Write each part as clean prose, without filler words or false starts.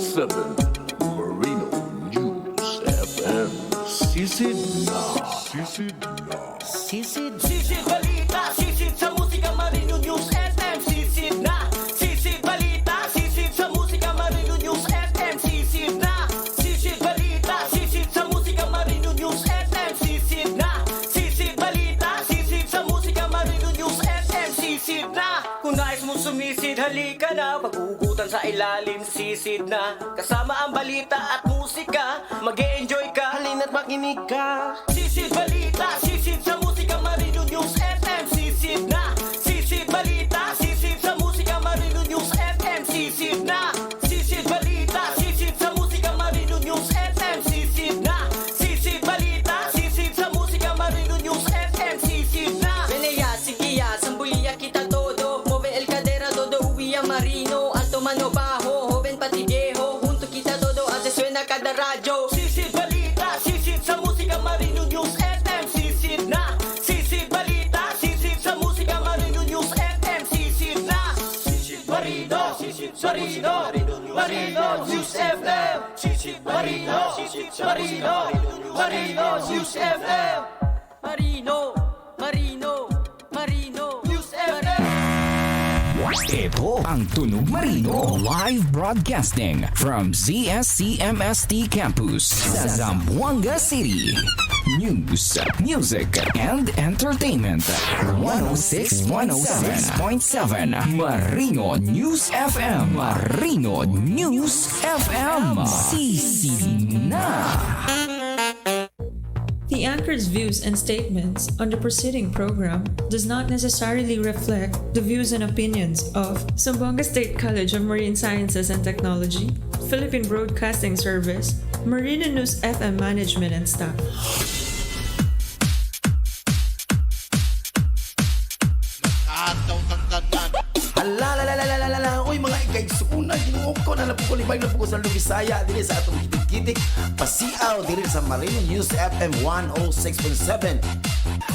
106.7 Marino News FM. Sisid na. Sisid na. Sisid. Sisid balita, sisid sa musika, Marino News FM, sisid na. Sisid balita, sisid sa musika, Marino News FM, sisid na. Sisid balita, sisid sa musika, Marino News FM, sisid na. Sisid balita, sisid sa musika, Marino News FM, sisid na. Kung nais mo sumisid, halika na. Paghugutan sa ilalim, sisid na. Kasama ang balita at musika, mag enjoy ka. Halina't makinig ka. Sisid balita, sisid sa musika, Marino News FM, sisid na. Sisid balita, sisid sa musika, Marino News FM, sisid na. Sisid balita, sisid sa musika, Marino News FM, sisid na. Sisid balita, sisid sa musika, Marino News FM, sisid na. Menea, sigia, sambulia kita todo. Move el cadera, todo uwi marino. Alto mano bajo, joven pati viejo. Junto kita todo, hace suena cada rayo. Sisid balita, sisid sa musika, Marino News FM, sisid na. Sisid balita, sisid sa musika, Marino News FM, sisid na. Sisid Marino, sisid Marino, Marino News FM. Sisid Marino, sisid Marino, Marino News FM. Marino, Marino, Marino News FM. Ito ang Tunog Marino live broadcasting from ZSCMST Campus sa Zamboanga City. News, music, and entertainment. 106 106.7 Marino News FM. Marino News FM. Sisi na. The anchor's views and statements on the preceding program does not necessarily reflect the views and opinions of Zamboanga State College of Marine Sciences and Technology, Philippine Broadcasting Service, Marina News FM management and staff. Halalalalala, uy mga ikaigsuuna, Ginoo ko na napuko libay na puko sa Lubisaya diri sa atong kitik-kitik pasiaw diri sa Marino News FM 106.7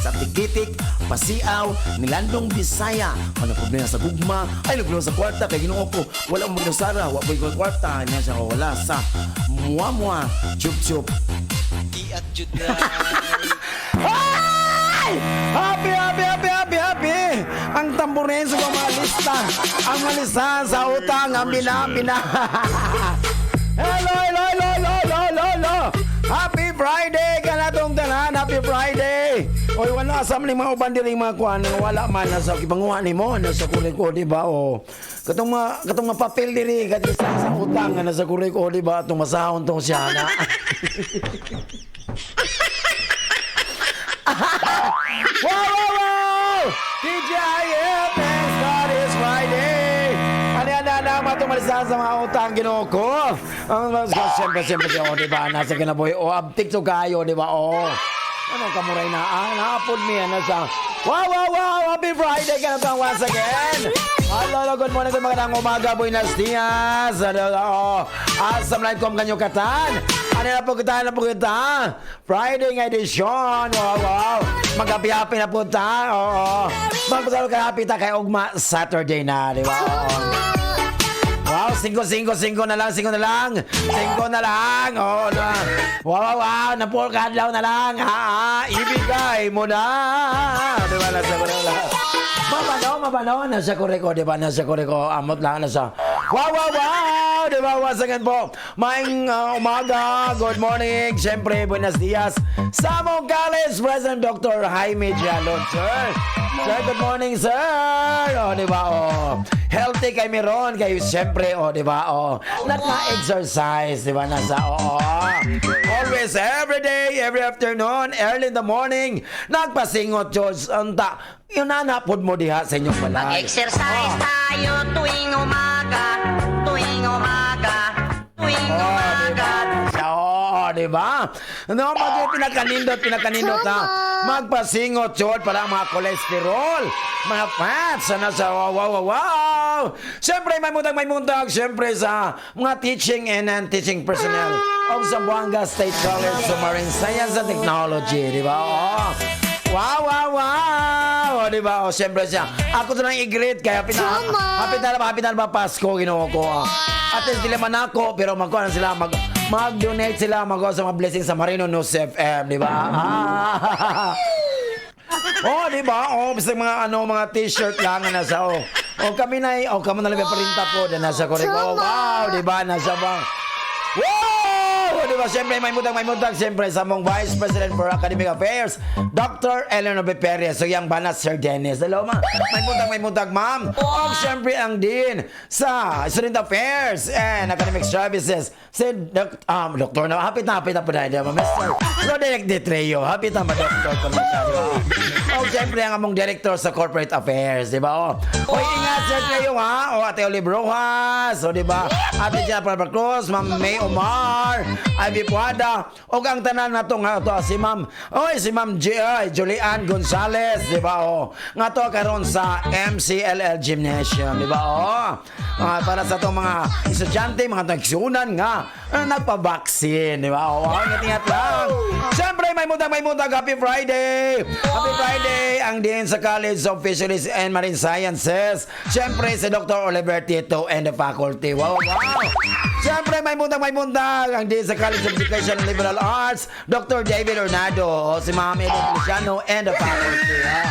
sa Tikitik, Pasiaw, Nilandong Bisaya. Ano problema sa gugma? Ay, problema sa kwarta kay Ginoo ko. Wala mo ginusara, wa po'y kwarta. Na siya wala sa mua mua, chup chup. Iat jud na. Ay! Happy, happy, happy, happy, happy! Ang tamborin sa mga lista, ang mga lista sa utang, ang bina, bina. Hello, hello, hello, hello, hello, hello, hello. Happy Friday kanatong tanan, happy Friday. Oy, wala sa mga uban diri mga kuan, wala man nasa gipanguha nimo nasa kurik ko, di ba? O katong mga papel diri kadto sa utang nga nasa kurik ko, di ba? Atong masahon tong siya na. Wow, wow, wow! TGIF, thanks God it's Friday! Ano yan na naman tumalisan sa mga utang, Ginoo ko? Ang mga siyempre, siyempre, oh, di ba? Nasa kinabuhi. O, abtik to kayo, di ba? O, ano kamuray na? Ah, naapod niya nasa. Wow, wow, wow! Happy Friday ka na bang once again? Hello, hello, good morning, good magandang umaga, buenos dias. Ano, oh, assalamualaikum kanyo katan. Ano na po kita, na po kita? Friday nga edisyon. Wow. Maghappy-happy na po ta. Oo. Magpasalo ka happy ta kay Ugma Saturday na, di ba? Oo. Wow, 5, 5, 5 na lang, 5 na lang. 5 na lang. Oo, na. Wow. Napur ka adlaw na lang. Ha, ha, ibigay mo na. Di ba, nasa ko na. Mabano, mabano. Nasa ko, di ba? Nasa ko, amot lang, nasa. Wow. Di ba, once again po. Maing umaga. Good morning. Siyempre, buenos dias. Sa among college, President Dr. Jaime Jalon, sir. Sir, good morning, sir. O, di ba? O, healthy kay Miron. Kayo, siyempre, o, di ba? O, naka-exercise, di ba? Nasa, oo. Always, every day, every afternoon, early in the morning, nagpasingot, George. Unta, yun nanapod mo diha sa inyong balay. Mag-exercise tayo tuwing umaga, tuwing umaga, tuwing Oh, umaga. Siya, oo, di ba? No, mag pinakanindot, pinakanindot ha. Magpasingot yun para ang mga kolesterol, mga fats, ano sa wow, wow, wow, wow. Siyempre, may muntag, siyempre sa mga teaching and non-teaching personnel of Zamboanga State College of Marine Science and Technology, di ba? Oo. Wow! O, di ba? O, siyempre siya. Ako to nang i-greet, kaya pina happy na ba Pasko, Ginoo ko. Ah. At least dili man ako, pero magkuhan sila, mag-donate sila, mag sa mga blessings sa Marino News FM, di ba? Ah. Oh, di ba? Oh, basta mga ano, mga t-shirt lang na nasa oh. Oh, kami na oh, kamo na lang parinta po na nasa korek. Oh, wow, di ba? Nasa ba? Wow! Di ba? Siyempre, may mutang, siyempre, sa among Vice President for Academic Affairs, Dr. Eleanor B. Perez. So, yang bana, Sir Dennis. Hello, ma. May mutang, ma'am. O, siyempre, ang Dean sa Student Affairs and Academic Services, si Dr. na, hapit na po na, di ba? Mr. Roderick De Treo. Hapit na ba, Dr. ko na siya, di ba? O, siyempre, ang among Director sa Corporate Affairs, di ba? O, oy, ingat, Sir Treo, ha? O, Ate Olive Rojas, o, di ba? Ate Jennifer Barbara Cruz, Ma'am May Omar, Ivy Puada, o ang tanan na to nga to si Ma'am, oy, si Ma'am G, ay, Julian Gonzales, di ba? O, nga to karon sa MCLL Gymnasium, di ba? O, mga para sa itong mga estudyante, mga nagsunan nga, nagpa-vaccine, di ba? O, ingat, ingat lang. Siyempre, may mutang, happy Friday! Happy Friday! Ang din sa College of Fisheries and Marine Sciences. Siyempre, si Dr. Oliver Tito and the faculty. Wow! Siyempre, may mutang. Ang din sa College of Education and Liberal Arts, Dr. David Ornado, o si Ma'am Edith Luciano and the faculty. Ha?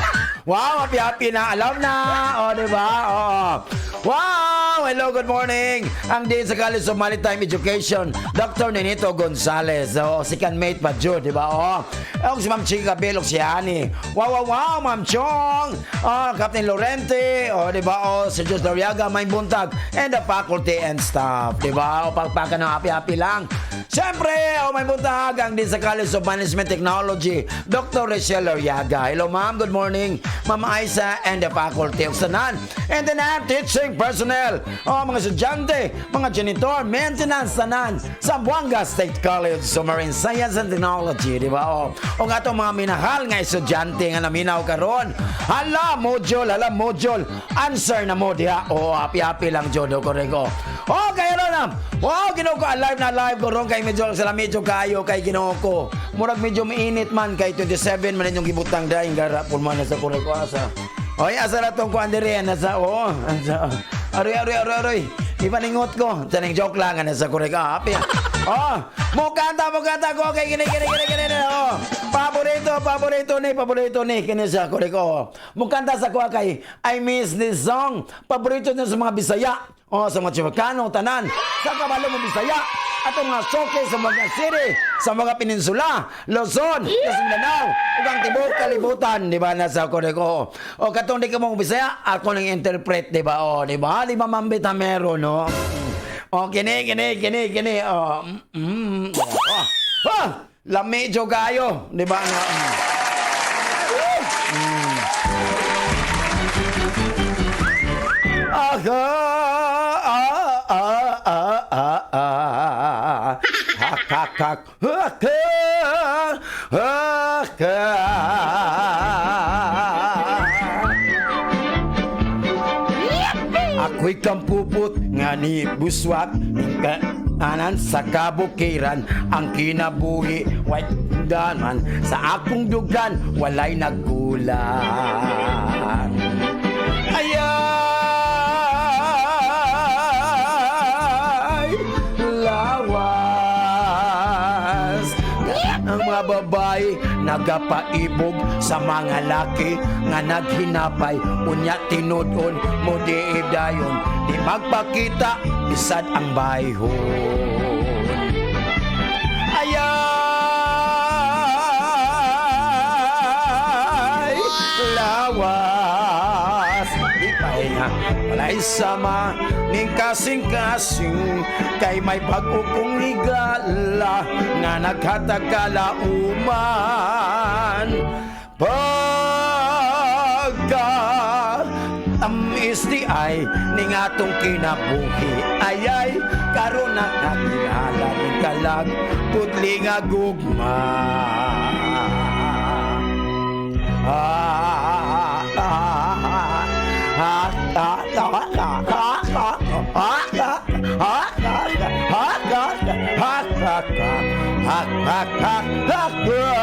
Wow, happy happy na. Alam na. O, di ba? Oo. Wow! Hello, good morning. Ang Dean sa College of Maritime Education, Dr. Nenito Gonzalez. O, si mate pa, Jude, di ba? O, o si Ma'am Chika Belok, si Ani. Wow, Ma'am Chong. O, Captain Lorente. O, di ba? O, si Jose Loriaga, may buntag. And the faculty and staff, di ba? O, pagpakan ng happy-happy lang. Siyempre, o, may buntag. Ang Dean sa College of Management Technology, Dr. Rachel Loriaga. Hello, ma'am. Good morning. Ma'am Aisa and the faculty of Sanan. And then, teaching personnel, o, mga estudyante, mga janitor, maintenance, tanan, Zamboanga State College of Marine Science and Technology, di ba? O, o nga itong mga minahal nga estudyante nga naminaw karon. Hala, module, hala, module. Answer na mo diha. O, happy-happy lang, Jodo, koreko. O, kaya ron na. Wow, Ginoo ko, alive na alive ko ron kay medyo sila medyo kayo kay Ginoo ko. Murag medyo mainit man kay 27 man inyong gibutang dahil gara pulman na sa koreko asa. Oy, asa na tong kuan diri nasa oo. Asa. Aroy, aroy, aroy, aroy. Ipaningot ko. Taning joke lang ana sa korek. Ah, happy. Oh, mo kanta ko kay kini kini kini kini. Oh. Paborito, paborito ni kini sa korek. Oh. Mo kanta sa ko kay I miss this song. Paborito niya sa mga Bisaya. Oh, sa mga Chavacano, tanan. Sa kabalo mo Bisaya. Atong mga soke sa mga city, sa mga peninsula, Luzon, sa Mindanao, ug ang tibuok kalibutan, di ba nasa korek ko. O katong di ka mo Bisaya, ako nang interpret, di ba? O, di ba? Di ba mambita mero, no? O kini kini kini kini. O, Oh. Ah, lami jud kayo, di ba nga? Aga, ah, ah, ah, ah, ah. Hak, hak, hak, hak, hak, hak. Ako'y kampupot nga ni buswak anan sa kabukiran ang kinabuhi way man sa akong dugan walay nagkulang. Ayay, lawas ang mga babae nagapaibog sa mga laki nga naghinapay unya tinud-on mo di dayon di magpakita bisad ang bayhon. Ayay, lawas di pahinga walay sama ning kasing-kasing kay may bag-o kong higala nga naghatag kalauman pagka tamis di ay ning atong kinabuhi ayay karon nakakilala ning kalag putli nga gugma. Ah, ah, ah, ah, ah, ah, ah, ah, ah, ah, ah, ah, ah, ah, ah, ah, ah, ah, ah.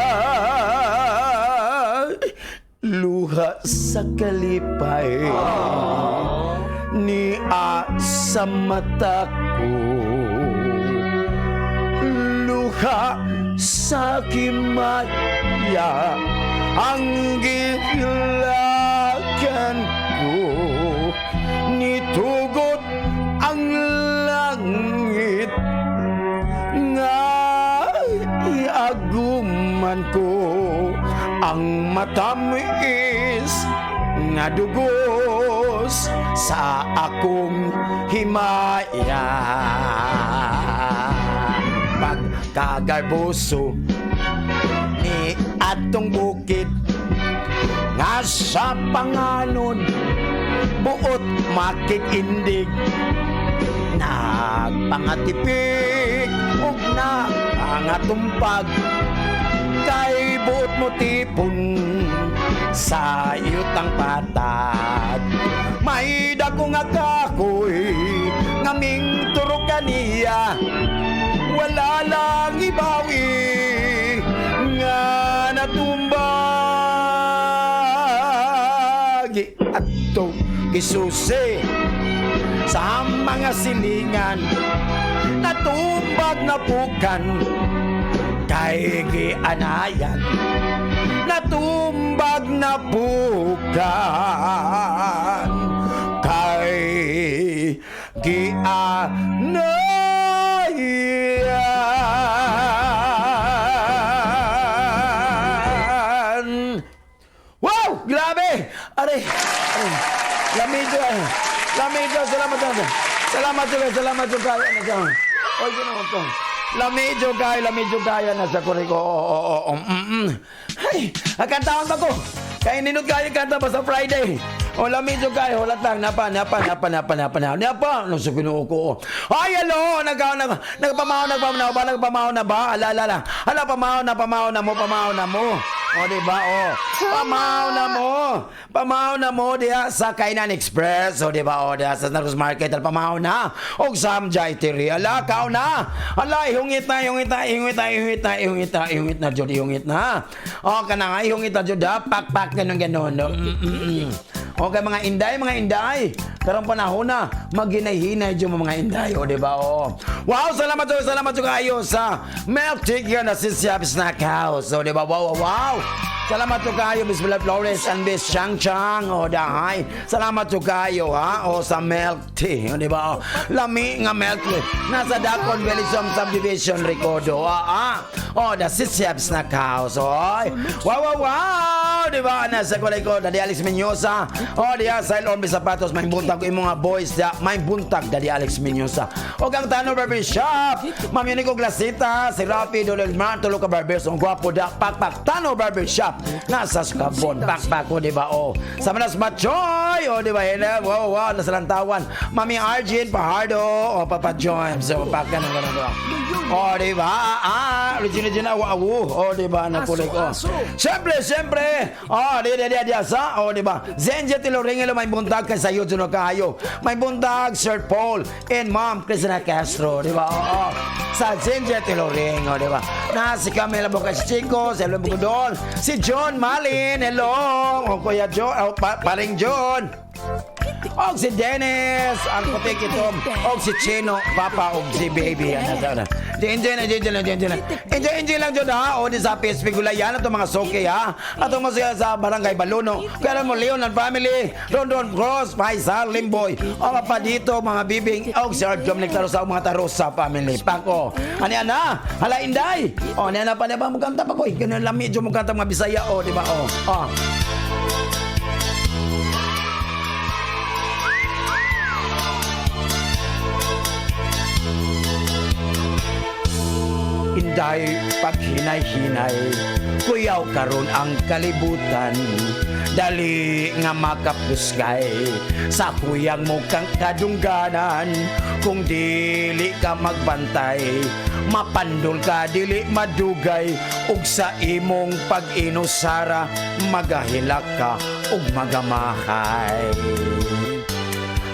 Luha sa kalipay ni a sa mata ko, luha sa kimaya ang gilakan ko, nitugot ang langit nga iaguman ko ang matamis nga dugos sa akong himaya. Pagkagarboso ni atong bukid nga sa panganon buot makikindig, nagpangatipik ug nagpangatumpag kay buot mo tipon sa yutang patag. May dako nga kahoy nga ming turo kaniya, wala lang ibawi nga natumbag atong gisusi sa mga silingan, natumbag na pukan kay gianayan, natumbag na pukan kay gianayan. Wow! Grabe! Aray! Aray! Lamidyo ay! Lamidyo! Salamat salamat! Salamat salamat! Salamat kayo! Ano ka? Oy, ginawa ko. Lamidyo kayo! Lamidyo kayo! Nasa kuriko. Oo, oo, oo. Ay! Kantaon ba ko? Kaya ninot kayo kanta ba sa Friday? O lamidyo kayo, wala lang, napa, napa, napa, napa, napa, napa, napa, no, sa Ginoo ko. Ay, hello, nagka, nag, nagpamaw, nagpamaw ba, nagpamaw na ba? Ala, ala, ala, ala, pamaw na, pamaw na mo, pamaw na mo. O, di ba? O, pamaw na mo. Pamaw na mo diha sa Kainan Express. O, di ba? O, diha sa Narcos Market. Al, pamaw na. O, Samjay Tiri. Ala, kao na. Ala, ihungit na, ihungit na, ihungit na, ihungit na, ihungit na, ihungit na, jud, ihungit na. O, kana nga, ihungit na, jud, ha? Pak, pak, ganun, ganun. No? Okay, mga inday, mga inday. Karong panahon na, maghinay-hinay dyan mga inday. O, di ba? Oo. Wow, salamat po, salamat po kayo sa Milk Chicken na Sisyap Snack House. O, di ba? Wow, wow, wow. Salamat po kayo, Miss Bella Flores and Miss Chang Chang. O, dahay. Salamat po kayo, ha? O, sa milk tea. O, di ba? O, lami nga milk tea. Nasa Dakon Village Home Subdivision, Ricodo. Ah, ah. O, the Sisyap Snack House. Oy. Wow, wow, wow. Di ba? Nasa kulay ko, Daddy Alex Menyosa. O, di ha, sa Ilon Sapatos, may buntag ko imong mga boys. Di, may buntag, Daddy Alex Menyosa. O, kang Tano Barber Shop. Ma'am Unico Glasita, si Rafi Dolel Martolo ka Barbers. Ang gwapo da, pakpak. Tano Barber Shop. Nasa Sukabon, pakpak o, di ba? O, sa Manas Machoy. O, di ba? Hello, wow, wow, nasa Lantawan. Mami Arjun Pajardo. O, Papa Jones. O, pak, ganun, ganun, ganun. O, di ba? Ah, Regina Gina, wow, o, di ba? Nakulay ko. Siyempre, siyempre. O, di, di, di, di, sa. O, di ba? Zenja Tiloringelo, may buntag kay sayo, Juno Kayo. May buntag, Sir Paul and Ma'am Cristina Castro, di ba? Oo. Sa Zenja Tiloring, o, di ba? Na si Camila Bocas Chico, si Elvin Bukudol, si John Malin, hello. O, Kuya John, o, paring John. Og si Dennis, ang putik itom. Og si Chino, Papa, og si Baby. Ano, ano. Di, enjoy na, enjoy na, enjoy na. Enjoy, enjoy lang dyan, ha. O, di sa PSP Gulayan, atong mga soke, ha. Atong mga sa Barangay Baluno. Kaya mo, Leon and family, Rondon Cross, Faisal, Limboy. O, pa dito, mga bibing, og si Art Dominic Tarosa, og mga Tarosa family. Pako. Ano yan, ha? Hala, Inday. O, ano yan, pa, pa, mukanta pa ko. Ganun lang, medyo mukanta mga Bisaya, o, di ba, o. O. Inday paghinay-hinay, kuyaw karon ang kalibutan, dali nga makapuskay sa kuyang mo kang kadungganan. Kung dili ka magbantay, mapandol ka dili madugay, ug sa imong pag-inusara magahilak ka ug magamahay.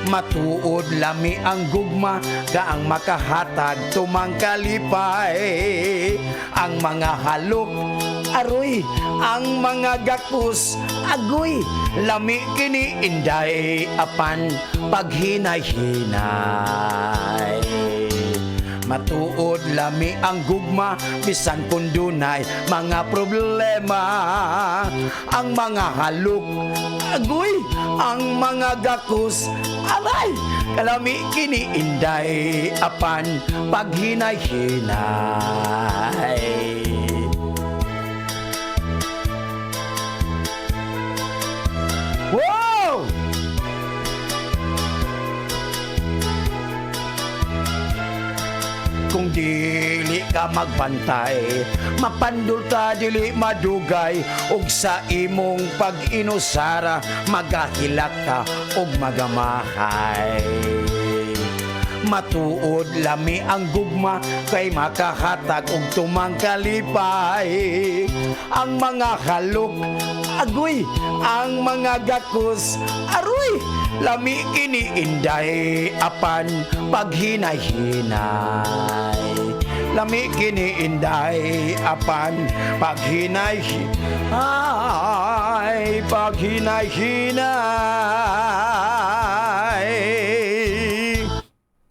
Matuod lami ang gugma ka ang makahatag tumang kalipay. Ang mga halok Aroy, ang mga gakus, agoy, lami kini inday apan paghinay-hinay. Matuod lami ang gugma bisan kung dunay mga problema. Ang mga halok, agoy, ang mga gakus, aray, kalami kini inday apan paghinay-hinay. Wow! Kung dili ka magbantay, mapandul ta dili madugay, ug sa imong pag-inusara, magahilak ka ug magamahay. Matuod lami ang gugma kay makahatag og tumang kalipay. Ang mga halok, agoy, ang mga gakus, aroy, lami kini inday apan paghinay-hinay. Lami kini inday apan paghinay, ay, paghinay-hinay.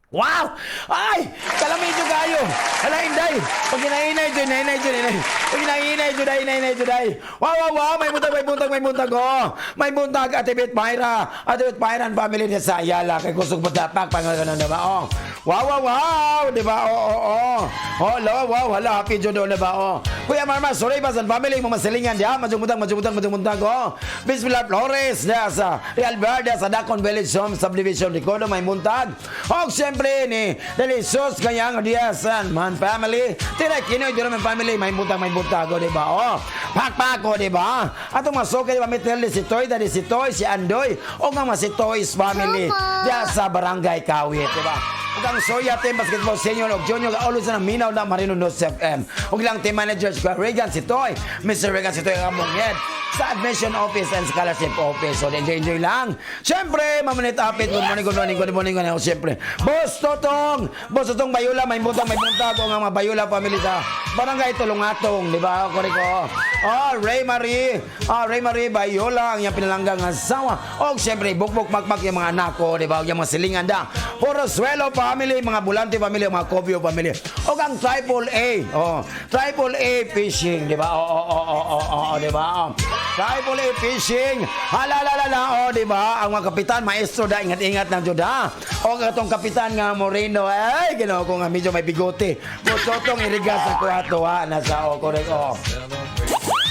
Wow! Ay! Kalami ito kayo! Hala, inday! Pag hinahinay dyan, hinay dyan, hinay. Pag hinahinay dyan, hinay, hinay dyan, ay. Wow, wow, wow! May buntag, may buntag, may buntag, oh! May buntag, Ate Beth Myra! Ate Beth Myra and family niya sa Ayala. Kay kusog patapak, pangalan na ba, oh! Wow, wow, wow! Di ba? Oo, oo, oo. Oh, lo, wow, hala, happy dyan doon, di ba? Oh. Kuya Marma, sorry pa sa family mo masilingan diya. Majung buntag, majung buntag, majung buntag, oh. Bismillah Flores, diya sa Real Verde, sa Dacon Village Home Subdivision, Ricodo, may buntag. Og siyempre ni Delicious kanyang Diaz and man family. Tira Kinoy dira man family, may buntag, oh, di ba? Oh. Pakpak, oh, di ba? Atong masuki, di ba? Mitel si Toy, dali si Toy, si Andoy, o nga mga si Toy's family diya sa Barangay Kawit, di ba? Ug ang Soya Team Basketball Senior ug Junior always na minaw na Marino News FM. Ug lang team manager si Kuya Regan si Toy, Mr. Regan si Toy ang among head sa admission office and scholarship office. So enjoy enjoy lang. Siyempre, mamanit apit. Good morning, good morning, good morning. Good morning. Siyempre, Boss Totong, Boss Totong Bayula, may buntag o nga mga Bayula family sa Barangay Tulungatong, di ba? Koreko. Oh, Ray Marie, oh, Ray Marie Bayula ang iyang pinalanggang asawa. Og siyempre, bukbok makmak yung mga anak ko, di ba? Og yung mga silingan da. Porosuelo family, mga Bulante family, mga Covio family. Og ang Triple A, oh, Triple A fishing, di ba? Oo, oo, oo, oo, oo, di ba? Oh. Triple A fishing. Halalalala, oh, di ba? Ang mga kapitan, maestro da, ingat-ingat ng juda. O atong kapitan nga Moreno, ay, ginoo ko nga medyo may bigote. Bototong irigas sa kuwato, ha? Nasa, oh, correct, oh.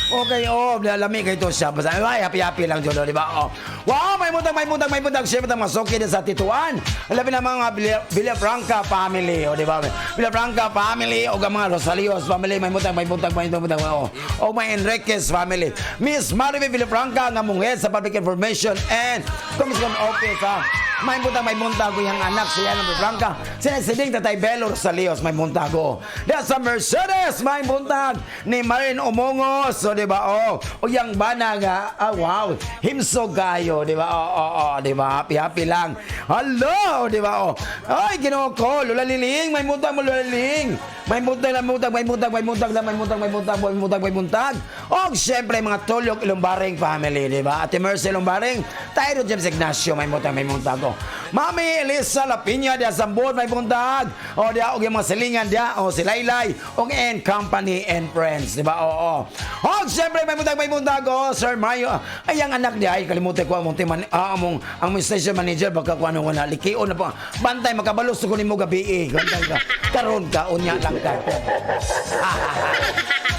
Okay, oh, lami kay to siya. Basta, ay, happy-happy lang dyan, di ba? Oh. Wow, may mutang, may mutang, may mutang. Siyempre, ang masuki din sa Tituan. Labi na mga Villafranca family, oh, di ba? Villafranca family, o ang mga Rosalios family, may mutang, may mutang, may mutang, oh. O may Enriquez family. Miss Marivy Villafranca, nga munghed sa Public Information and Commission Office, ha? May buntag ko yung anak siya ng Villafranca. Sinasiding Tatay Belo Rosalios, may buntag ko. That's sa Mercedes, may buntag ni Marin Omongos. So, di ba? Oh, o yang bana nga, ah, wow, himsog kayo, di ba? Oh, oh, oh, di ba? Happy, happy lang. Hello, di ba? Oh, ay, Ginoo ko, Lola Liling, may buntag mo, Lola Liling. May buntag, may buntag, may buntag, may buntag, may buntag, may buntag, may buntag, may buntag. Og siyempre, mga Tulyok Ilumbaring family, di ba? Ate Mercy Ilumbaring, Tyro James Ignacio, may buntag. Oh. Mami Elisa Lapiña, diya sa Sambon, may buntag. O, diya, og yung mga silingan, diya, o, si Laylay, og and Company and Friends, di ba? Oo. Og siyempre, may buntag, oh, Sir Mario. Ay, ang anak niya, ay, kalimutan ko, among team, among, ang station manager, baka kung ano ko na, likion na po. Bantay, makabalos ko nimo gabi, eh. Bantay ka. Karon ka, unya lang ka.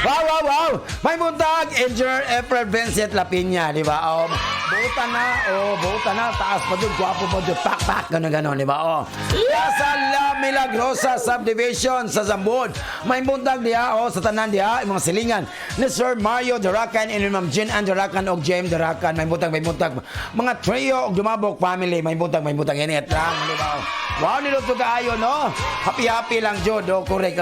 Wow, wow, wow! May buntag, Engineer Efren Vincent Lapiña, di ba? Oh, buta na, oh, buta na, taas pa doon, gwapo pa doon, pak, pak, gano'n, gano'n, di ba? Oh. Sa La Milagrosa Subdivision sa Zambon, may buntag diha, oh, sa tanan diha, yung mga silingan ni Sir Mario Duracan and Ma'am Jean Ann Duracan og James Duracan, may buntag, may buntag. Mga trio og Dumabok family, may buntag, init lang, di ba? Oh. Wow, niluto kaayo, no? Happy-happy lang, jud. Oh, correct.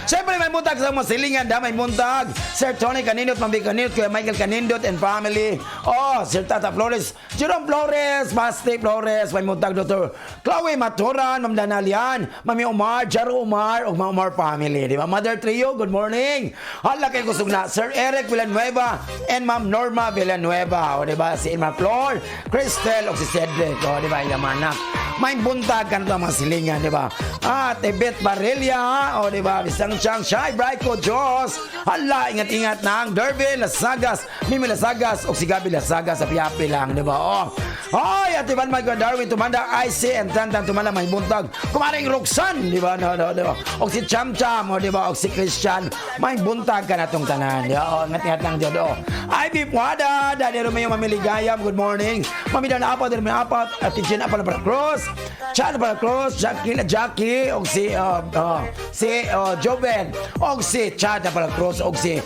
Siyempre, may buntag sa mga silingan, da, may buntag. Sir Tony Kanindot, Ma'am Kanindot, Kuya Michael Kanindot and family. Oh, Sir Tata Flores, Jerome Flores, Basti Flores, may buntag Dr. Chloe Maturan, Ma'am Danalian, Mami Omar, Jaro Omar, ug Ma'am Omar family. Di ba? Mother Trio, good morning. Hala kay kusog na. Sir Eric Villanueva and Ma'am Norma Villanueva. O, di ba? Si Irma Flor, Cristel, o si Cedric. O, di ba? Ilang anak. May buntag ka na mga silingan, di ba? Ah, Tebet Barilla, o, di ba? Bisang Chang Shai, Brico Jos. Hala, ingat-ingat na ang Dervin Lasagas, Mimi Lasagas, o si Gabi Lasagas, happy-happy lang, di ba? O, Hoy, Ate Van Michael Darwin, Tumanda, IC, and Tantan Tumanda, may buntag. Kumaring Roxanne, di ba? No, no, di ba? O si Cham Cham, o, di ba? O si Christian, may buntag ka na tong tanan. Di ba? O, ingat-ingat lang dyan, o. Ivy Puada, Daddy Romeo Mamiligayam, good morning. Mami Dan Apat, Romeo Apat, Ate Jen Apat na Cruz, Chan para Cruz, Jackie, Jackie, og si, Joven, og si Chad para Cruz, og si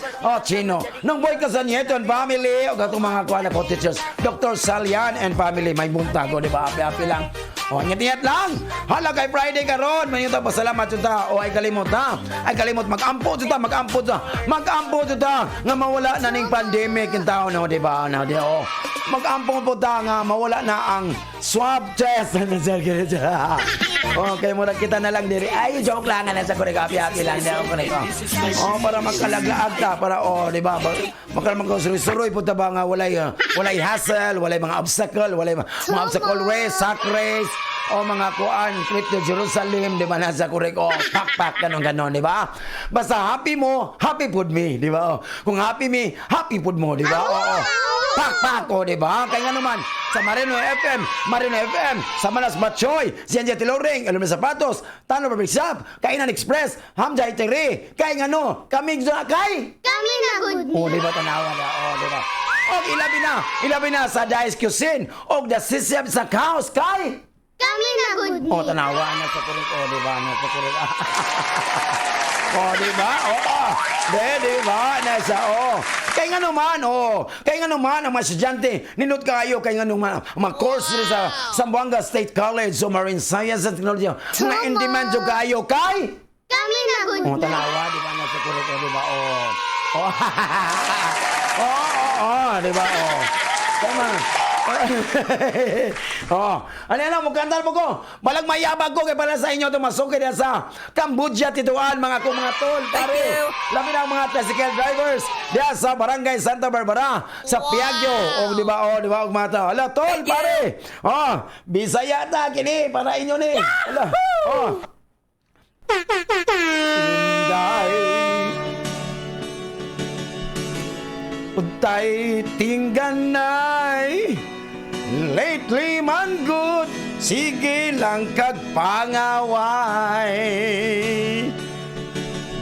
Chino. Nung boy ka sa Nieto and family, og atong mga kuha na co-teachers, Dr. Salian and family, may buntag, o, di ba? Happy-happy lang. O, ingat-ingat lang. Hala kay Friday karon, may ta pasalamat jud ta. O ay kalimot ha. Ay kalimot magampo jud ta, magampo ta. Magampo jud ta nga mawala na ning pandemic in taon no, di ba? No, di o. Magampo po ta nga mawala na ang swab test. Okay, mura kita na lang diri. Ay, joke lang ana sa korek, happy happy lang di ako korek. Oh, para magkalaglaag ta para oh, di ba? Makal magsuroy po ta ba nga walay walay hassle, walay mga obstacle, walay mga obstacle race, sack race, o mga kuan trip to Jerusalem, di ba, nasa korek, o pakpak, ganon ganon, di ba? Basta happy mo, happy pud me, di ba? O, kung happy me, happy pud mo, di ba? Oo, pakpak, o, di ba? Kaya nga naman sa Marino FM, Marino FM, sa Manas Batchoy, Sienja Tiloring, Elmer Zapatos, Tano Barber Shop, Kainan Express, Hamjay Tere, kay nga no, kami kay Kami na good. Oh, di ba tanawa na? Oh, di ba? Og ilabi na sa Dice Cuisine og the Sisip sa House kay Kami na good. Oh, tanawa na sa kurik. Oh, di ba? Na sa kurik. Oh, di ba? Oo. Di, di ba? Nasa, oh. Kaya nga naman, oh. Kaya nga naman, ang mga estudyante, ninot kayo, kaya nga naman, ang mga course dito sa Zamboanga State College of Marine Science and Technology, mga in demand jud kayo, kay? Kami na good. Oh, tanawa, di ba? Nasa kurik, oh, di ba? Oh. Oh, oh, di ba? Oh. Tama. Oh, ano na, mukanta mo ko. Balag mayabag ko kay para sa inyo tumasok kay sa Cambodia Tituan mga kong mga tol, pare. Labi na ang mga tricycle drivers diya sa Barangay Santa Barbara sa Piaggio. Oh, di ba? Oh, di ba? Og mga tao. Hala, tol, pare. Oh, Bisaya ta kini para inyo ni. Hala. Oh. Inday. Untay tingganay. Lately man good, sige lang kag pangaway.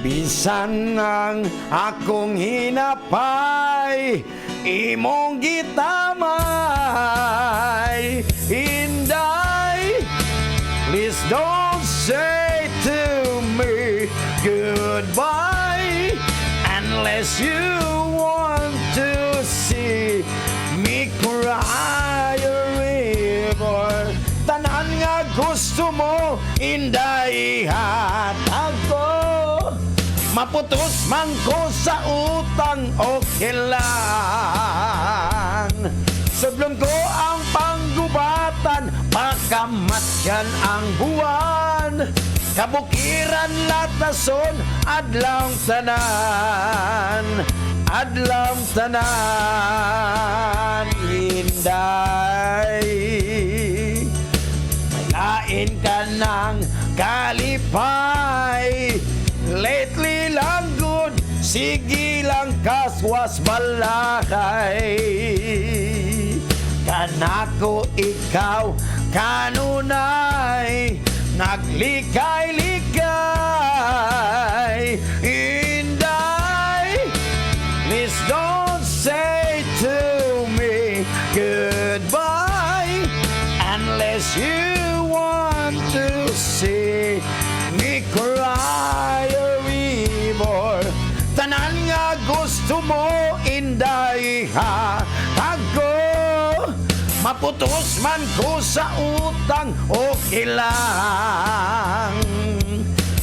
Bisan ang akong hinapay, imong gitamay. Inday, please don't say to me goodbye unless you want to see me cry a river. Tanan nga gusto mo, inday, hatag ko. Maputos man ko sa utang, okay lang. Sablon ko ang panggubatan, pakamatyan ang buwan. Kabukiran latason, adlaw tanan. Adlaw tanan, inday. May lain ka ng kalipay. Lately lang good, sige lang kaswas balakay. Kanako ikaw kanunay naglikay-likay. Inday, please don't say to me goodbye unless you want to see me cry a river. Tanan nga gusto mo, inday, ha ko. Maputos man ko sa utang, okay lang.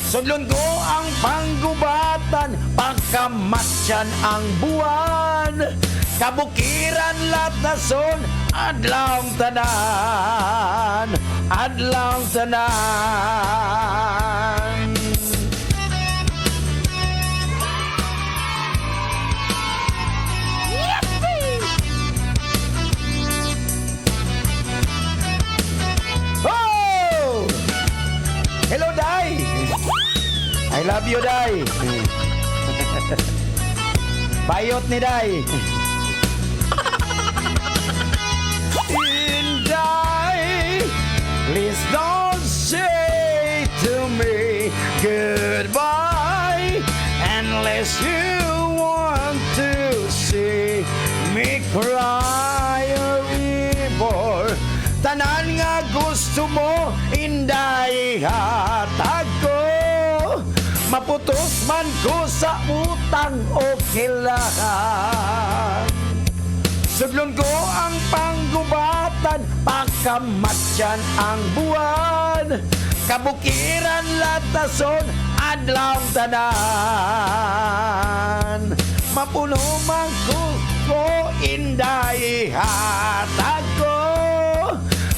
Sudlon ko ang panggubatan, pagkamatyan ang buwan. Kabukiran latason, adlaw tanan, adlaw tanan. Oh! Hello, Day! I love you, Day! Bayot ni Day! Inday, please don't say to me goodbye unless you want to see me cry a river. Tanan nga gusto mo, inday hatag ko. Maputos man ko sa utang, okay lang. Sudlon ko ang panggubatan, pagkamatyan ang buwan. Kabukiran latason, adlaw tanan. Mapuno man ko ko, inday hatag ko.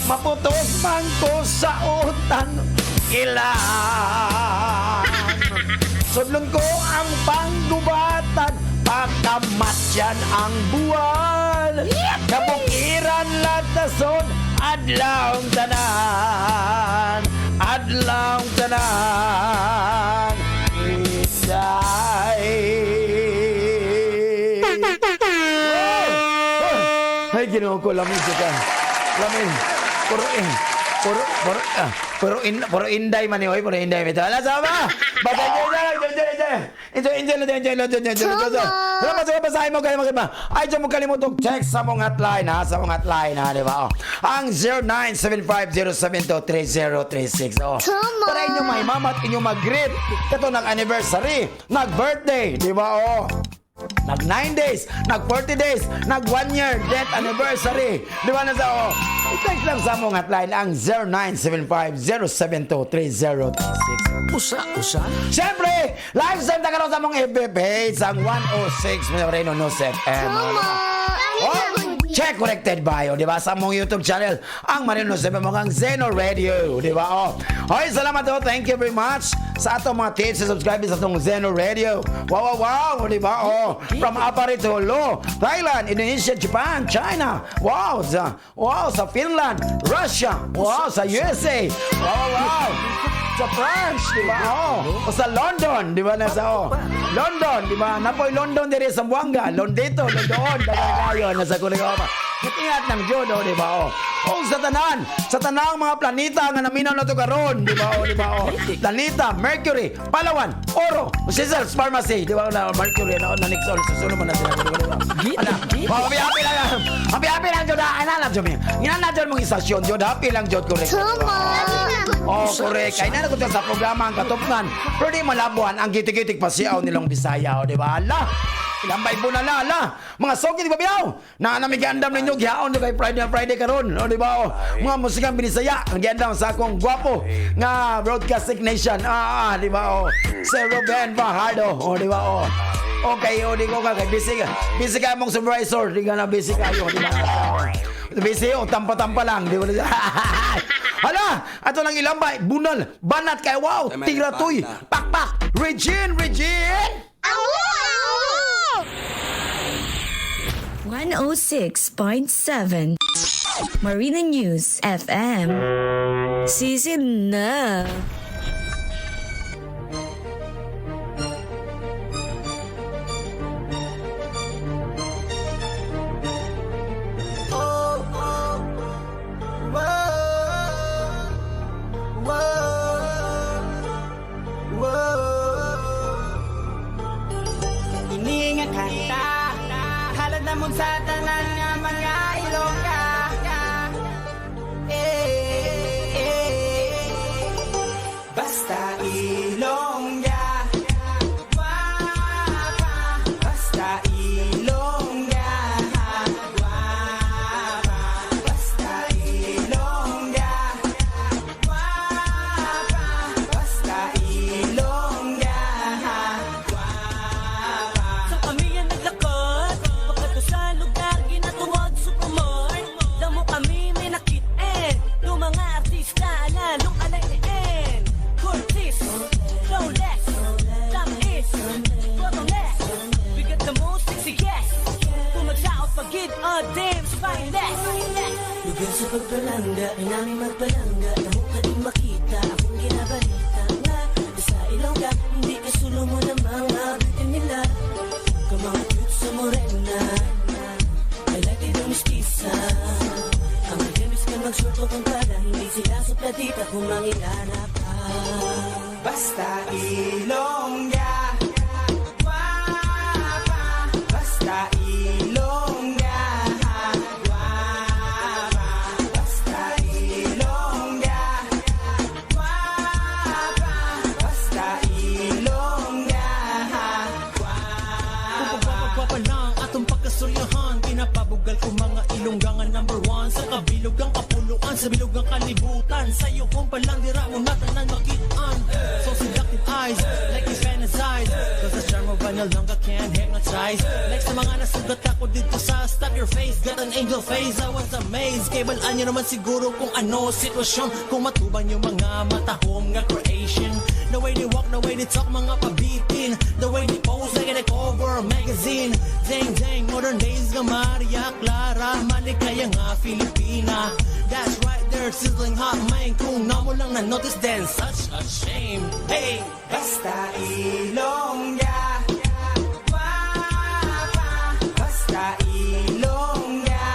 Maputos man ko sa utang ilan. Sudlon ko ang panggubatan, pagkamatyan ang buwan. Kabukiran latason, adlaw tanan, adlaw tanan. Inday. Ay, Ginoo ko, lamin siya ka. Lamin. Puro, eh, puro, puro, ah, puro, in, puro inday man eh, oy, puro inday. Ito, ala, sama! Basta, enjoy, enjoy, enjoy, enjoy. Enjoy, enjoy, enjoy, enjoy, enjoy, enjoy, enjoy, enjoy. Salamat sa basahin mo kayo mga Ay, diyan mo kalimutong text sa mong hotline, ha? Sa mong hotline, ha? Di ba? Oh. Ang 0975-072-3036. Oh. Tama. Para inyong may mama at inyong mag-greet. Ito nag-anniversary, nag-birthday, di ba? Oh. Nag 9 days, nag 40 days, nag 1 year death anniversary. Di ba na sa oh? I-text lang sa mong hotline ang 0975-072-3036. Usa-usa. Siyempre, live stream na karon sa mong FB page ang 106 Moreno News FM. Tama. Oh, check connected by, oh, di ba? Sa mong YouTube channel, ang Marino News FM, ang Zeno Radio, di ba? Oh. Hoy, salamat oh. Thank you very much sa atong mga tips sa subscribe sa atong Zeno Radio. Wow, wow, wow, di ba? Oh, from Aparitolo, Thailand, Indonesia, Japan, China. Wow, sa wow, sa Finland, Russia, wow, sa USA. Wow, wow, wow. Sa France, di ba? Oh. O sa London, di ba? Nasa oh. London, di ba? Napoy London diri sa Buanga, Londito, London, dagan kayo nasa Kurigawa. Ingat ng Diyo, di ba? Oh. Oh, sa tanan, sa tanang mga planeta nga naminaw na to karon, di ba? Oh, di ba? Oh. Planeta, Mercury, Palawan, Oro, Caesar's Pharmacy, di ba? Na Mercury na na next on susunod mo na sila, di ba? Di ba? Ana, oh, happy happy lang. Happy happy lang jud. Ana lang jud. Ngina na jud mong istasyon jud, happy lang jud correct. Tama. Oh, correct. Kay na ko sa programa ang katupnan. Pero di malabuan ang gitik-gitik pasiaw nilong Bisaya, o, di ba? Ala! Ilang bay na ala, ala. Mga soki, di ba biyaw? Na nami giandam ninyo, gihaon kay Friday na Friday karon, o, di ba? O, mga musikang Binisaya, ang giandam sa akong gwapo nga broadcasting nation. Ah, ah, di ba? O, Sir Ruben Fajardo, o, di ba? O, okay, o, di ko ka, kay busy ka. Busy ka mong supervisor, di ka na busy kayo, di ba? Busy, o, tampa-tampa lang, di ba? Hala, ato lang ilambay, bunal, banat kay wow, tigratoy, pakpak, Regine, Regine! Awo! 106.7 Marina News FM. Season na. Ini nga kanta Halad na mong sa tanan nga mga Ilongga. Eh, eh. Basta Ilongga, Guwapa. Basta Ilongga, Guwapa. Basta Madam's finest. Lugar sa pagpalangga, ay namin magpalangga. Namo ka din makita, akong ginabalita nga sa ilaw ka, hindi ka sulo mo na mga bitin nila. Ka mga cute sa morena, I like it ang mestiza. Ang mga ka magsulto kung kada, hindi sila supladita kung mangilala pa. Basta Ilongga, guwapa. Basta Ilongga, guwapa. Basta Ilongga, guwapa. Basta Ilongga, Gwapa lang atong pagkasuryahan. Pinapabugal ko mga Ilongga nga number one. Sa kabilog ang kapuluan, sa bilog ang kalibutan. Sa iyo kung palang dira mo natanan makitaan. So seductive eyes, like you fantasize. Cause the charm of an Ilongga can't hypnotize. Like sa mga nasugat ako dito sa stop your face. Got an angel face, I was amazed. Kay balaan nyo naman siguro kung ano sitwasyon. Kung matuban yung mga matahom nga creation. The way they walk, the way they talk, mga pabitin. The way they pose like in a cover magazine. Dang dang, modern days nga Maria Clara. Malikaya nga Filipina. That's right, they're sizzling hot man. Kung namo lang na-notice, then such a shame. Hey! Basta Ilongga, guwapa. Basta Ilongga,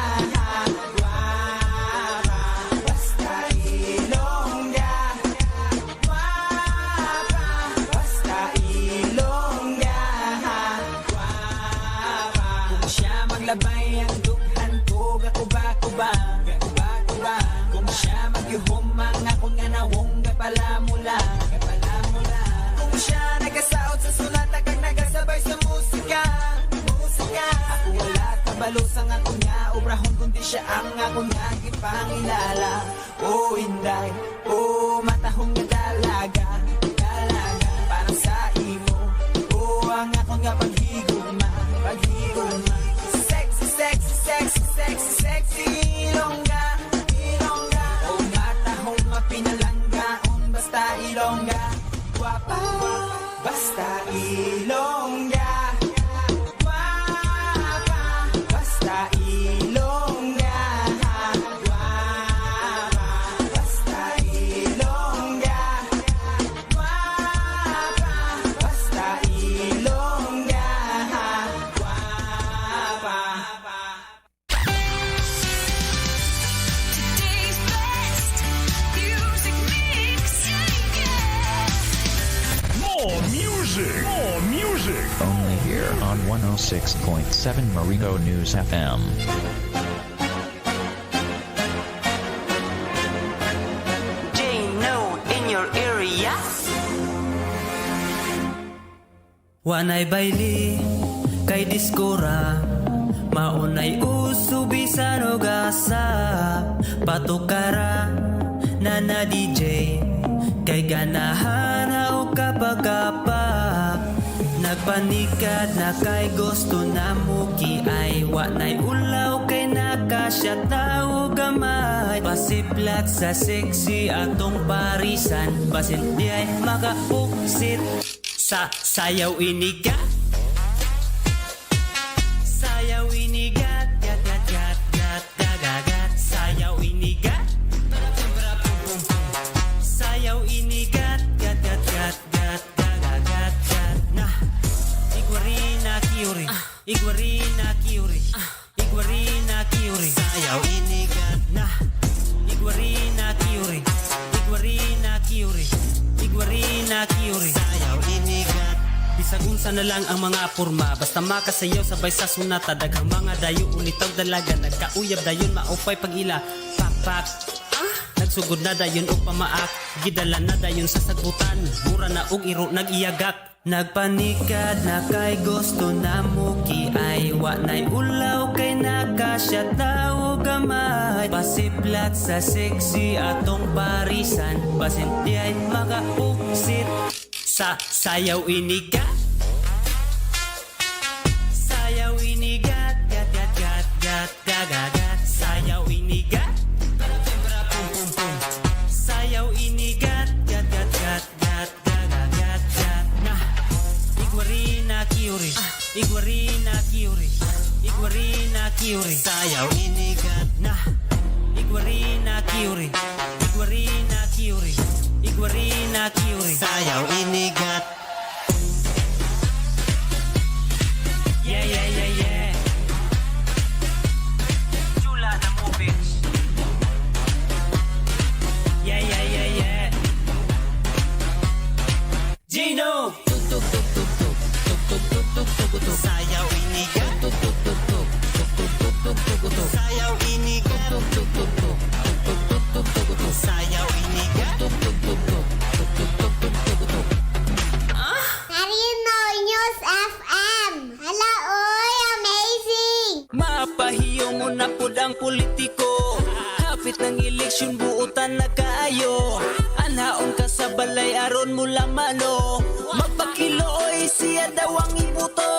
guwapa. Basta Ilongga, guwapa. Basta Ilongga, guwapa. Kung siya maglabay ang dughan ko, gakuba-kuba, gakuba-kuba. Kung siya magyuhumang ako nga nawong gapalamula, gapalamula. Kung siya nagasaot sa sunata kag nagasabay sa musika, musika. Ako wala kabalo sa nga akong nga obrahon kundi siya ang akong nga gipangilala. Oh inday, oh matahong nga dalaga, dalaga para sa imo. Oh ang akong nga paghigugma, paghigugma. Sexy, sexy, sexy, sexy, sexy Ilongga, Ilongga. Oh matahong nga pinalanggaon basta Ilongga, guwapa. Basta Ilongga, guwapa. Basta Ilongga, guwapa. Basta Ilongga, guwapa. Basta Ilongga, guwapa. Today's best music mix. More music. More music. Only here on 106.7 Marino News FM. J-No in your area. Wanay bayli kay diskora, maunay uso bisan og asa. Patukara na na DJ kay ganahan na og kapagapa. Nagpanikad na kay gusto na muki ay wanay ulaw kay nakasyat na og gamay. Pasiplat sa sexy atong parisan, basin di ay makauksit sa sayaw iniga. Sayaw inigat, gat gat gat gat gagagat. Sayaw inigat. Sayaw inigat, gat gat gat gat gagagat gat na. Igwarina kiuri, igwarina kiuri, igwarina kiuri. Sayaw inigat na. Igwarina kiuri, igwarina kiuri, igwarina kiuri. Sayaw inigat. Bisag unsa na lang ang mga porma, basta makasayaw sabay sa sunata. Daghang mga dayo ulitaw dalaga, nagkauyab dayon maupay pag-ila. Pak pak. Nagsugod na dayon og pamaak, gidala na dayon sa sagbutan. Mura na og iro nag-iyagak. Nagpanikad na kay gusto na muki ay wanay ulaw kay nakasyat na og gamay. Pasiplat sa sexy atong parisan, basin di ay makauksit sa sayaw iniga. Sayaw inigat, gat gat gat gat gagagat. Sayaw inigat. Sayaw inigat, gat gat gat gat gagagat gat na. Igwarina kiuri, igwarina kiuri, igwarina kiuri. Sayaw inigat na. Igwarina kiuri. Igwarina kiuri. Igwarina kiuri. Sayaw inigat. Yeah. Chula na mo, bitch. Yeah. Gino! Tuk tuk tuk tuk tuk tuk tuk tuk tuk tuk tuk. Sayaw inigat. Tuk tuk tuk tuk tuk tuk tuk tuk tuk tuk. Sayaw inigat. Tuk tuk tuk tuk tuk tuk tuk tuk tuk. Sayaw inigat. Tuk tuk tuk tuk tuk tuk tuk tuk tuk tuk. Marino News FM. Hala, oy, amazing! Mapahiyo mo na pud ang politiko. Hapit ng eleksyon, buotan na kaayo. Anhaon ka sa balay aron mo lamano. Magpakilooy siya daw ang ibuto.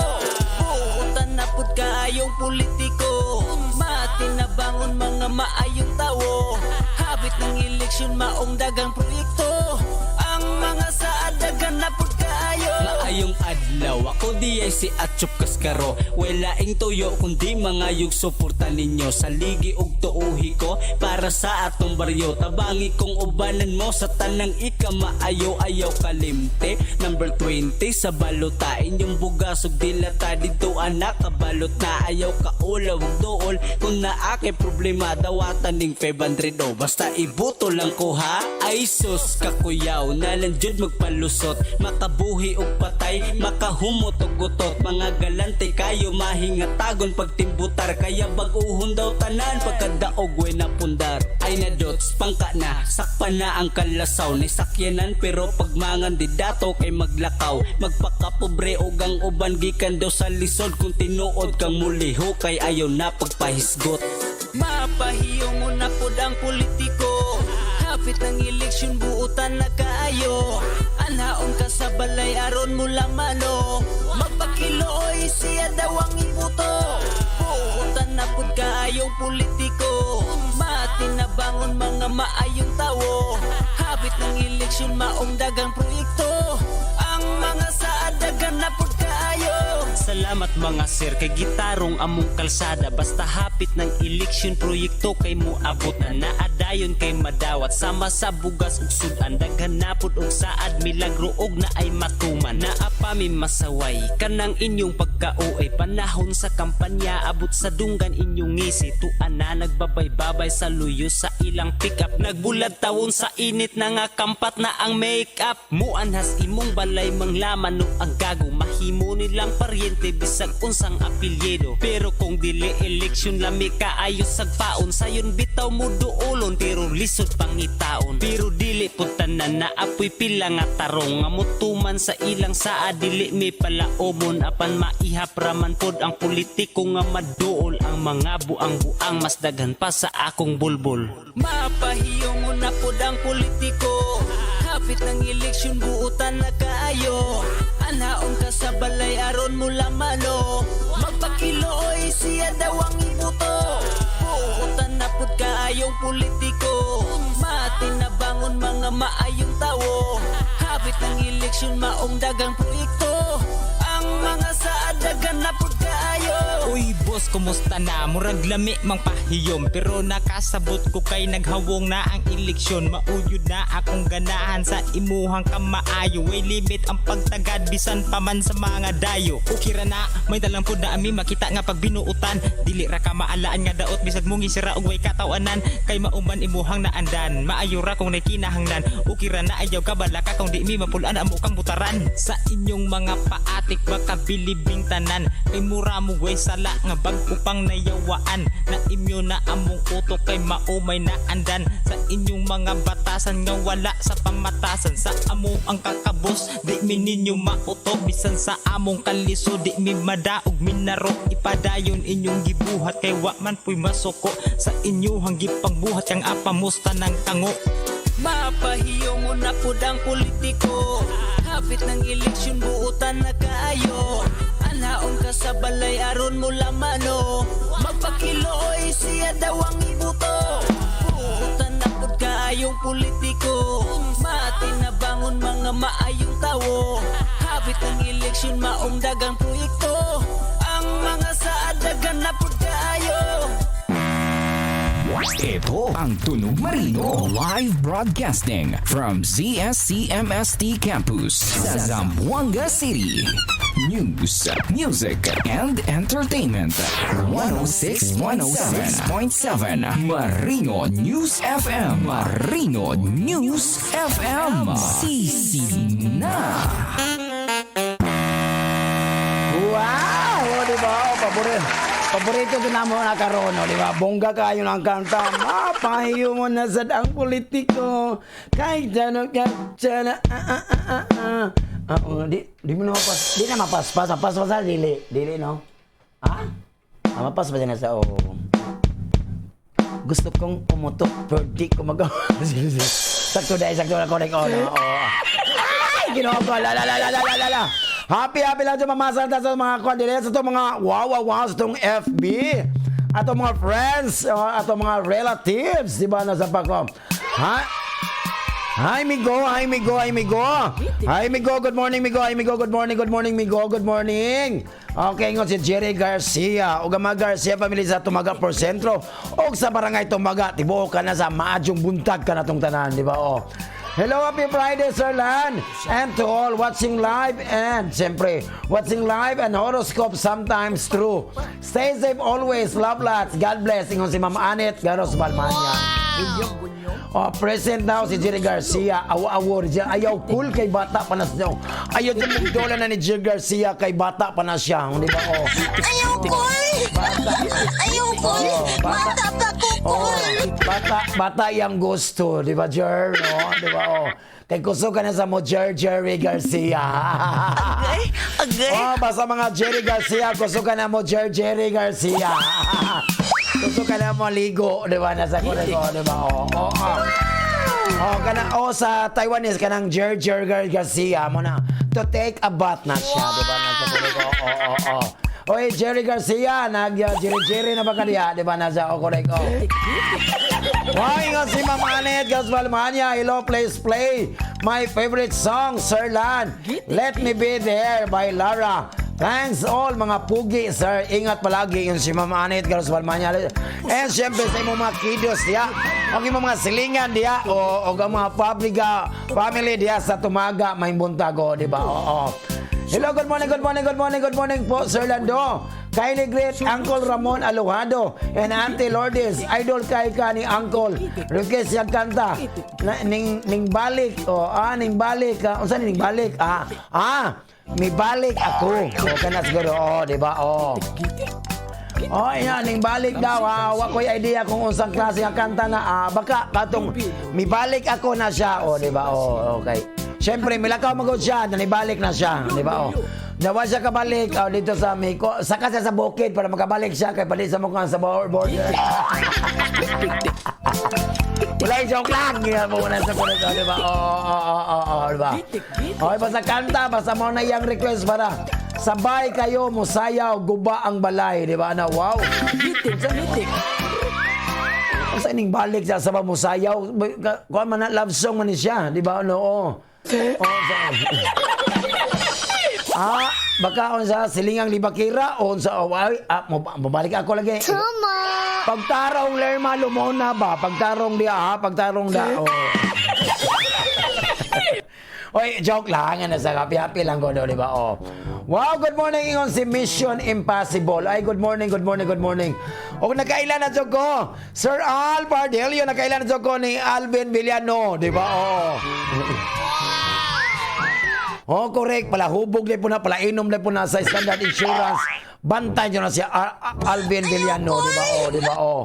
Buotan na pud kaayong politiko. Matinabangon mga maayong tawo. Hapit ng eleksyon, maong dagang proyekto. Ang mga saad dagan na pud kaayo. Maayong adlaw, ako di ay si Atsup Kaskaro. Walaing tuyo kundi mga yug suporta ninyo. Saligi og tuuhi ko para sa atong baryo. Tabangi kong ubanan mo sa tanang ikamaayo. Ayaw kalimte, number 20 sa balutain. Yung bugas ug dilata dito anak kabalot na. Ayaw kaulaw ug duol kung naa kay problema dawatan ning 500 o. Basta ibuto lang ko ha. Ay sus kakuyaw, nalang jud magpalusot. Makabuhi og patay, makahumot og gutot. Mga galante kayo mahingatagon pagtimbutar. Kaya bag-uhon daw tanan pagkadaog we na pundar. Ay na dots, pangka na, sakpa na ang kalasaw. Nisakyanan pero pagmangan di dato kay maglakaw. Magpakapobre og ang uban gikan daw sa lisod. Kung tinuod kang muliho kay ayaw na pagpahisgot. Mapahiyo mo na pud ang politiko. Hapit ng eleksyon, buotan na kaayo. Anhaon ka sa balay aron mo lamano. Magpakilooy siya daw ang ibuto. Buotan na pud kaayong politiko. Matinabangon mga maayong tawo. Hapit ng eleksyon, maong dagang proyekto. Ang mga saad dagan na pud kaayo. Salamat mga sir kay gitarong among kalsada. Basta hapit ng eleksyon, proyekto kay muabot na. Naadayon kay madawat sama sa bugas ug sudan. Daghan na pud og saad, milagro og na ay matuman. Naa pa mi masaway kanang inyong pagkauay. Panahon sa kampanya abot sa dunggan inyong ngisi. Tuan na nagbabay-babay sa luyo sa ilang pick up. Nagbulad tawon sa init na nga kampat na ang make up. Muanhas imong balay manglaman no ang gago. Mahimo nilang paryente bisag unsang apelyido. Pero kung dili eleksyon lami kaayo sagpaon. Sayon bitaw mo duolon pero lisod pangitaon. Pero dili pud tanan na apoy pila nga tarong. Nga mutuman sa ilang saa dili mi palaomon. Apan maihap raman pod ang politiko nga maduol. Ang mga buang-buang mas daghan pa sa akong bulbul. Mapahiyo mo na pod ang politiko. Hapit ng eleksyon, buotan na kaayo. Anhaon ka sa balay aron mo lamano. Magpakilooy siya daw ang ibuto. Buotan na pud kaayong politiko. Matinabangon mga maayong tawo. Hapit ng eleksyon, maong dagang proyekto. Ang mga saad dagan na pud kaayo. Uy boss, kumusta na? Murag lami mang pahiyom. Pero nakasabot ko kay naghawong na ang eleksyon. Mauyod na akong ganahan sa imuhang kamaayo. Way limit ang pagtagad bisan pa man sa mga dayo. Okay ra na, may dalang pud na ami makita nga pagbinuutan. Dili ra ka maalaan nga daot bisag mong isira og way katawanan. Kay mauman imuhang naandan, maayo ra kung nakinahanglan. Okay ra na ayaw ka balaka kung di mi mapulaan amo kang butaran. Sa inyong mga paatik baka bilibing tanan. Kay mura mo way sala nga bag-o pang nayawaan. Na imyo na among utok kay maumay na andan. Sa inyong mga batasan nga wala sa pamatasan. Sa amo ang kakabos di mi ninyo mauto. Bisan sa among kaliso di mi madaog minaro. Ipadayon inyong gibuhat kay wa man puy masuko. Sa inyohang gipangbuhat kang apamusta ng kango. Mapahiyo mo na pud ang politiko. Hapit ng eleksyon, buotan na kaayo. Anhaon ka sa balay aron mo lamano. Magpakilooy siya daw ang ibuto. Buotan na pud kaayong politiko. Matinabangon mga maayong tawo. Hapit ng eleksyon, maong dagang proyekto. Ang Mga saad daghan na pud kaayo. Ito ang Tunog Marino. Live broadcasting from ZSCMST Campus sa Zamboanga City. News, music, and entertainment. 106.7 Marino News FM. Marino News FM. Sisi na. Wow! O, di ba? O, paborito. Paborito ko na mo na karon, o, di ba? Bongga kayo ng kanta. Mapahiyo mo na sad ang politiko. Kahit ano ka, tsana, ah, ah, ah, ah, ah. Ah, oh, di mo na mapas, di na mapaspas. Mapaspas dili. Dili, no? Ha? Ah, mapaspas na sa, oh. Gusto kong umutok, pero di ko magawa. Sakto dahil, sakto na correct. Oh, no, oh. Ay, ginoo ko. La, la, la, la, la, la, la, la. Happy, happy lang sa mamasal sa mga kwan. Sa itong mga wow, wow, wow, sa itong FB. Ato mga friends, oh, ato mga relatives, di ba, nasa pako. Ha? Hi, Migo. Hi, Migo. Hi, Migo. Hi, Migo. Good morning, Migo. Hi, Migo. Good morning. Good morning, Migo. Good morning. Okay, ingon si Jerry Garcia. Ug ang mga Garcia family sa Tumaga por Sentro. Og sa Barangay Tumaga, tibuok ka na sa maadyong buntag ka na tong tanan, di ba? Oh. Hello, happy Friday, Sir Lan. And to all watching live and, siyempre, watching live and horoscope sometimes true. Stay safe always. Love lots. God bless. Ingon si Ma'am Anet Garos Balmanya. Oh, present now si Jerry Garcia. Awo-awo rin siya. Ayaw cool kay bata pa na siya. Ayaw din mugdola na ni Jerry Garcia kay bata pa na siya. Di ba? Oh. Ayaw cool! Ayaw cool! Oh, bata. Bata pa ko Oh, cool! bata, bata yung gusto, di ba, Jer? No? Di ba? Oh. Kay gusto ka na sa mo, Jer Jerry Garcia. Agay! Agay! Oh, basta mga Jerry Garcia, gusto ka na mo, Jer Jerry Garcia. Gusto ka na mo ligo, di ba? Nasa ko, di ba? Oh. Oh, kana oh sa Taiwanese kanang Jer Jer Garcia mo na to take a bath na siya, di ba? Nasa ko. Oh. Oy, Jerry Garcia, nag Jerry Jerry na ba kaniya, di ba? Nasa oh, correct, oh. Why nga si Ma'am Anet Gasbalmania. Hello, please play my favorite song, Sir Lan. Let Me Be There by Lara. Thanks all mga pugi, sir. Ingat palagi yun si Ma'am Anet Gasbalmania. And syempre sa imong mga kidos diya. O imong mga silingan diya o ang mga pabriga family diya sa Tumaga, may buntago, di ba? Oo. Hello, good morning, good morning, good morning, good morning po, Sir Lando. Kindly greet Uncle Ramon Alojado and Auntie Lourdes. Idol kay ka ni Uncle. Request siyang kanta. Na, ning, ning balik. Oh, ah, ning balik. Ah, unsa ni ning balik? Ah, ah, mi balik ako. O, kana siguro. Oh, di ba? Oh. Oh, iya, ning balik daw. Ah, wa ko'y idea kung unsang klase ang kanta na. Ah, baka katong mibalik ako na siya. Oh, di ba? Oh, okay. Siyempre, milakaw magod siya, nanibalik na siya, di ba? Oh. Nawa siya kabalik oh, dito sa Miko. Saka siya sa bukid para makabalik siya kay palit sa mukhang sa border. Wala yung joke lang. Gina mo na sa kulit, oh, di ba? Oh, di ba? Okay, basta kanta, basta mo na iyang request para sabay kayo musayaw, guba ang balay, di ba? Na, wow. Sa ining balik siya sa musayaw, kuan man na love song man ni siya, di ba? Ano, oh. Oh, ah, baka unsa silingang libakira o unsa oh, ay, ah, mobalik ako lagi. Tama! Pagtarong lerma lumona ba? Pagtarong diya ha, pagtarong da. Oh. Oy, joke lang. Ano sa happy happy lang ko, di ba? Oh. Wow, good morning ingon si Mission Impossible. Ay, good morning, good morning, good morning. O nakaila na jud ko. Sir Al Pardelio, nakaila na jud ko ni Alvin Villano, di ba? Oh. Oh, correct. Pala hubog na po na, pala inom na po na sa Standard Insurance. Bantay nyo na si Alvin Villano, di ba? Oh, di ba? Oh.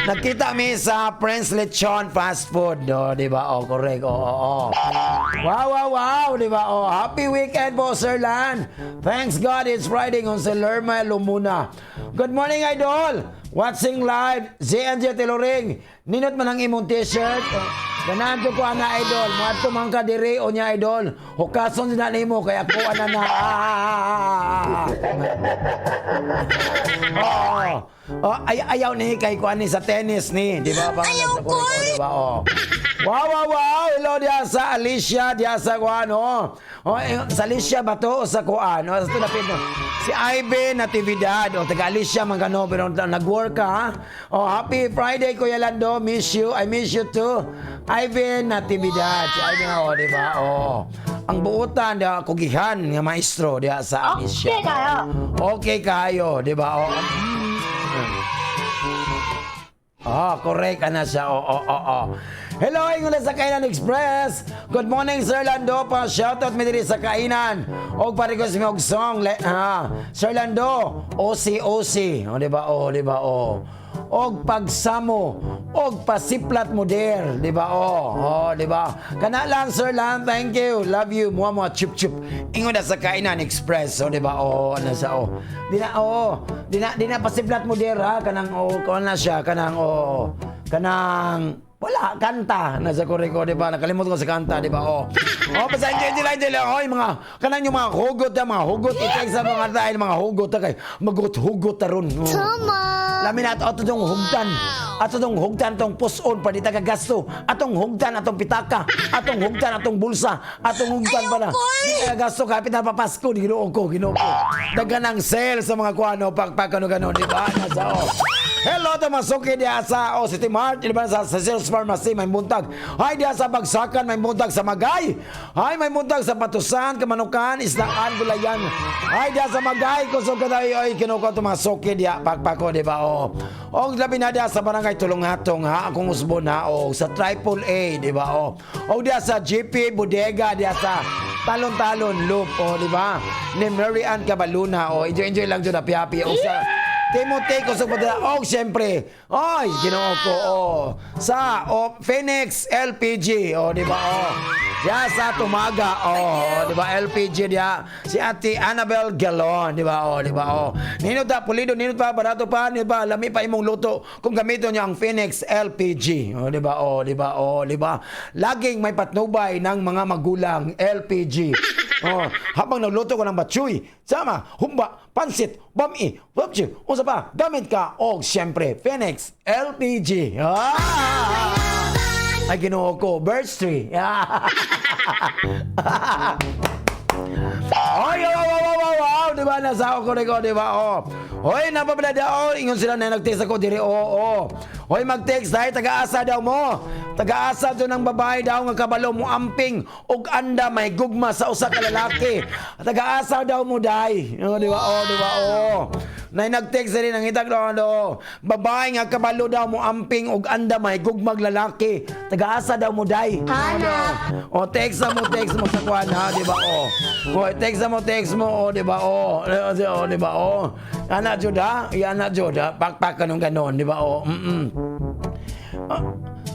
Nagkita mi sa Prince Lechon Fast Food, oh, di ba? Oh, correct. Oh. Wow, di ba? Oh, happy weekend po, Sir Lan. Thanks God, it's Friday on si Lerma Lumuna. Good morning, idol. Watching live, ZNJ Teloring. Ninot man ang imong t-shirt. Oh, ganahan ko ana, idol. Muadto man ka diri o niya, idol. Hukason na nimo kay ako ana na. Ah. Oo. Oh, ay ayaw ni kay kuan ni sa tennis ni, di ba? Ayaw ko. Di ba? Oh. Wow. Hello diya sa Alicia, diya sa kuan, oh. Oh, eh, sa Alicia ba to o sa kuan? Oh, sa to lapit no. Si Ivan Natividad, oh, taga Alicia man kano, pero nag-work ka, ha? Oh, happy Friday, Kuya Lando. Miss you. I miss you too. Ivan Natividad. Si Ivan, oh, di ba? Oh. Ang buutan, diya, kugihan nga maestro diya sa Alicia. Okay kayo. Okay kayo, di ba? Oh. Ah, correct ana siya. Oo. Hello, ingon sa Kainan Express. Good morning, Sir Lando. Pa shoutout mi diri sa Kainan. Og pa-request mi og song. Sir Lando, OC OC. O di ba? O, di ba? O. Og pagsamo, og pasiplat mo der, di ba? Oh, oh, di ba? Kana lang, Sir Lan, thank you. Love you. Mua mua chup chup. Ingon na sa Kainan Express, oh, di ba? Oh, na sa oh. Di na oh, di na pasiplat mo der ha, kanang oh, kuan na siya, kanang oh, kanang wala, kanta. Nasa koreko, di ba? Nakalimot ko sa kanta, di ba? Oh. Oh, basta enjoy enjoy enjoy lang. Oy, mga kanang yung mga hugot, ya, mga hugot. I-text sa mga tayo, mga hugot ta kay magut-hugot ta ron. Oh. Tama. Lami na ato ato tong hugtan. Ato tong hugtan tong puson pa di ta kagasto. Atong hugtan atong pitaka. Atong hugtan atong bulsa. Atong hugtan pa na. Di ta kagasto kapit na papasko. Ginoo ko, Ginoo ko. Daghan ang sale sa mga kuano pagpag ano ganon, di ba? Nasa oh. Hello to Masuki diya sa o City Mart, di ba sa Cecil's Pharmacy, may buntag. Hi diya sa Bagsakan, may buntag sa Magay. Hi, may buntag sa Patusan, Kamanukan, Islaan, Gulayan. Hi diya sa Magay, kusog ka tayo, ay kinuko to Masuki diya, pakpako, di ba? O. Og labi na diya sa Barangay Tulunghatong ha, akong usbon ha, o sa Triple A, di ba? O. Og diya sa GP Bodega, diya sa Talon-Talon Loop, o, di ba? Ni Mary Ann Cabaluna, o, enjoy enjoy lang dyan, happy happy. O sa Timothy kusog pa dila. Og siyempre, ay, Ginoo ko, oh. Sa oh, Phoenix LPG, oh, di ba? Oh. Ya sa Tumaga, oh, di ba? LPG diya. Si Ate Annabel Galon, di ba? Oh, di ba? Oh. Nindot ta pulido, nindot pa barato pa, di ba? Lami pa imong luto kung gamiton niyo ang Phoenix LPG. Oh, di ba? Oh, di ba? Oh, di ba? Laging may patnubay ng mga magulang LPG. Oh, habang nagluto ko ng batchoy, sama, humba, pansit, bami, wapchi, unsa pa, gamit ka, og siyempre, Phoenix LPG. Ah! Ay, Ginoo ko, Birch Tree. Ah! Ay, wow. Di ba? Nasa ako ko, di ba? Oh. Hoy, napabala daw. Ingon sila na nag-text ako diri. Oo, oh, Hoy, mag-text dahil taga-asa daw mo. Taga-asa do ng babae daw nga kabalo mo amping og anda may gugma sa usa ka lalaki. Taga-asa daw mo day. Oh, di ba? Oh, di ba? Oh. Nay nag-text rin ang itag daw ano, babae nga kabalo daw mo amping og anda may gugmag lalaki. Taga-asa daw mo day. Hanap. O, text mo sa kuan ha, di ba? O. O, text mo, o, di ba? O, o, di ba? O. Ana jud ha, ana jud ha, pakpak kanong ganon, di ba? O. Ah,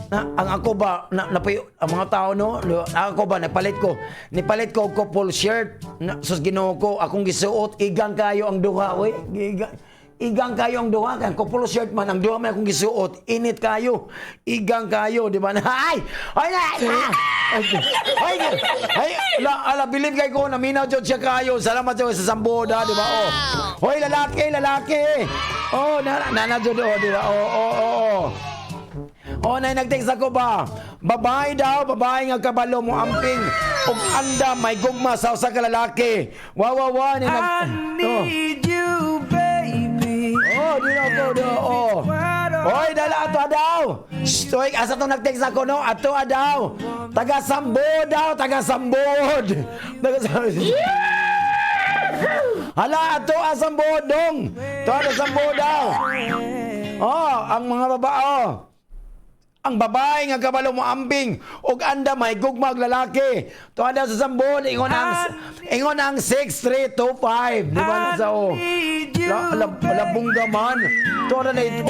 na, ang ako ba na, napayo, ang mga tao no, ako ba nipalit ko og couple shirt na, sus Ginoo ko akong gisuot igang kayo ang duha oy, igang igang kayo ang duha kay couple shirt man ang duha man akong gisuot, init kayo, igang kayo, di ba? Ay ay ay ay ay ay la, ala bilib kay ko naminaw jud siya kayo, salamat jud sa Samboda, di ba? Oh, hoy lalaki lalaki, oh na na, na jud, oh, di ba? Oh oh oh oh. O, nay nag-text ako ba? Babae daw, babae nga kabalo mo amping ug anda may gugma sa usa ka lalaki. Wow wow wow ni nag I need you, baby. Oh, di na ako, do. Oh. Hoy, dala ato daw. Shh, oy, asa tong nag-text ako no? Ato daw. Taga Sambo daw, taga Sambod. Taga Sambod. Hala, ato Sambod dong. To ato Sambo daw. Oh, ang mga babae. Oh. Ang babae nga kabalo mo ambing ug anda may gugmag lalaki. Tuwa sa Sambod, ingon ang 6325, di ba sa o? La, la, labongga man. Tuwa na ito,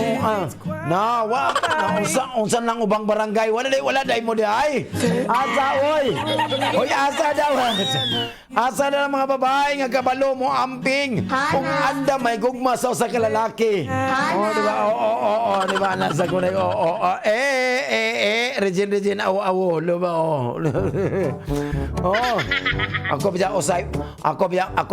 na wa na unsa unsa lang ubang barangay, wala day wala day mo di ay. Asa oy. Oy asa daw. Asa na ang mga babae nga kabalo mo amping ug anda may gugma sa usa ka lalaki. Oh, di ba? Oo, oo, oo, di ba, nasa kunay, oh, eh, eh, eh, Regine, Regine, awo, awo, di ba, oh. Oh, ako biya usay, ako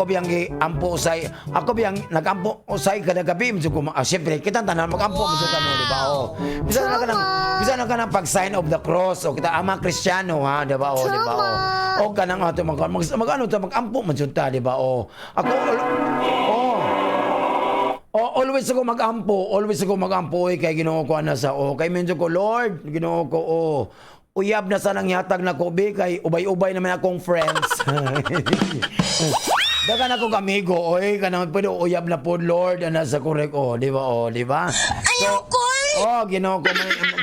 biyang gi ampo usay, ako biyang nagampo usay kada gabi, medyo ko, ah, siyempre, kita tanan magampo, medyo tanan, di ba, oh. Bisan na ka ng pag-sign of the cross, o kita, ama Kristiyano, ha, di ba, oh, di ba, oh. O kanang ato mag ano to magampo man jud ta, di ba, oh. Ako, oh, oh, always ako magampo oy kay Ginoo ko ana sa oh, kay medyo ko Lord, Ginoo ko oh. Uyab na sanang yatag na ko be kay ubay-ubay naman akong friends. Dagan ako amigo oy kanang pwede uyab na po Lord ana sa korek oh, di ba oh, di ba? Ayaw ko! Oh, Ginoo ko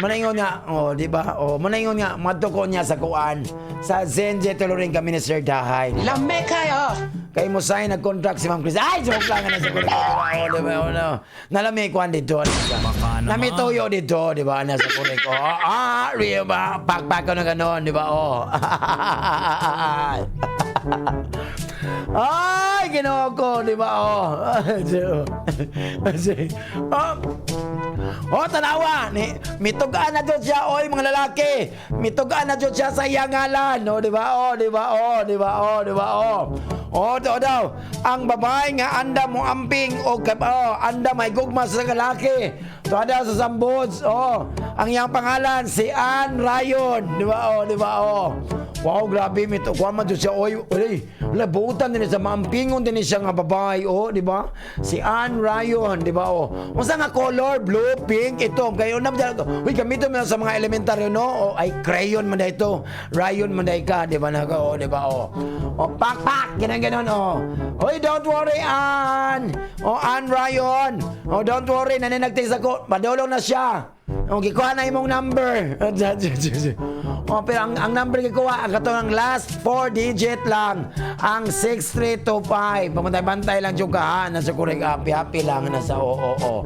manaingon nga, oh, di ba? Oh, manaingon nga madto ko niya sa kuan sa Zenje Tuloring kami ni Sir Dahay. Lame kayo! Kay mo sign nag-contract si Ma'am Chris. Ay, joke lang ana sa korek. Oh, di ba? Oh, no. Nalami kuan dito. Nami tuyo dito, di ba? Ana sa korek. Oh, ah, real ba? Pakpak ko na ganon, di ba? Oh. Ay, Ginoo ko, di ba? Oh. Oh. Oh, tanawa ni mitugaan na jud siya oy mga lalaki. Mitugaan na jud siya sa iyang ngalan, no, di ba? Oh, di ba? Oh, di ba? Oh, di ba? Oh. Oh, daw daw. Ang babae nga anda mo amping o oh, anda may gugma sa lalaki. Tuada sa Sambods. Oh, ang iyang pangalan si Ann Rayon, di ba? Oh, di ba? Oh. Wow, grabe mito. Kuha man jud siya oy, oy. Wala buutan din sa maampingon din siya nga babae, oh, di ba? Si Ann Rayon, di ba? Oh. Unsa nga color? Blue, pink, ito. Kayo na uy, gamiton mo na sa mga elementaryo, no? Oh, ay crayon man ito. Rayon man ka, di ba na oh, di ba? Oh. Oh, pak pak, ganun ganon, oh. Hoy, don't worry, Ann. Oh, Ann Rayon. Oh, don't worry, naninagtis ako. Padulong na siya. Oh, gikuha na imong number. Oh, pero ang number gikuha, ang katong ang last 4 digit lang, ang 6325. Pamantay-bantay lang jud ka ha, nasa kurek happy happy lang nasa oo oo.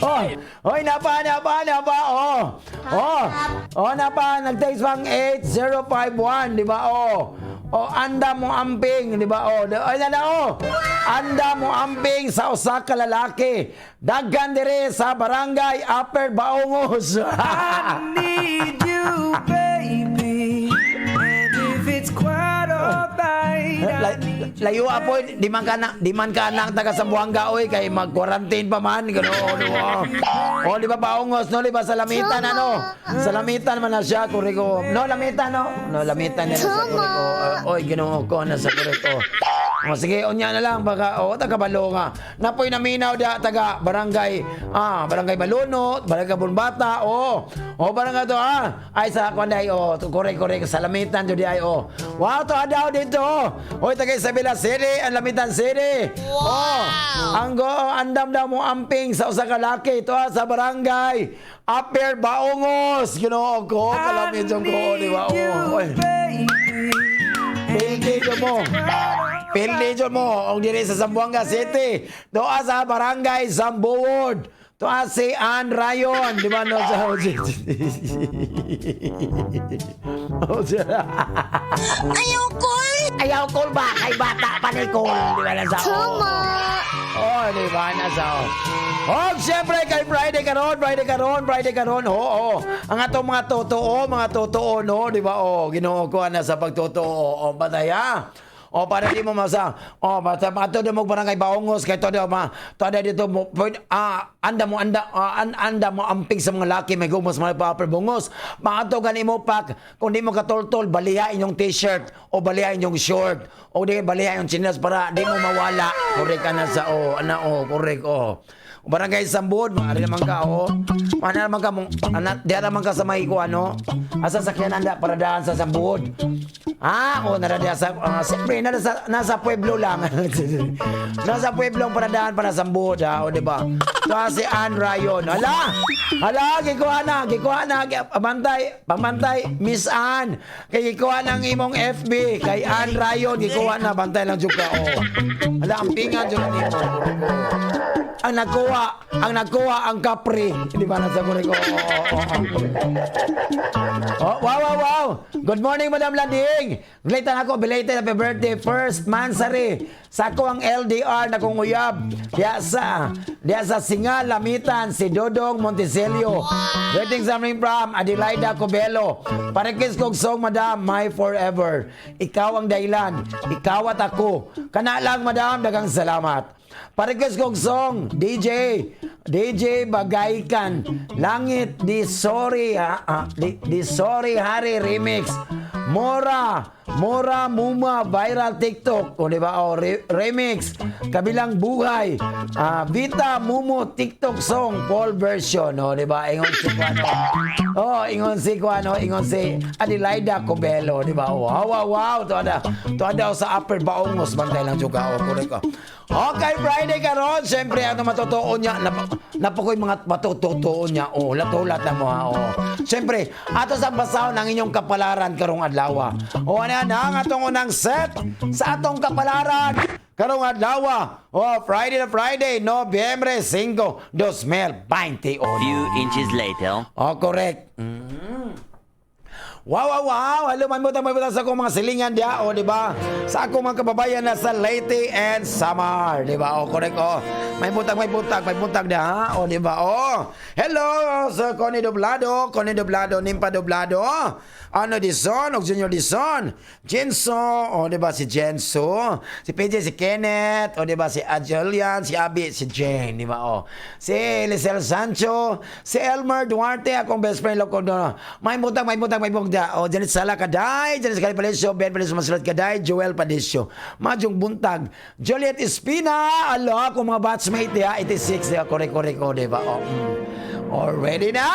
Oh, oy napa napa napa oh. Oh. Oh napa nag-text pang 8051, di ba? Oh. Oh, anda mo amping, di ba? Oh, ay na oh. Anda mo amping sa usa ka lalaki. Daghan diri sa barangay Upper Baongos. I need you, baby. And if it's quite alright, I need Layo apoy, di man ka na, di man ka anak taga Zamboanga oy kay mag-quarantine pa man gano oh, oh, di ba Baongos no, di ba sa Lamitan ano? Sa Lamitan man na siya kuriko. No, Lamitan no. No, Lamitan na siya kuriko. Oy, Ginoo ko na sa kuriko. O sige, unya na lang baka oh taga balo nga. Napoy naminaw da taga barangay barangay Balunot, barangay Bunbata, oh. Oh, barangay to ah. Ay sa kuan ay oh, kore kore sa Lamitan jud ay oh. Wow, to adaw dito. Oy, taga Isabela City, ang Lamitan City. Wow. Oh, ang go andam daw mo amping sa usa ka laki to sa barangay Upper Baongos. Ginoo ko, kalamit jud ko, di ba? Oh. Oy. Pildi mo. Pildi mo. Og diri sa Zamboanga City. Doa sa barangay Zambood. Doa si Ann Rayon. Di ba no? Ayaw ko! Ayaw ko ba? Kay bata pa ni Cole. Di ba nasa? Tama! Oh, di ba nasa? Oh, siyempre kay Friday karon, Friday karon, Friday karon. Oo, oh, ang atong mga totoo no, di ba? Oh, Ginoo ko na sa pagtotoo. Oh, batay ha. O para di mo masa. O basta ato do mo barangay Baongos kay todo ma. Todo dito mo anda mo anda anda mo amping sa mga laki may gumos mga pa bungos. Maato gani mo pak kung di mo katultol baliha inyong t-shirt o baliha inyong short o di baliha inyong chinelas para di mo mawala. Korek ka na sa o ana o korek o. Barangay Sambod, maaari naman ka, oh. Maaari naman ka, ana, di naman ka sa may ko, ano. Asa sakyan anda para daan sa Sambod. Ah, oh, nara sa, siyempre, nasa pueblo lang. Nasa pueblo ang paradaan para sa Sambod, ha, o, di ba? So, si Ann Rayon. Hala! Hala, gikuha na, pamantay, pamantay, Miss Ann. Kay gikuha na ang imong FB, kay Ann Rayon, gikuha na, bantay lang jud ka, oh. Hala, ang pingan jud nimo. Ang nagkuha ang Capri. Di ba nasa kunin ko? Oh, wow, wow, wow. Good morning, Madam Landing. Greeting! Glaitan ako, belated happy birthday, first mansari. Sa ako ang LDR na kong uyab. Diya sa Singa, Lamitan, si Dodong Monticelio. Greetings coming from Adelaida Cobello. Pa-request kog song, madam, My Forever. Ikaw ang dahilan, ikaw at ako. Kana lang, madam, daghang salamat. Pa-request kog song, DJ, DJ Bagaykan, Langit Di Sorry, ha, ah, Di Sorry Hari Remix. Mora, Mora Muma Viral TikTok, o di ba? O remix, Kabilang Buhay, ah, Vita Mumu TikTok song full version, o di ba? Ingon si Kuano. Oh, ingon si Kuano, ingon si Adelaida Cobello, di ba? Wow. Tuada sa Upper Baongos bantay lang juga o correct ko. Okay, Friday karon, siyempre ano matotoo niya, napakoy mga matotoo niya. Oh, lat-ulat na mo ha. Oh. Siyempre, ato sa basahon ang inyong kapalaran karong adlaw. O ano na ang atong unang set sa atong kapalaran karong adlaw. Oh, Friday na Friday, Nobyembre 5, 2021. Few inches later. Oh, correct. Wow. Hello, may butang sa akong mga silingan diya, o, di ba? Sa akong mga kababayan na sa Leyte and Samar, di ba? O, correct, o. May butang, may butang, may butang diya, ha? O, di ba? O, hello, Sir Connie Doblado, Connie Doblado, Nimpa Doblado, ano Dison, og Junior Dison, Jenso, o, di ba? Si Jenso, si PJ, si Kenneth, o, di ba? Si Adjulian, si Abby, si Jane, di ba? O, si Lisel Sancho, si Elmer Duarte, akong best friend, loko, no. May butang, may butang, may butang diya. O, Janet Sala Kaday, Janet Sala Palicio, Ben Palicio Masulat Kaday, Joel Palicio. Majong buntag. Juliet Espina, alo, akong mga batchmate diya, 86, diya, correct, correct, o, di ba? O. Already na!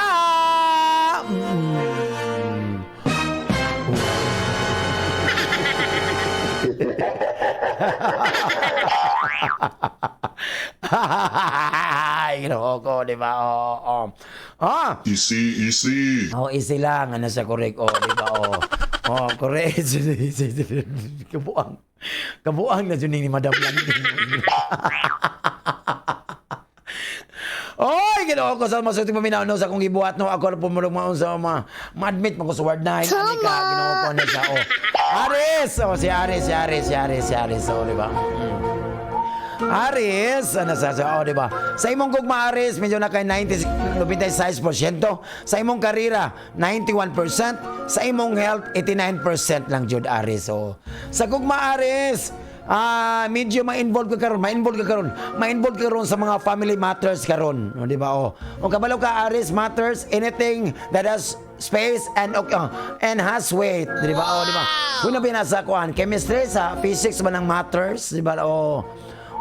Ay, ginoo ko, di ba? Oo, oo. Ah! Easy, easy. Oh, easy lang. Ano sa correct? Oh, di ba? Oh. Oh, correct. Kabuang. Kabuang na dyan ni Madam lang. Oy, ginoo ko sa masuti paminaw no sa akong gibuhat no ako na pumulong maon sa ma ma-admit man ko sa ward 9 ani ka ginoo ko na siya oh. Aris, oh si Aris, si Aris, si Aris, si Aris, oh, di ba? Aris, ano sa oh, di ba? Sa imong gugma Aris, medyo na kay 90 96%. Sa imong karera, 91%. Sa imong health, 89% lang jud Aris. Oh. Sa gugma Aris, medyo ma-involve ka karon, ma-involve ka karon, ma-involve ka karon sa mga family matters karon, o, di ba? Oh. O kabalo ka Aris matters anything that has space and has weight, di ba? Oh, di ba? Kung na binasa kuan, chemistry sa physics ba ng matters, di ba? Oh.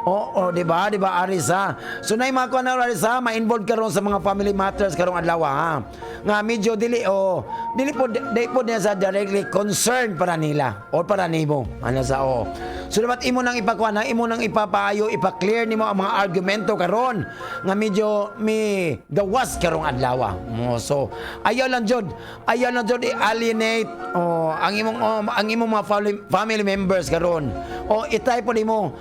Oo, di ba? Di ba, Aris, ha? So, na mga kuan na, Aris, ha? Ma-involve karon sa mga family matters karong adlaw, ha? Nga medyo dili, oh, dili po, di po niya sa directly concern para nila or para nimo. Ano sa, oh. So, dapat imo nang ipakuan, ha? Imo nang ipapaayo, ipa-clear nimo ang mga argumento karon nga medyo mi gawas karong adlaw. Mo, so, ayaw lang jud, ayaw lang jud i-alienate oh, ang imong oh, ang imong mga family members karon. O itry po nimo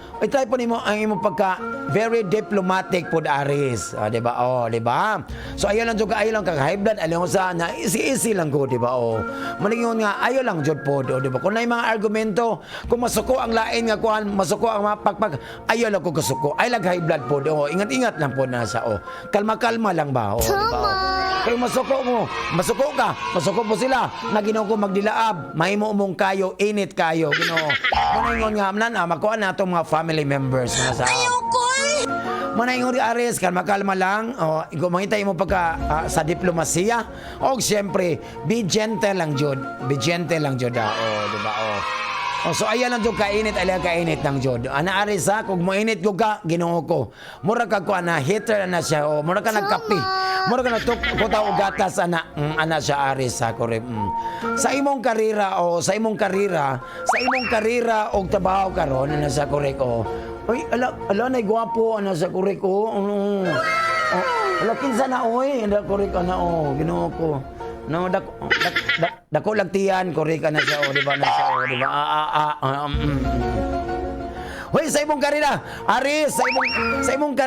ang imong pagka very diplomatic pod Aris. Ah, di ba? Oh, di ba? So ayaw lang jud ka, ayaw lang kag high blood, ayaw sa na easy easy lang ko, di ba? Oh. Malingon nga ayaw lang jud pod, oh, di ba? Kung naay mga argumento, kung masuko ang lain nga kuan, masuko ang mga pakpak, ayaw lang ko kasuko. Ay lang high blood pod. Oh, ingat-ingat lang pod na sa oh. Kalma-kalma lang ba? Oh, di ba? Oh. Kay masuko mo, masuko ka, masuko po sila. Na Ginoo ko magdilaab, mahimo mong kayo, init kayo, Ginoo. Muna nga man ah, makuha na atong mga family members na sa. Muna ingon Aris, kalma-kalma lang. O, mangita mo pagka sa diplomasiya. O siyempre, be gentle lang jud. Be gentle lang jud ah. O, di ba? O. O, so ayan lang jud kainit, alay kainit lang jud. Ana Aris ha, kung moinit ko ka, Ginoo ko. Mura ka ko ana heater ana siya o mura ka nagkape. Mura ka nagtuk kuta og gatas ana. Ana siya Aris ha, correct. Sa imong karera o sa imong karera, sa imong karera og trabaho karon ana siya correct o. Uy, ala ala nay gwapo ana sa correct o. Ano? Oh, ala kinsa na oy, ana correct ana o, Ginoo ko. No, dako dak, dak, dako lang tiyan, correct ana siya o, di ba na siya o, di ba? Ah, ah, ah. Hoy, sa imong karera, Aris, sa imong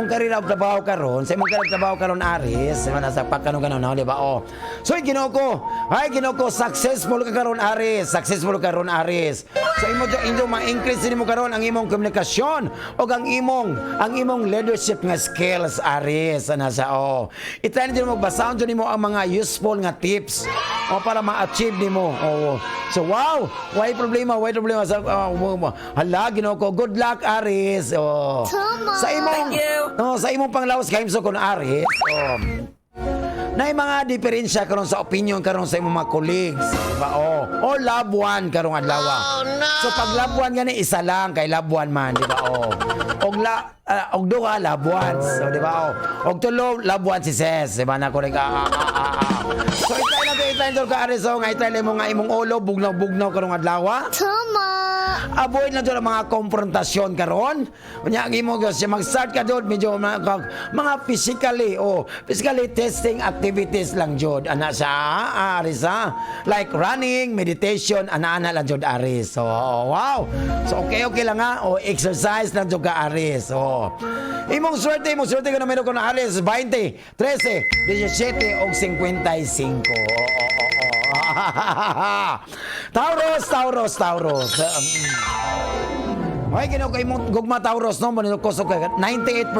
karera og trabaho karon, sa imong karera og trabaho karon, Aris, di ba, nasa pagkano kanon, no, di ba? Oh. So, ay, Ginoo ko, ay, Ginoo ko, successful ka karon, Aris, successful ka karon, Aris. So imo inyo ma-increase nimo karon ang imong komunikasyon o ang imong leadership nga skills, Aris, ana sa, oh. I-try nimo, basahon jud nimo ang mga useful nga tips o para ma-achieve nimo. Oh. So wow, why problema, why problema sa hala, Ginoo ko, good luck, Aris. Oh. Sa imong no, sa imong panglawas kahimsog kon, Aris. Oh. Na mga diferensya karon sa opinion karon sa imong mga colleagues, di ba? Oh, o loved one karong adlaw. Oh, no. So pag loved one gani, isa lang kay loved one man, di ba? Oh. Og la og duha, loved ones. So di ba? Oh. Og tulo, loved ones si Ses, di ba na correct? Ah, ah, ah, ah, ah. So itry na to, itry to ka, Aris, oh, nga itry mo nga imong ulo bugnaw-bugnaw karong adlaw. Tama. Avoid na jud ang mga konfrontasyon karon. Unya ang imo siya mag-start ka doon medyo mga physically, oh, physically testing activities lang jud ana sa, Aris, ha. Like running, meditation, ana-ana lang jud, Aris. So oh, wow. So okay lang ha. O exercise lang jud ka, Aris. Oh. Imong swerte ko numero ko na, Aris, 20, 13, 17 og 55. Oo. Taurus, Taurus, Taurus. Ay, Ginoo ko, imong gugma, Taurus, no, manino ko kay 98%.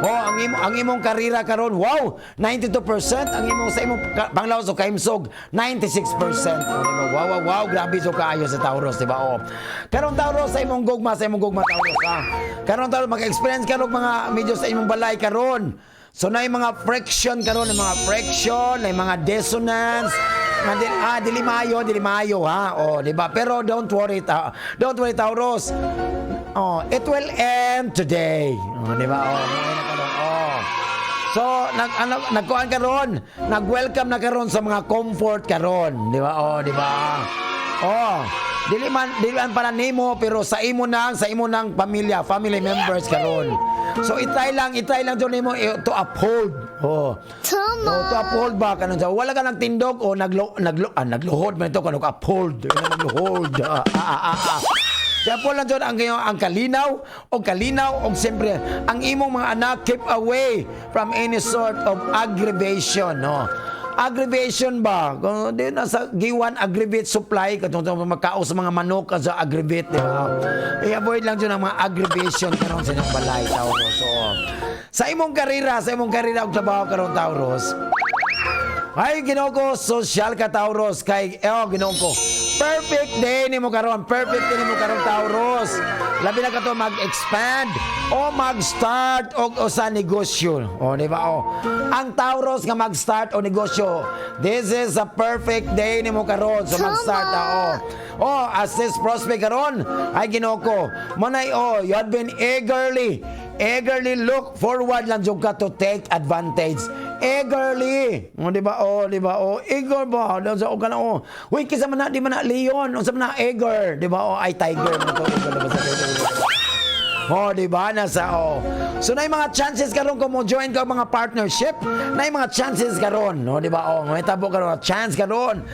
Oh, ang imong karera karon, wow, 92% ang imong sa imong panglawas o kahimsog, 96%. Oh, di ba? Wow, grabe so kaayo sa Taurus, di ba? Oh. Karon, Taurus, sa imong gugma, Taurus, ha. Karon, Taurus, maka-experience karon mga medyo sa imong balay karon. So na mga friction karon, yung mga friction, na mga dissonance, nga dili maayo, dili maayo ha. Oh, di ba? Pero don't worry, don't worry, Taurus. Oh, it will end today. Oh, di ba? Oh, na karon. Oh. So, nag ano, nagkuan karon, nag-welcome na karon sa mga comfort karon, di ba? Oh, di ba? Oh, dili man para nimo pero sa imo nang pamilya, family members karon. So itry lang jud nimo to uphold. Oh. Tama. Oh, to uphold ba kanon sa wala ka nagtindog o nagluhod man ito kano uphold, nagluhod. Ah, ah, ah, ah. Kaya po lang dyan ang, ang kalinaw o kalinaw o siyempre ang imong mga anak, keep away from any sort of aggravation, no? Aggravation ba? Kung di nasa giwan aggravate supply katong magkaos sa mga manok sa aggravate, di ba? I-avoid lang dyan ang mga aggravation karon sa inyong balay, Taurus. So, sa imong karera og trabaho karon, Taurus, ay, Ginoo ko, social ka, Taurus, kay oh, Ginoo ko. Perfect day nimo karon, perfect day nimo karon, Taurus. Labi na kato mag-expand o mag-start og usa negosyo. O, di ba? O. Ang Taurus nga mag-start o negosyo. This is a perfect day nimo karon. So mag-start na, oh. Oh, assist prospect karon. Ay, Ginoo ko. Manay, oh, you have been eagerly look forward lang jud ka to take advantage. Eagerly. O, di ba? Oh, di ba? Oh, eager ba? Di sa ka na, oh. Uy, kisa man na, di man na leon. Unsa man na eager, di ba? Oh, ay tiger man to. Eager, di ba? Oh, di ba? Nasa, oh. So na mga chances karon kung mo join ka mga partnership, na mga chances karon, no, di ba? Oh, may tabo karon, chance karon.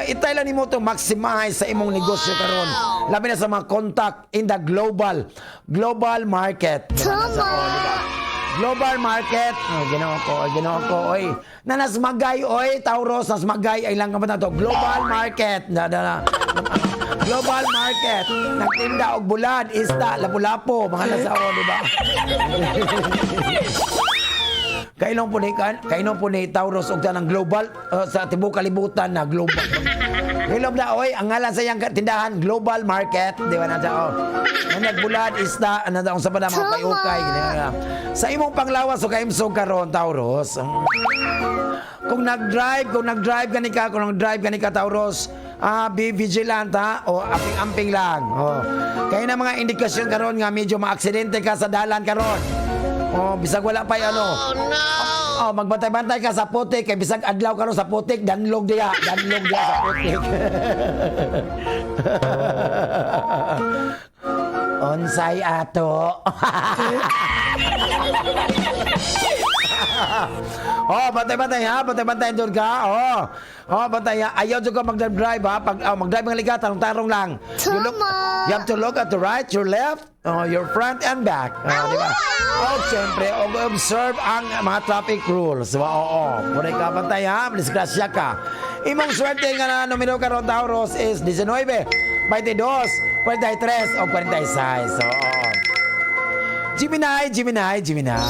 Itay lang nimo to maximize sa imong negosyo karon. Labi na sa mga contact in the global global market. Di ba? Nasa, oh, di ba? Global market. Oh, Ginoo ko, oy, Ginoo ko, oy. Na nasmagay, oy, Taurus, nasmagay ay lang ka ba to? Global market. Na, na, na. Global market. Nagtinda og bulad, isda, lapu-lapo, mga nasa, oh, di ba? Kailong po ni Taurus og tanang global sa tibuok kalibutan na global. Hilom na, oy, ang ngalan sa iyang tindahan, Global Market, di ba na oh. Na nagbulad isda, ano daw sa pa na mga payukay, ganyan. Sa imong panglawas o kaimsog karon, Taurus. Kung nag-drive ka ni ka, Taurus, be vigilant ha, o amping-amping lang. Oh. Kaya na mga indikasyon karon nga medyo maaksidente ka sa dalan karon. Oh, bisag wala pa ano. Oh, no! Oh, magbantay-bantay ka sa putik kay bisag adlaw karon sa putik, danlog diha sa putik. Unsay ato? Oh, bantay-bantay ha, bantay-bantay jud ka. Oh. Oh, bantay ha. Ayaw jud ka mag-drive ha. Pag oh, mag-drive nga liga, tarong-tarong lang. You have to look at the right, your left, oh, your front and back. Oh, di ba? Oh, siyempre, observe ang mga traffic rules. Di ba? Oo. Pwede ka bantay ha, disgrasya ka. Imong swerte nga na numero karon, Taurus, is 19, 22, 43 o 46. Oo. Gemini, Gemini, Gemini.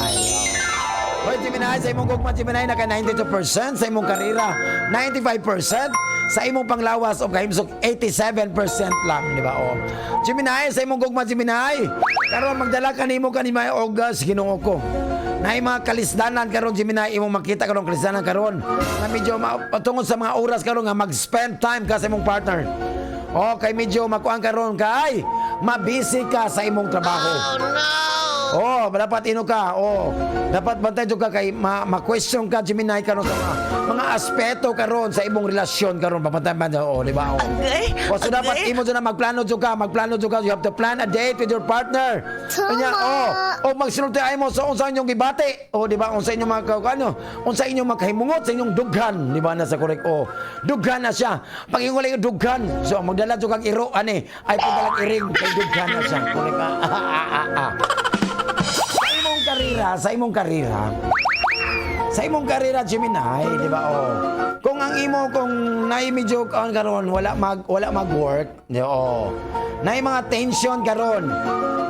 Hoy, Gemini, sa imong gugma, Gemini, naka 92%, sa imong karera, 95%, sa imong panglawas o kahimsog, 87% lang, di ba? Oh. Gemini, sa imong gugma, Gemini, karon magdala ka nimo kanima August, Ginoo ko. Na mga kalisdanan karon, Gemini, imong makita karon kalisdanan karon na medyo tungod sa mga oras karon nga mag-spend time ka sa imong partner. Oh, kay medyo makuang karon kay mabisi ka sa imong trabaho. Oh no! Oh, dapat ino ka. Oh, dapat bantay jud ka kay ma-question ka, Gemini, karon sa mga aspeto karon sa imong relasyon karon, babantay man, oh, di ba? Oh. Oh, so dapat imo jud na magplano jud ka, magplano jud ka. You have to plan a date with your partner. Kanya, oh, oh magsinulti ay mo sa unsa inyong gibati. Oh, di ba? Unsa inyong mga ano, unsa inyong makahimungot sa inyong dughan, di ba, na sa correct. Oh, dughan na siya. Pag ingon lang dughan, so magdala jud kag iro ani, ay pagalang iring kay dughan na siya. Correct. Ah. Sa imong karera, sa imong karera, sa imong karera, Gemini, di ba? Oh. Kung ang imo kung naay medyo kaon karon wala mag-work, di oh. Naay mga tension karon.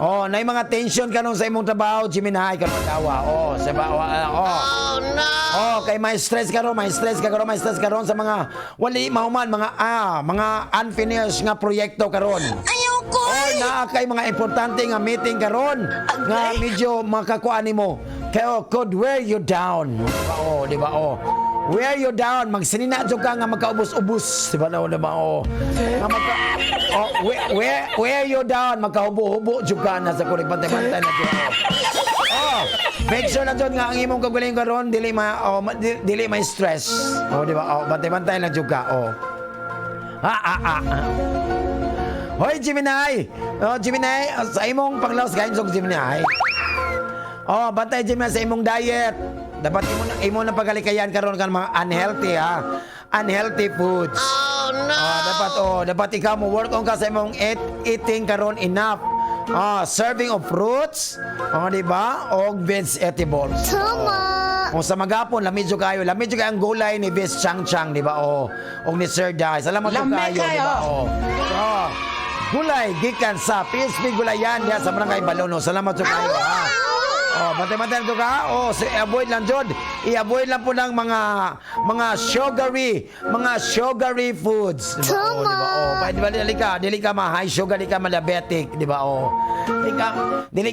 Oh, naay mga tension karon sa imong trabaho, Gemini, karon dawa. Oh, sa ba oh. Oh no! Oh, kay may stress karon, may stress ka karon, may stress karon sa mga wali mahuman mga unfinished nga proyekto karon. Ayoko! Or naa kay mga importante nga meeting karon nga medyo makakuan nimo. Kaya could wear you down. Diba, oh, di ba? Oh. Wear you down, magsinina jud ka nga magkaubos-ubos, di ba no, di ba? Oh. Nga magka oh, wear you down, magkahubo-hubo jud ka na sa kurig bantay-bantay na jud. Oh. Make sure na jud nga ang imong kagaling karon dili ma oh, dili may stress. Oh, di ba? Oh, bantay-bantay na jud ka. Oh. Ah, ah, ah. Ah. Hoy, Gemini! Oh, Gemini, sa imong panglawas kain sa Gemini. Oh, bantay, Gemini, sa imong diet. Dapat imo na pagalikayan karon kan mga unhealthy ha. Unhealthy foods. Oh no! Oh, dapat oh, dapat ikaw mo work on ka sa imong eating karon enough. Ah, serving of fruits, oh, di ba? Og vegetables. Tama! Oh, sa magapon, lami jud kayo. Lami jud kayo ang gulay ni Vice Chang Chang, di ba? Oh, og ni Sir Dai. Salamat jud Lami kayo, di ba? kayo. Oh. So, gulay gikan sa PSP Gulayan diya sa Barangay Balono. Salamat jud kayo, ha. Oh, bantay-bantay lang ka. Oh, so, i-avoid lang jud. I-avoid lang po ng mga sugary foods. Di ba? Oh, di ba? Oh, pa, di ba dili ka ma high sugar, dili ka ma diabetic, di ba? Oh. Dili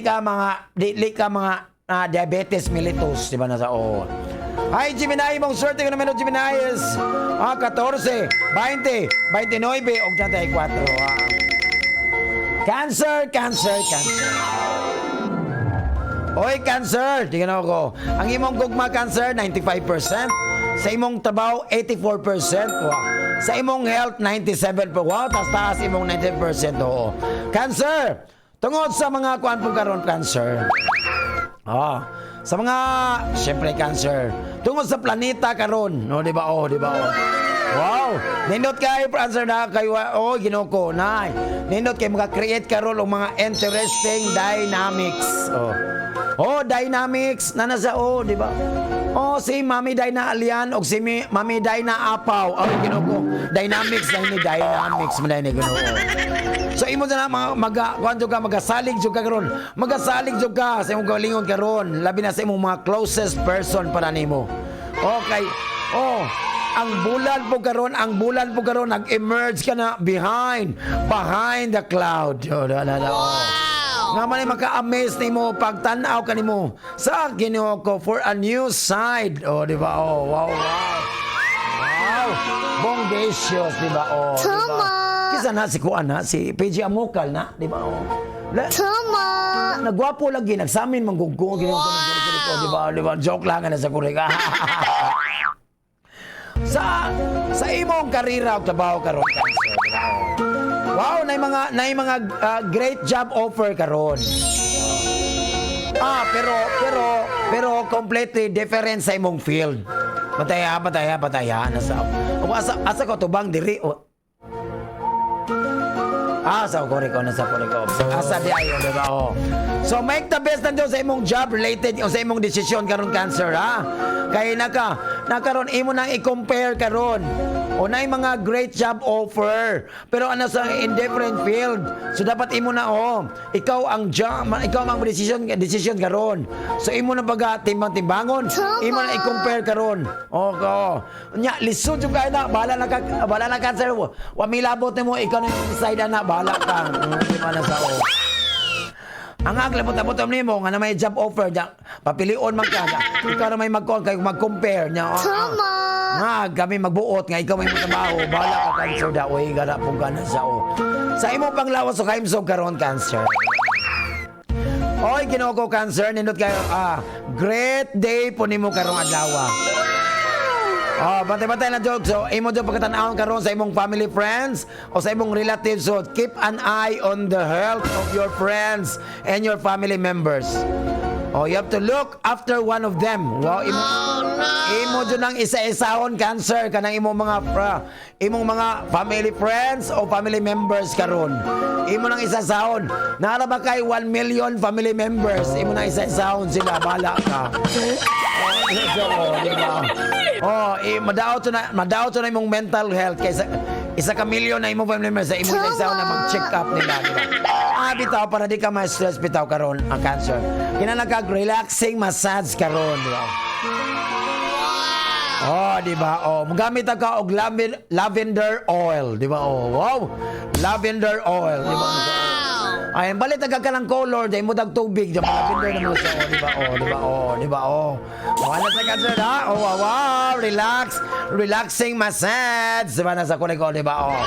ka mga diabetes mellitus, di ba nasa oh. Hi, Gemini, mong swerte ko naman, Gemini, is 14, 20, 29 ug 34. Ah. Cancer, Cancer, Cancer. Hoy, Cancer! Tingnan ako. Ang imong gugma, Cancer, 95%. Sa imong trabaho, 84%. Wow. Sa imong health, 97%. Wow, taas-taas imong 90%. Oo. Cancer! Tungod sa mga kuan po karon, Cancer. Ah, sa mga syempre, Cancer. Tungod sa planeta karon, no, di ba? Oh, di ba? Oh. Wow! Nindot kayo, Cancer, na kayo. Oh, Ginoo ko, nay. Nindot kay maka-create karon og mga interesting dynamics. Oh. Oh, dynamics na nasa oh, di ba? Oh, si Mami Dina Alian og si Mami Dina Apaw. Oh, Ginoo ko. Dynamics na ni dynamics man ni Ginoo. So imo na mga maga kuan jud ka, magasalig jud ka karon. Magasalig jud ka sa imong kaugalingon karon, labi na sa imong mga closest person para nimo. Okay. Oh, ang bulan po karon, ang bulan po karon nag-emerge ka na behind behind the cloud. Oh, da, da, da, oh. Nga man ay maka-amaze nimo pagtan-aw kanimo sa Ginoo ko for a new side. Oh, di ba? Oh, wow. Wow. Bongacious, di ba? Oh, di ba? Tama. Kisa na si kuan na si PG Amukal na, di ba? Oh. Tama. Nagwapo lagi nagsamin mangguggo Ginoo ko, di ba? Di ba? Joke lang na sa kurik. Sa imong karera o trabaho karon, Cancer, di ba? Oh. Wow, nay mga great job offer karon. Ah, pero pero pero completely different sa imong field. Bataya, bataya, bataya nasa. O asa asa ko tubang diri o. Ah, sa ko na sa ko. Asa di ayo, di ba? Oh. So make the best na sa imong job related o sa imong desisyon karon, Cancer, ha. Kay nakaron imo nang i-compare karon. O na mga great job offer pero ano sa in different field. So dapat imo na, oh, ikaw ang job, ikaw ang decision decision karon. So imo na baga timbang-timbangon, imo na i-compare karon. Oh, oh. Nya lisod jud kay na, bahala na ka, bahala na, Cancer. Wa milabot nimo, ikaw na yung decide na, bahala ka. Di ba na sa oh. Ang aglabot-abot nimo nga na may job offer diya, papilion man ka. Ikaw na may mag kay mag-compare niya. Oh, ah. Nga kami magbuot nga ikaw may trabaho, bahala ka, Cancer da oy, gara pong gana sa oh. Sa imo panglawas o kahimsog karon, Cancer. Oy, Ginoo ko, Cancer, nindot kayo. Ah, great day po nimo karong adlaw. Oh, bantay-bantay na joke. So, imo jud pagkatan-awon karon sa imong family friends o sa imong relatives. So, keep an eye on the health of your friends and your family members. Oh, you have to look after one of them. Wow, imo jud nang isa-isahon, Cancer, kanang imong mga imong mga family friends o family members karon. Imo nang isa-isahon. Naa ba kay 1 million family members? Imo nang isa-isahon sila, bahala ka. Oh, so, di ba? Oh, eh, madaot to na imong mental health kaysa isa ka milyon na imong family members sa imong isa-isahon na mag-check up nila, di ba? Ah, bitaw para di ka ma-stress bitaw karon ang Cancer. Kinahanglan ka relaxing massage karon, di ba? Oh, di ba? Oh, mogamit ka og lavender oil, di ba? Oh, wow. Lavender oil, di ba? Ay, balit ka ka ng color, di mo dag tubig, di ba? Lavender naman sa, oh, di ba? Oh, di ba? Oh, di ba? Oh. Oh, ano sa Cancer, ha? Oh, wow. Relax. Relaxing massage. Di ba? Nasa kulay ko, di ba? Oh.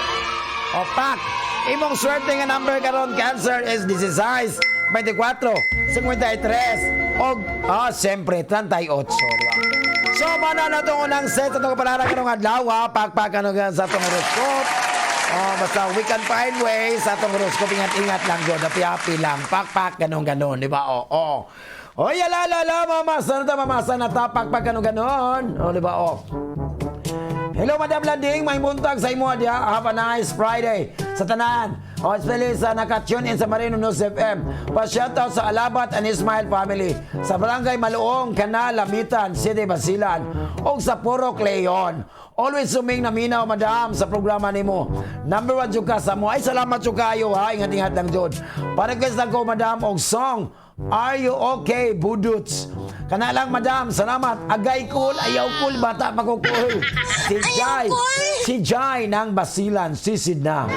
Oh, pak. Imong swerte nga number karon, Cancer, is 16, 24, 53, og ah, siyempre 38, di ba? So, mana na itong unang set sa itong kapalaran karong adlaw, ha? Pakpak ano sa itong horoscope. Oh, basta we can find ways sa atong horoscope. Ingat-ingat lang yun. Happy-happy lang. Pakpak, ganon-ganon. Di ba? Oh, oh. Oy, ala, ala, ala, mama. Sana ta, mama. Sana ta, pakpak, ganon-ganon. Oh, di ba? Oh. Hello, Madam Landing. May buntag sa imo diha. Have a nice Friday. Sa tanan. O, especially sa naka-tune in sa Marino News FM. Pa-shoutout sa Alabat and Ismail family. Sa Barangay Maluong, Kanal, Lamitan, City, Basilan. O sa Purok Leon. Always suming naminaw, madam, sa programa nimo. Number one jud ka sa mo. Ay, salamat jud kayo, ha. Ingat-ingat lang jud. Pa-request lang ko, madam, og song "Are You Okay, Budots"? Kana lang, madam, salamat. Agay cool, ayaw cool, bata pa ko cool. Si Jai, si Jai ng Basilan, sisid na.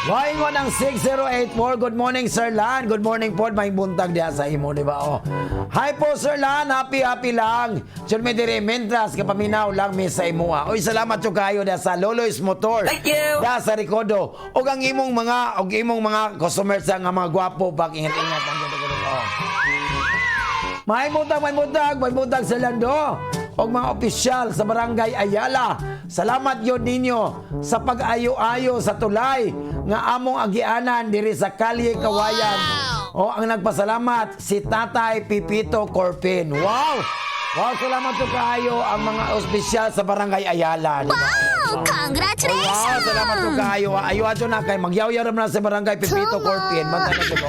Waingon ang 6084. Good morning, Sir Lan. Good morning po. May buntag diha sa imo, di ba? Oh. Hi po, Sir Lan. Happy, happy lang. Diyan mi diri, mentras kapaminaw lang mi sa imuha. Oy, salamat jud kayo diha sa Lolo's Motor. Thank you. Diha sa Ricodo. Og imong mga customers nga mga gwapo pag ingat-ingat ang oh. May buntag, may buntag, may buntag sa Lando og mga opisyal sa Barangay Ayala. Salamat yon ninyo sa pag-ayo-ayo sa tulay nga among agianan diri sa Kalye Kawayan. O ang nagpasalamat si Tatay Pipito Corpin. Wow! Wow, salamat po kaayo ang mga opisyal sa Barangay Ayala. Di ba? Wow! Congratulations! Wow, salamat po kaayo. Ayo ato na kay magyaw-yaw na sa Barangay Pipito Corpin. Bantay na sila.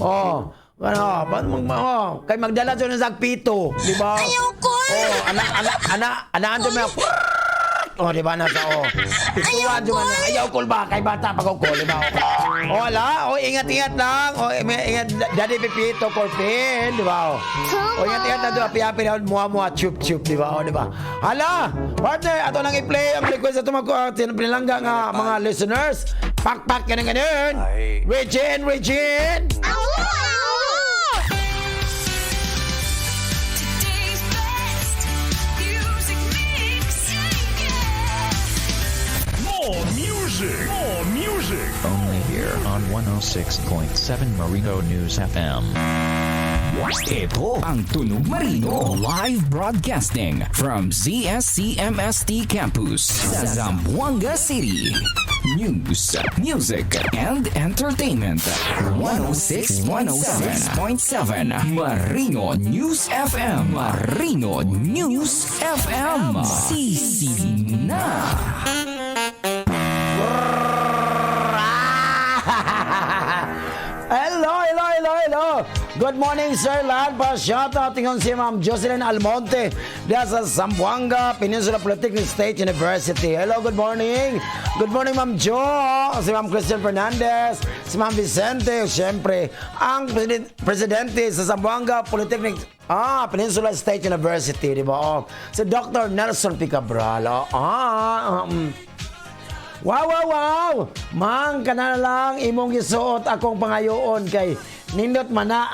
Oh. Ano, ba, mag, oh, kay magdala siya ng sagpito, di ba? Ayoko! Oh, anak anak anak anak may. Oh, di ba nasa oh. Pituan jud man. Ayaw kul ba kay bata pa ko, di ba? Oh, ala, oh, ingat-ingat lang. Oh, ingat Daddy Pipito Corpin, di ba? Oh, oh ingat-ingat na doon. Happy-happy na muha-muha chup-chup, di ba? Oh, di ba? Hala, partner, ato nang i-play ang request sa mga pinalangga nga mga listeners. Pakpak ganun ganun. Regine, Regine. Today's best music mix. More music. More music. Only here on 106.7 Marino News FM. Ito ang Tunog Marino. Live broadcasting from ZSCMST Campus sa Zamboanga City. News, music, and entertainment. 106.7 Marino News FM. Marino News FM. Sisi na. Hello, hello, hello, hello. Good morning, Sir Lan. Pa-shoutout ingon si Ma'am Jocelyn Almonte diya sa Zamboanga Peninsula Polytechnic State University. Hello, good morning. Good morning, Ma'am Jo. Si Ma'am Christian Fernandez, si Ma'am Vicente, siyempre, ang presidente sa Zamboanga Polytechnic Peninsula State University, di ba? Oh, si Dr. Nelson P. Cabral. Oh, Wow, wow, wow! Mang, kana lang imong gisuot akong pangayoon kay nindot man na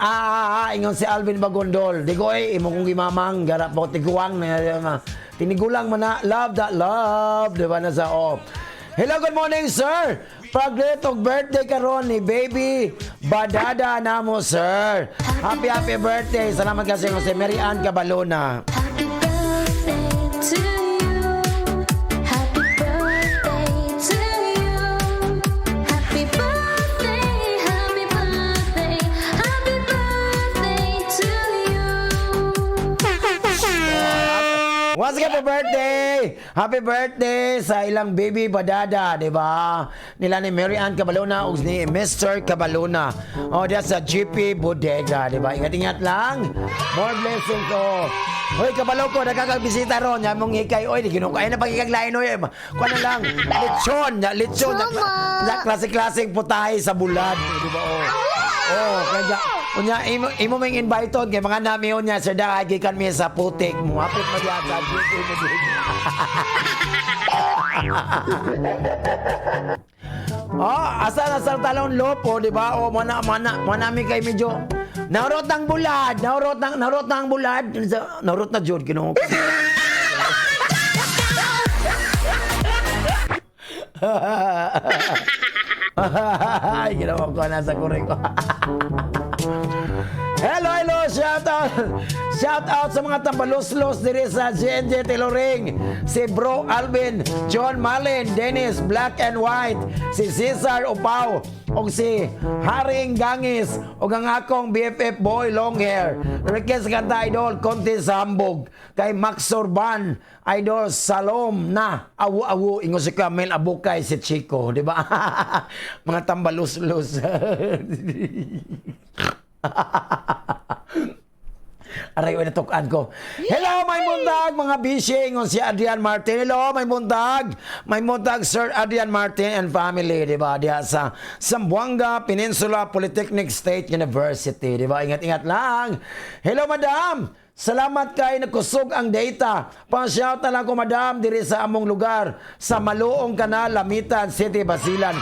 ingon si Alvin Bagondol. Digoy, imong kong gimamang gara po tiguang na tinigulang man na love that love, di ba na sa oh. Hello, good morning, sir. Pag-greet og birthday karon ni baby Badada namo, sir. Happy happy birthday. Salamat kasi si Mary Ann Cabalona. Happy birthday to you. Happy birthday to you. Happy birthday, happy birthday, happy birthday to you. Once again, happy birthday! Happy birthday sa ilang baby Badada, di ba? Nila ni Mary Ann Cabalona ug ni Mr. Cabalona. Oh, that's sa GP Bodega, di ba? Ingat-ingat lang. More blessings, oh. Hoy, kabalo ko, nakakagbisita ron. Yan mong hikay, oy, di ginoo. Ay, na pagkikaglain, oy. Kuha na lang, lechon, lechon. Na, klase-klaseng putahe sa bulad, di ba? Oh. Oh, kaya unya imo ming invited kay mga nami unya sir da gikan mi sa putik mo hapit mo diha sa GP Bodega. Oh, asa na sa talon lopo, di ba? O mana mana mana mi kay medyo naurot ng bulad, naurot ng bulad, naurot na jud Ginoo. Ay, ginawa ko na sa kuring ko. Hello, hello, shout out. Shout out sa mga tambaluslos diri sa GNJ Tailoring. Si Bro Alvin, John Malin, Dennis Black and White, si Cesar Upao, og si Haring Gangis, og ang akong BFF boy long hair. Request kanta idol konti sa hambog kay Max Sorban, idol Salom na awu-awu ingon si Camille Abukay si Chico, di ba? Mga tambaluslos. Aray, uy, natukan ko. Hello, may buntag, mga bisye. Ingon si Adrian Martin. Hello, may buntag. May buntag, Sir Adrian Martin and family, di ba? Diha sa Zamboanga Peninsula Polytechnic State University, di ba? Ingat-ingat lang. Hello, madam. Salamat kay nagkusog ang data. Pa-shout na lang ko, madam, diri sa among lugar sa Maluong Kanal, Lamitan City, Basilan.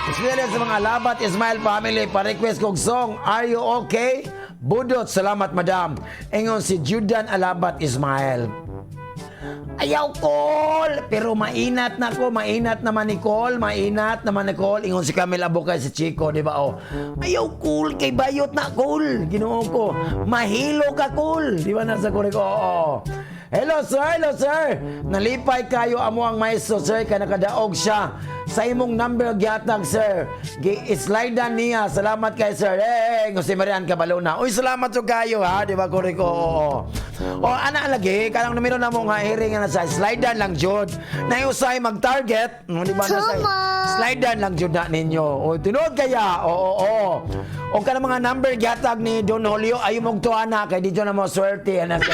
Especially sa mga Labat Ismail family, pa-request kog song, Are You Okay? Budot, salamat madam. Ingon si Judan Alabat Ismail. Ayaw, Col! Pero mainat na ko, mainat naman ni Col, mainat naman ni Col. Ingon si Camille Abukay si Chico, di ba? Oh. Ayaw, Col, kay bayot na, Col. Ginoo ko. Mahilo ka, Col. Di ba nasa kurik? Oo. Hello, sir. Hello, sir. Nalipay kayo amo ang maestro, sir, kay nakadaog siya sa imong number gihatag, sir. Gi-slidean niya. Salamat kay sir. Eh, hey, si Marian Cabalona. Uy, salamat so kayo, ha. Di ba, kurik? Oo. O, ana lagi, kanang numero na mo nga hearing na sa slidean lang jud. Nayusay mag-target, di ba nasa slidean lang jud na ninyo. O tinuod kaya. Oo, oo. O kana mga number gihatag ni Don Julio ayo mong tuana kay di jud na mo swerte ana sa.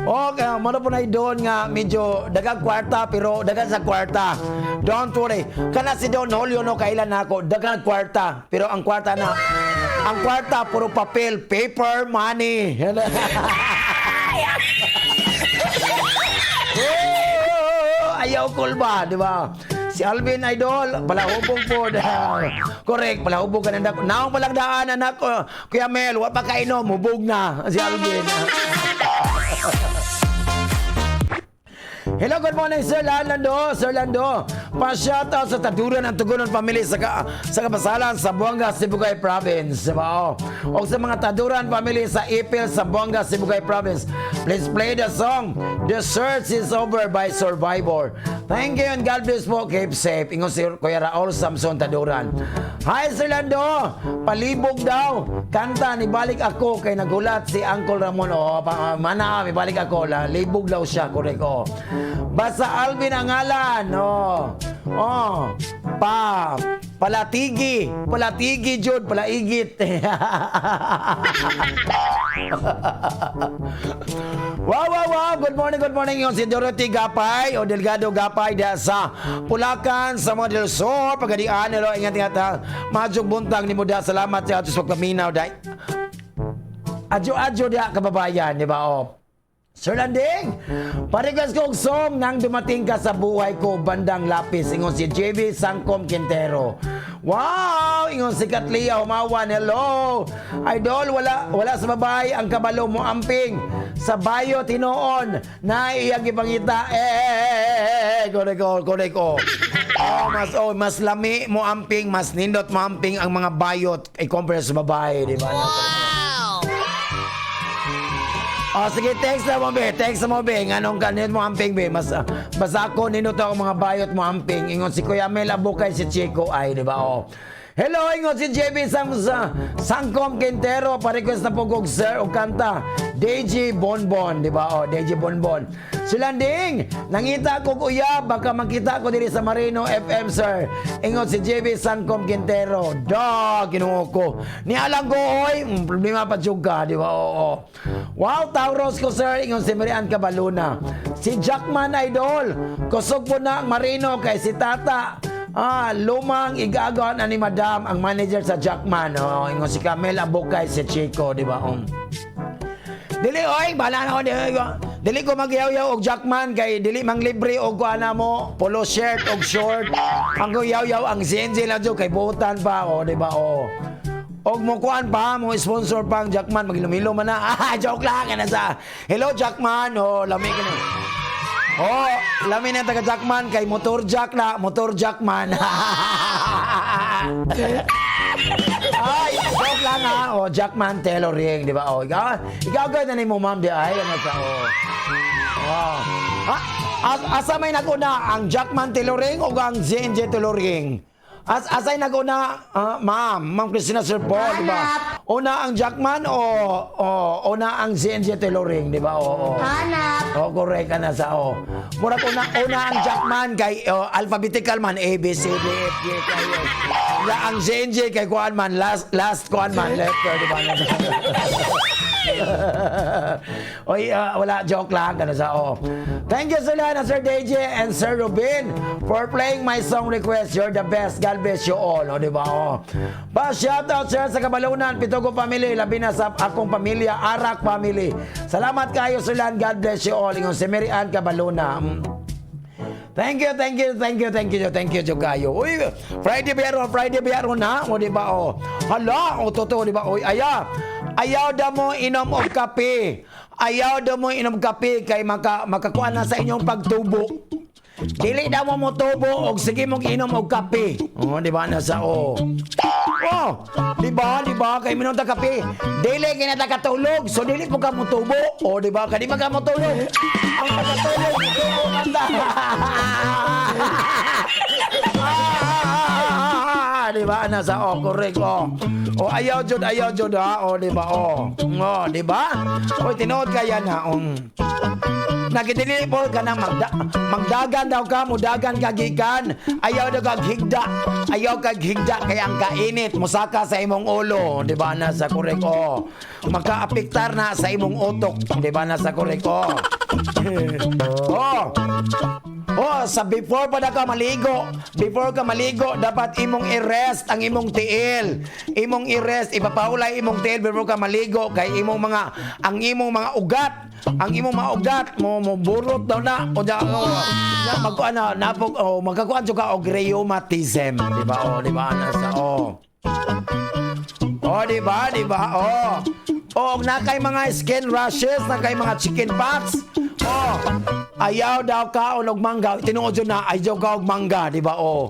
Okay, mano po na doon nga medyo dagang kwarta pero dagan sa kwarta. Don't worry. Kana si Don Julio no kailan nako dagang kwarta pero ang kwarta na ang kwarta puro papel, paper money. Oh, ayaw kulba, di ba? Si Alvin Idol, palahubog po. Correct, palahubog ka na. Naong palang daan, anak ko. Kuya Mel, wa pa kainom, hubog na. Si Alvin. Hello, good morning, Sir Lando. Sir Lando, pa-shoutout sa Taduran ang Tugunon family sa Kabasalan Zamboanga, Sibugay Province. Diba? Oh. O sa mga Taduran family sa Ipil, Zamboanga, Sibugay Province. Please play the song "The Search is Over" by Survivor. Thank you and God bless po. Keep safe. Ingon si Kuya Raul Samson Taduran. Hi, Sir Lando. Palibog daw. Kanta ni "Balik Ako" kay nagulat si Uncle Ramon. Oh, pa, mana, "Balik Ako." La, libog daw siya. Correct. Oh. Basta Alvin ang ngalan. Oh. Oh. Pa palatigi. Palatigi jud, palaigit. Wow. Good morning, good morning. Yung si Dorothy Gapay o Delgado Gapay da sa Pulacan, sa mga del Sur. Pagadian, hello, ingat, ingat ha. Madyong buntag ni mo da. Salamat sa atos pagpaminaw da. Adyo-adyo da kababayan, di ba? Oh. Sir Landing, pa-request ko og song "Nang Dumating Ka sa Buhay Ko", Bandang Lapis. Ingon si JB Sangkom Quintero. Wow! Ingon si Katlia Humawan. Hello! Idol, wala wala sa babae ang kabalo mo amping. Sa bayo tinuon na iyang ipangita. Eh, correct ko, correct ko. Oh, mas lami mo amping, mas nindot mo amping ang mga bayot i-compare sa babae, di ba? Wow! Oh, sige, text na mo, be. Text na mo, be. Nganong kanit mo amping, be. Mas, basta ako, nindot ako mga bayot mo amping. Ingon si Kuya Mel Abukay, si Chico ay, di ba? Oh. Hello, ingon si JB Sang, sa Sangkom Quintero. Pa-request na po kog sir og kanta. DJ Bonbon, di ba? Oh, DJ Bonbon. Silanding, nangita ko uyab, baka makita ko diri sa Marino FM, sir. Ingon si JB Sangkom Quintero. Da, Ginoo ko. Ni alang ko, oy, problema pa jud ka, di ba? Oo. Wow, Tauros ko, sir. Ingon si Marian Cabaluna. Si Jackman Idol. Kusog po na ang Marino kay si Tata. Ah, lumang igagawa na ni Madam ang manager sa Jackman. Oh, ingon si Camel Abukay, si Chico, di ba? Dili oy, bala na ko dili, dili ko magyaw-yaw og Jackman kay dili mang libre og kuan na mo, polo shirt og short. Ang yaw-yaw ang ZNJ lang jud kay buotan pa, oh, di ba? Oh. Og mo kuan pa, mo sponsor pa ang Jackman, magilumilo man na. Ah, joke lang ana sa. Hello Jackman, oh, lami ka na. Oh, lami na taga Jackman kay motor jack na, motor Jackman. Ay, joke lang ha. Oh, Jackman Tailoring, di ba? Oh, ikaw gawin na ni mo ma'am di ay ano sa oh. Oh. Ah, asa may naguna ang Jackman Tailoring o ang ZNJ Tailoring? Asay naguna, ma'am, Ma'am Christina Sir Paul, di ba? Una ang Jackman o una ang ZNJ Tailoring, di ba? Oo. Hanap. Oh, correct ka na sa oh. Murag una ang Jackman kay oh, alphabetical man A B C D F G H I J. Ya ang ZNJ kay kuan man last last kuan man letter, di ba? Oy, wala, joke lang ano sa oh. Thank you sir Lana, Sir DJ and Sir Rubin for playing my song request. You're the best. God bless you all. O, di ba? Oh. Pa shout out sir sa Kabalunan, Pitogo family, labi na sa akong pamilya, Arak family. Salamat kayo sir Lan. God bless you all. Ingon si Mary Ann Cabaluna. Thank you, thank you, thank you, thank you, thank you, jud kayo. Uy, Friday ba ron? Friday ba ron ha? O, di ba? O. Hala, o, totoo, di ba? Uy, aya. Ayaw da mo inom og kape. Ayaw da mo inom kape kay makakuan na sa inyong pagtubo. Dili daw mo motubo og sige mong inom og kape. Oh, di ba nasa oh. Oh, di ba? Di ba kay minom ta kape. Dili kay na ta katulog, so dili po ka motubo. Oh, di ba? Kay di man ka motulog. Ang pagkatulog, motubo man ta. Ah, di ba? Nasa oh, correct oh. Oh, ayaw jud ha. Oh, di ba? Oh. Oh, di ba? Oy, tinuod kaya na. Nagidili po ka na magdagan daw ka, mudagan ka gikan. Ayaw daw kag higda. Ayaw kag higda kay ang kainit mosaka sa imong ulo, di ba na sa correct oh. Makaapektar na sa imong utok, di ba na sa correct oh. Oh. Oh, sa before pa na ka maligo, before ka maligo, dapat imong i-rest ang imong tiil. Imong i-rest, ipapaulay imong tiil before ka maligo kay imong mga ang imong mga ugat, ang imong mga ugat mo burot daw na o da oh, na magkuan na napog oh, magkakuan jud ka og rheumatism, di ba? Oh, di ba na sa oh. Oh, di ba? Di ba? Oh. Oh, na kay mga skin rashes, na kay mga chicken pox. Oh. Ayaw daw kaon og mangga. Tinuod jud na ayaw ka og mangga, di ba? Oh.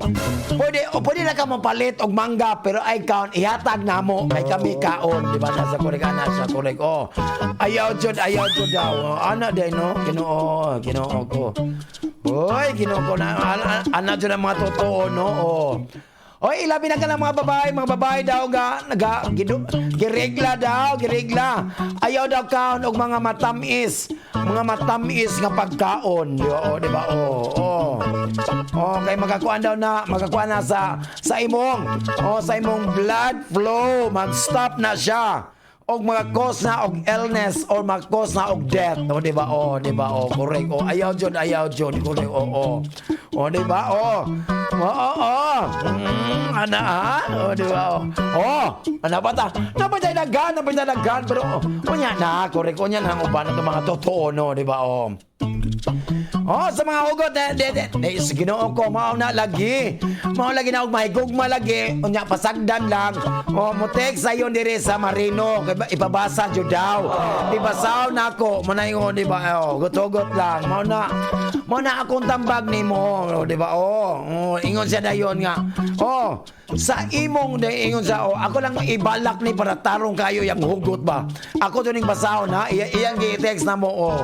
Pwede o pwede na ka mopalit og mangga pero ay kaon ihatag namo kay kami kaon, di ba? Nasa korek ana sa korek. Oh. Ayaw jud daw. Oh, ana day no, Ginoo, Ginoo ko. Hoy, Ginoo ko na ana, ana jud ang mga totoo no. Oh. Oy, ilabi na ka ng mga babae daw ga naga gidu, giregla daw, giregla. Ayaw daw kaon og mga matamis nga pagkaon, di ba? Oh, di ba? Oh, oh. Oh, kay makakuan daw na, makakuan na sa imong, oh, sa imong blood flow, mag-stop na siya og mga cause na og illness or mga cause na og death. O, di ba? O, di ba? O, correct. O, ayaw jud, ayaw jud. Correct. O, o. O, di ba? O. O, o, o. Ana, ha? O, di ba? O. O, ana pa ta? Napay tayo daghan, napay tayo daghan. Pero, o, unya na, correct. Unya na ang uban na mga totoo, no? Di ba? O. Oh, sa mga hugot, eh, de, de, de, sa Ginoo ko, mao na lagi. Mao lagi na og mahigugma lagi. Unya pasagdan lang. Oh, mo-text sayon diri sa Marino kay ipabasa jud daw. Ibasaw nako, mo na ingon, di ba? Oh, gutugot lang. Mao na. Mao na akong tambag nimo, oh, di ba? Oh, oh, ingon siya dayon nga. Oh, sa imong de ingon sa, oh, ako lang ibalak ni para tarong kayo yang hugot ba. Ako to ning basahon ha. Iyang gi-text na mo, oh.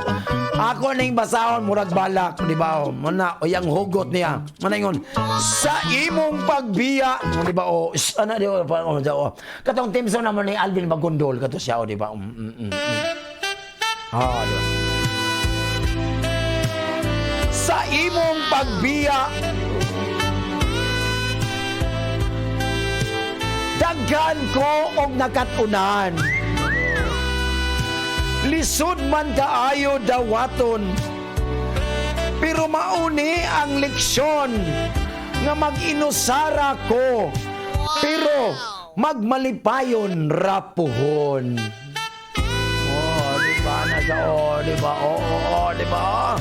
Ako ning basahon murag balak, di ba? Oh, mo na o yang hugot niya. Mo na ingon sa imong pagbiya, oh, di ba? Oh, ana di oh, oh, oh. Katong team song naman ni Alvin Magundol kato siya, oh, di ba? Ah, di ba? Sa imong pagbiya, daghan ko og nakat-unan. Lisod man kaayo dawaton, pero mauni ang leksyon nga mag-inusara ko, pero magmalipayon ra puhon. Oh, di ba? Nasa, oh, di ba? Oh, oh, oh, di ba?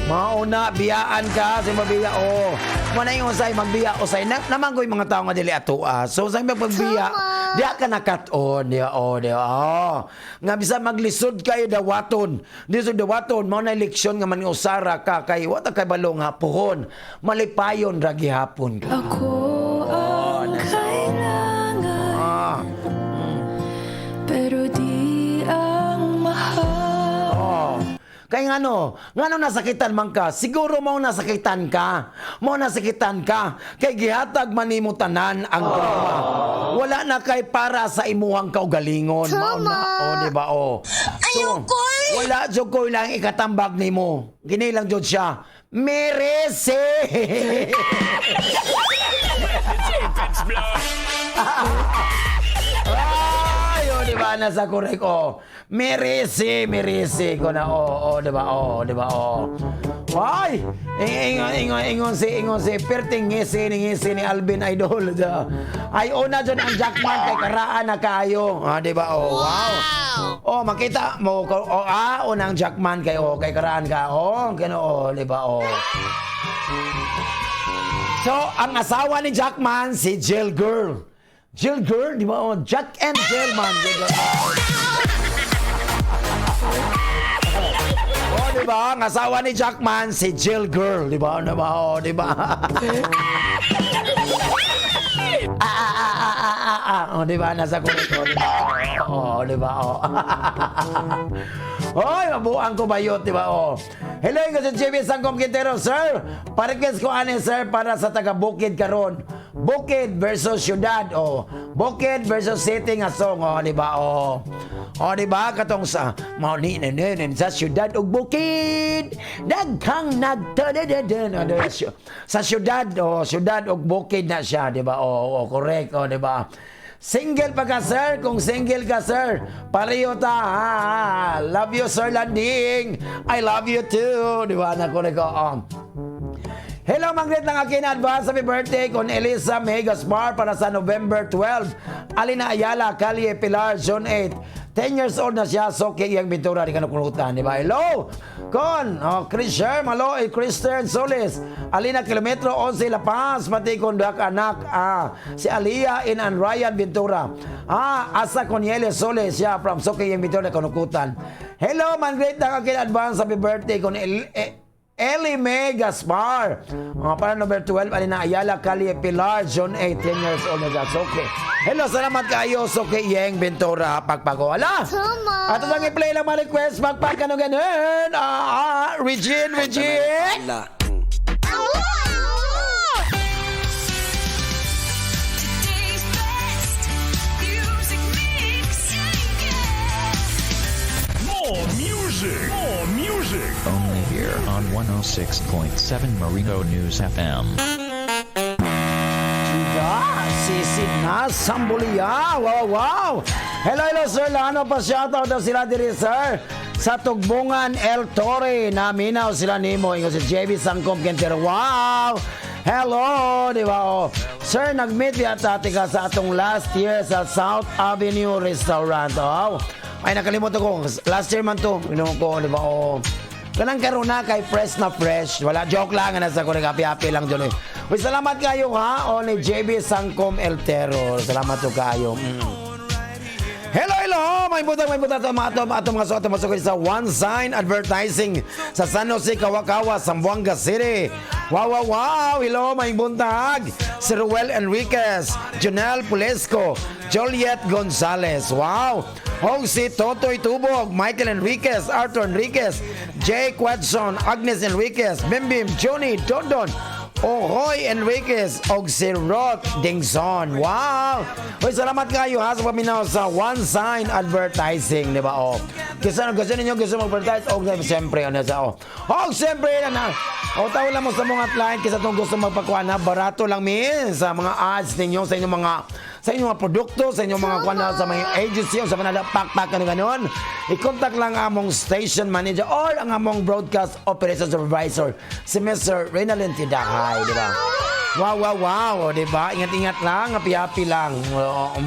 Mauna, biyaan ka, sa mabiya, oh. Mana yung usay, magbiya, usay. Na, naman ko yung mga tao nga dili atua. So, sa magbiya, di ka nakat-on, di oh, di oh. Nga bisa maglisod kayo dawaton. Lisod dawaton, mao na leksyon nga man usara ka kay wa ta kay balo nga puhon. Malipayon ra gihapon ka. Ako ang kailangan, pero di ang mahal. Oh. Kaya ngano, ngano nasakitan man ka, siguro mao nasakitan ka. Mao nasakitan ka. Kay gihatag man nimo tanan ang gugma. Wala na kay para sa imuhang kaugalingon. Mao na, oh, di ba? Oh. So, wala jud ko lang ikatambag nimo. Gini lang jud siya. Merese. Ay, oh, di ba? Nasa korek, oh. Merese, merese ko na, oh, oh, di ba? Oh, di ba? Oh. Ay! Ingon, ingon, ingon si, perting ngisi ni ngisi ni Alvin Idol. Ay, una dyan ang Jackman kay karaan na kayo. Ah, di ba? Oh, wow. Oh, makita mo, oh, ah, unang Jackman kay, oh, kay karaan ka. Oh, kano, oh, di ba? Oh. So, ang asawa ni Jackman, si Jill Girl. Jill Girl, di ba? Oh, Jack and Jill man. Oh, di ba? Ang asawa ni Jackman, si Jill Girl, di ba? Di ba? Oh, di ba? Ah, ah, ah, ah, ah, ah, ah. Oh, di ba? Nasa kulit, oh, di ba? Oh, di ba? Oh. Hoy, mabuang ko bayot, di ba? Oh. Hello, ingo si JB Sangkom Quintero, sir. Pa-request ko ani, sir, para sa taga Bukid karon. Bukid versus syudad, oh. Bukid versus city nga song, oh, di ba? Oh. Oh, di ba? Katong sa mao ni ni ni ni, sa syudad ug bukid. Daghang nagtadadadad. Oh, di ba? Sa syudad, oh, syudad ug bukid na siya, di ba? Oh, oh, correct, oh, di ba? Single pa ka, sir? Kung single ka, sir, pareho ta. Ha, ha. Love you, Sir Landing. I love you too. Di ba? Naku, nako, oh. Hello, mangrit ng akin advance happy birthday kon Elisa May Gaspar para sa November 12. Alina Ayala, Kalye Pilar, June 8. 10 years old na siya, so kay iyang bintura di ka nakulutan, di ba? Hello! Kon, oh, Chris Sherm, hello, eh, Kristen Solis, Alina Kilometro 11 La Paz, pati kon duha ka anak, si Aliyah in and Ryan Ventura. Asa Cornelia Solis, siya from Soke iyang Ventura, kanukutan. Hello, man, great na akin advance happy birthday kon Ellie Mae Gaspar. Mga para number 12, Alina Ayala, Kalye Pilar, June 8, 10 years old na siya. Okay. Hello, salamat kayo. Soke Yeng Ventura, pagpago. Ala! Ato lang i-play lang mga request. Pagpag ano ganun. Regine, Regine! Today's best music mix. More music. More music. Only here on 106.7 Marino News FM. Diba? Sisid na, Sambulia. Wow. Hello, hello, sir. Lano pa shoutout daw sila diri, sir. Sa Tugbungan El Torre, naminaw sila nimo. Ingon si JB Sangkom Kentero. Wow! Hello, di ba? Oh. Sir, nag-meet yata ka sa atong last year sa South Avenue Restaurant. Oh. Ay, nakalimutan ko. Last year man to. Inom ko, di ba? Oh. Kanang karon na kay fresh na fresh. Wala, joke lang. Nasa ko happy-happy lang dyan. Eh. Uy, salamat kayo ha. O ni JB Sangkom El Terror. Salamat to kayo. Hello, hello! May butang, may butang ato, ato, ato mga suot, masukod sa One Sign Advertising sa San Jose, Kawakawa, Zamboanga City. Wow, wow, wow! Hello, may buntag! Si Ruel Enriquez, Jonel Pulesco, Joliet Gonzalez. Wow! Og si Totoy Tubog, Michael Enriquez, Arthur Enriquez, Jay Quetson, Agnes Enriquez, Bimbim, Johnny, Dondon, Ohoy Enriquez og si Roth Dingson. Wow! Uy, salamat kayo ha sa paminaw sa One Sign Advertising, di ba? Oh. Kisa gusto ninyo gusto mag-advertise og siyempre ano sa oh. Og siyempre na. O tawag lang mo sa mga client kaysa tong gusto magpakuha na barato lang min sa mga ads ninyo sa inyong mga produkto, sa inyong mga kuan sa mga agency o sa mga pakpak ano ganon. I-contact lang among station manager or ang among broadcast operation supervisor si Mr. Reynalyn Tidahay, di ba? Wow, wow, wow, o, di ba? Ingat-ingat lang, happy-happy lang. Oo.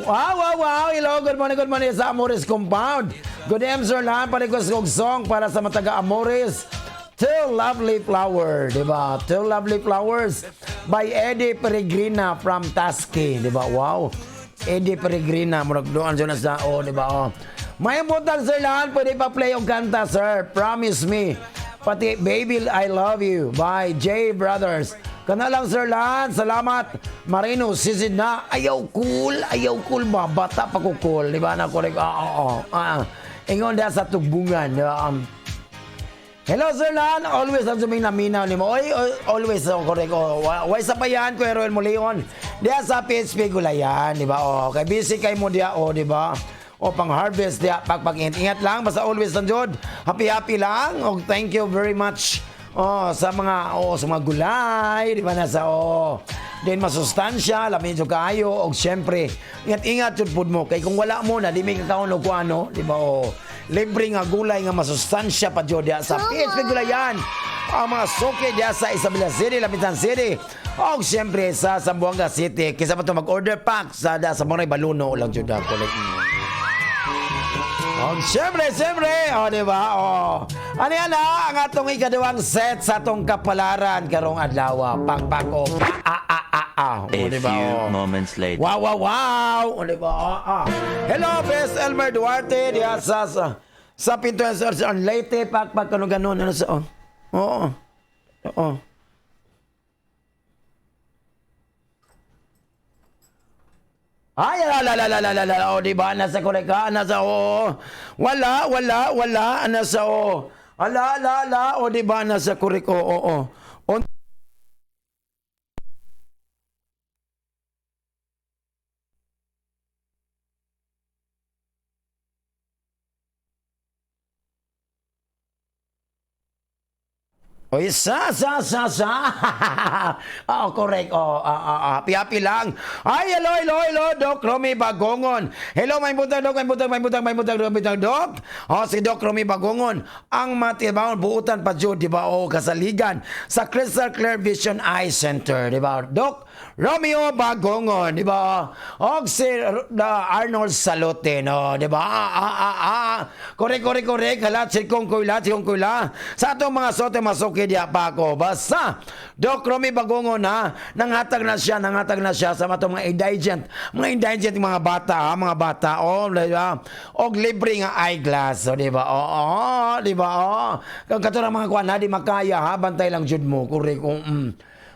Wow, wow, wow! Hello, good morning sa Amores Compound. Good evening, Sir Lan. Palikos kong song para sa mataga Amores. Two Lovely Flower, di ba? Two Lovely Flowers by Eddie Peregrina from Taski, di ba? Wow. Eddie Peregrina, murag doon dyan sa oh, di ba? Oh. May buntag, Sir Lan, pwede pa play og kanta, sir. Promise me. Pati Baby I Love You by J Brothers. Kana lang, Sir Lan. Salamat. Marino, sisid na. Ayaw cool ba? Bata pa ko cool. Di ba? Na correct. Oo. Ingon da sa tugbungan. Di ba? Hello, Sir Lan. Always ang suming naminaw ni mo. Oy, always oh, correct. Oh, why sa payan, Kuya Roel Moleon. Diya sa PHP Gulayan, di ba? Oh, kay busy kay mo diya, oh, di ba? O pang harvest diya, pagpag ingat lang basta always lang jud. Happy happy lang. Og thank you very much. Oh, sa mga oh, sa mga gulay, di ba nasa oh. Then masustansya, lami jud kaayo og syempre ingat-ingat jud pud mo kay kung wala mo na di may kakaon og kuano, di ba? Oh. Libre nga gulay nga masustansya pa jud diya sa PHP Gulayan. Ang mga suki diya sa Isabela City, Lamitan City. Og syempre sa Zamboanga City, kaysa pa to mag-order pack sa da sa mga baluno lang jud ako. Og syempre, oh, di ba? Oh. Ano yan ha? Ang atong ikaduhang set sa atong kapalaran karong adlaw. Pakpak o a a a a. A Oh, di ba? few Oh. moments later. Wow, wow, wow! O, di ba? Ah, ah. Hello, Best Elmer Duarte. Diya sa Pinto sa Leyte, pakpak, ano ganun. Ano sa, oh. Oo. Oo. Ay, ala, ala, ala, ala, ala, oh, di ba? Nasa koreka, nasa, oo. Wala, wala, wala, nasa, oo. Ala, ala, ala, oh, di ba? Nasa korek, oo, oo. Oh. O sa sa sa sa. Oh, correct. Oh, happy happy lang. Ay, hello, hello, hello, Doc Romy Bagongon. Hello, may butang Doc, may butang, may butang, may butang, may butang Doc. Oh, si Doc Romy Bagongon. Ang matibaon buutan pa jud, di ba? Oh, kasaligan sa Crystal Clear Vision Eye Center, di ba? Doc Romeo Bagongon, di ba? Og si Arnold Salote, no, di ba? Correct, correct, correct. Hala, sikong kuyla, sikong kuyla. Sa atong mga sote masuki diya pa ako. Basta, Doc Romy Bagongon, ha, nanghatag na siya sa atong mga indigent mga bata, ha, mga bata, oh, di ba? Og libre nga eyeglass, oh, di ba? Oo, oh, di ba? Oh. Kang kato mga kuan, ha, di makaya, ha, bantay lang jud mo, correct.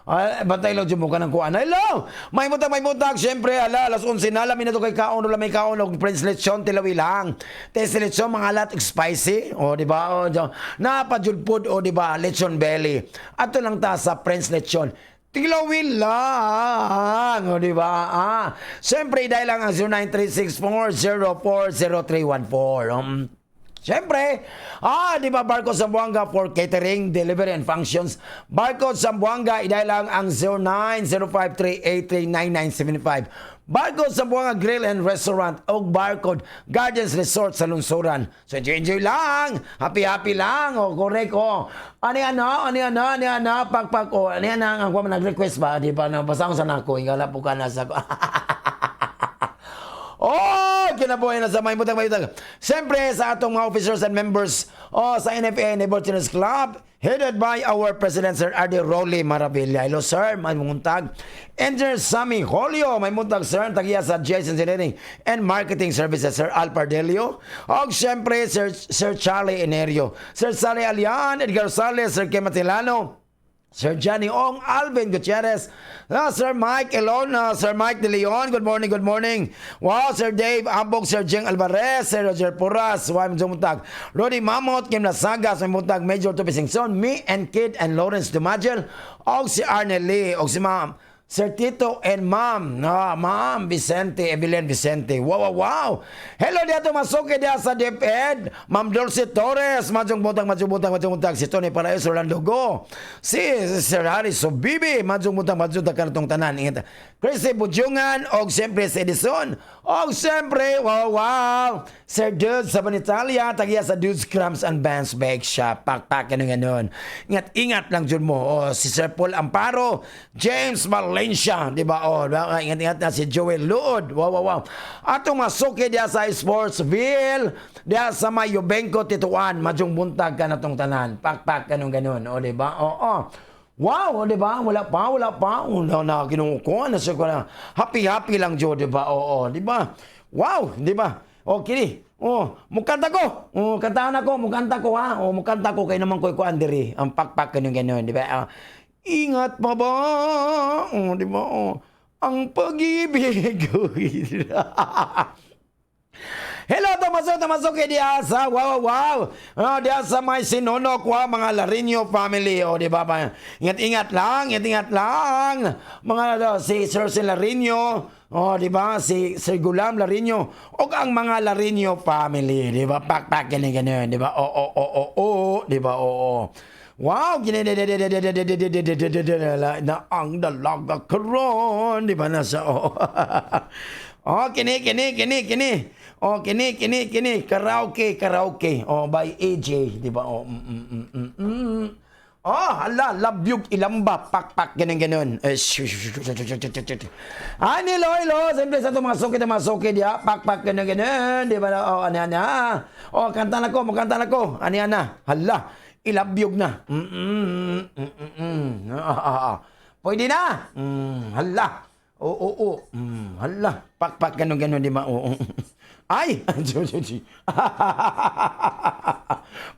Ay, bantay lang jud mo kanang kuan. Hello! May mutag, may mutag. Siyempre, ala, alas 11 na. Lamin na to kay kaon. Wala may kaon. Og Prince Lechon, tilawi lang. Test lechon, mga alat, spicy. O, di ba? O, napajudpod, o, di ba? Lechon belly. Ato lang ta sa Prince Lechon. Tilawi lang. O, di ba? Ah. Siyempre, dahil lang ang 0936-404-0314. Siyempre, di ba Barcode Zamboanga for catering, delivery and functions. Barcode Zamboanga, iday lang ang 09053839975. Barcode Zamboanga Grill and Restaurant o Barcode Gardens Resort sa Lunsuran. So enjoy, enjoy lang. Happy, happy lang. O, correct, o. Ano yan, ano? Ano yan, ano? Ano yan, ano? Pag, pag, o. Ano yan, ang ang nag-request ba? Di ba? Basta ko sa nako. Ingala po ka na sa... Oh, kinabuhi na sa may butang may butang. Siyempre, sa atong mga officers and members, oh, sa NFA Neighbor Tennis Club, headed by our President, Sir Ardy Rolly Maravilla. Hello, sir. May muntag. Engineer Sammy Holio, may muntag, sir. Tagiya sa GIS Engineering and Marketing Services, Sir Al Pardelio. Og siyempre, Sir Charlie Enerio. Sir Sally Alian, Edgar Sales, Sir Kim Atilano, Sir Johnny Ong, Alvin Gutierrez, Sir Mike Elona, Sir Mike De Leon, good morning, good morning. Wow, Sir Dave Ambog, Sir Jeng Alvarez, Sir Roger Puras, Why Mutag, Roddy Mamot, Kim Lasagas, may mutag, Major Topi Singson, me and Kid and Lawrence Dumagel, og si Arne Lee, og si Ma'am, Sir Tito and Ma'am, Ma'am Vicente, Evelyn Vicente. Wow, wow, wow. Hello diato masuki diya sa DepEd. Ma'am Dulce Torres, majong butang, majong butang, majong butang. Si Tony Paraíso Orlando Go. Si Sir Harry Sobibi, majong butang, majong butang kanatong tanan. Ingat. Chrissy Bujungan, og siyempre si Edison. Og siyempre, wow, wow. Sir Dudes sa Banitalia, tagiya sa Dudes Crumbs and Bands Bake Shop. Pakpak, ganun, ganun. Ingat, ingat lang dyan mo. O, si Sir Paul Amparo, James Valencia, di ba? O, ingat, ingat na si Joel Luod. Wow, wow, wow. Atong masuki diya sa Sportsville, diya sa Mayubenko, Tituan, madyong buntag ka na tong tanan. Pakpak, ganun, ganun. O, di ba? O, o. Wow, di ba? Wala pa, wala pa. Wala na kinukuha na siya ko na. Happy, happy lang, Joe, di ba? Oo, di ba? Wow, di ba? O, kini. Oh, mukanta ko. Oh, kantahan ako, mukanta ko ha. Oh, mukanta ko kay naman ko ko andiri. Ang pakpak ganun ganun, di ba? Ingat pa ba? Oh, di ba? Oh, ang pag-ibig. Hello, tumasok kay diya sa, wow, wow, wow. Oh, diya sa may sinunok, wow, mga Larinio family, oh, di ba? Ingat-ingat lang, ingat-ingat lang. Mga, si Sir Larinio, oh, di ba? Si Sir Gulam Larinio, o ang mga Larinio family, di ba? Pak-pak, ganyan, ganyan, di ba? Oo, oo, oo, oo, di ba? Oo, wow, na ang dalaga karon, di ba? Nasa, oo. Oh, kini, kini, kini, kini. Oh, kini, kini, kini. Karaoke, karaoke. Oh, by AJ, di ba? Oh, Oh, hala, labyog ilamba, pak-pak, ganun, ganun. Ani, lo, lo, siyempre sa itong mga suki, diya, pak-pak, ganun, ganun, di ba? Oh, ani, ani, ah. Oh, kanta na ko, mukanta na ko. Ani, ana, hala, ilabyog na. Pwede na. Hala. Oo, oo, oo. Hala. Pak-pak, ganun, ganun, di ba? Oo. Ay!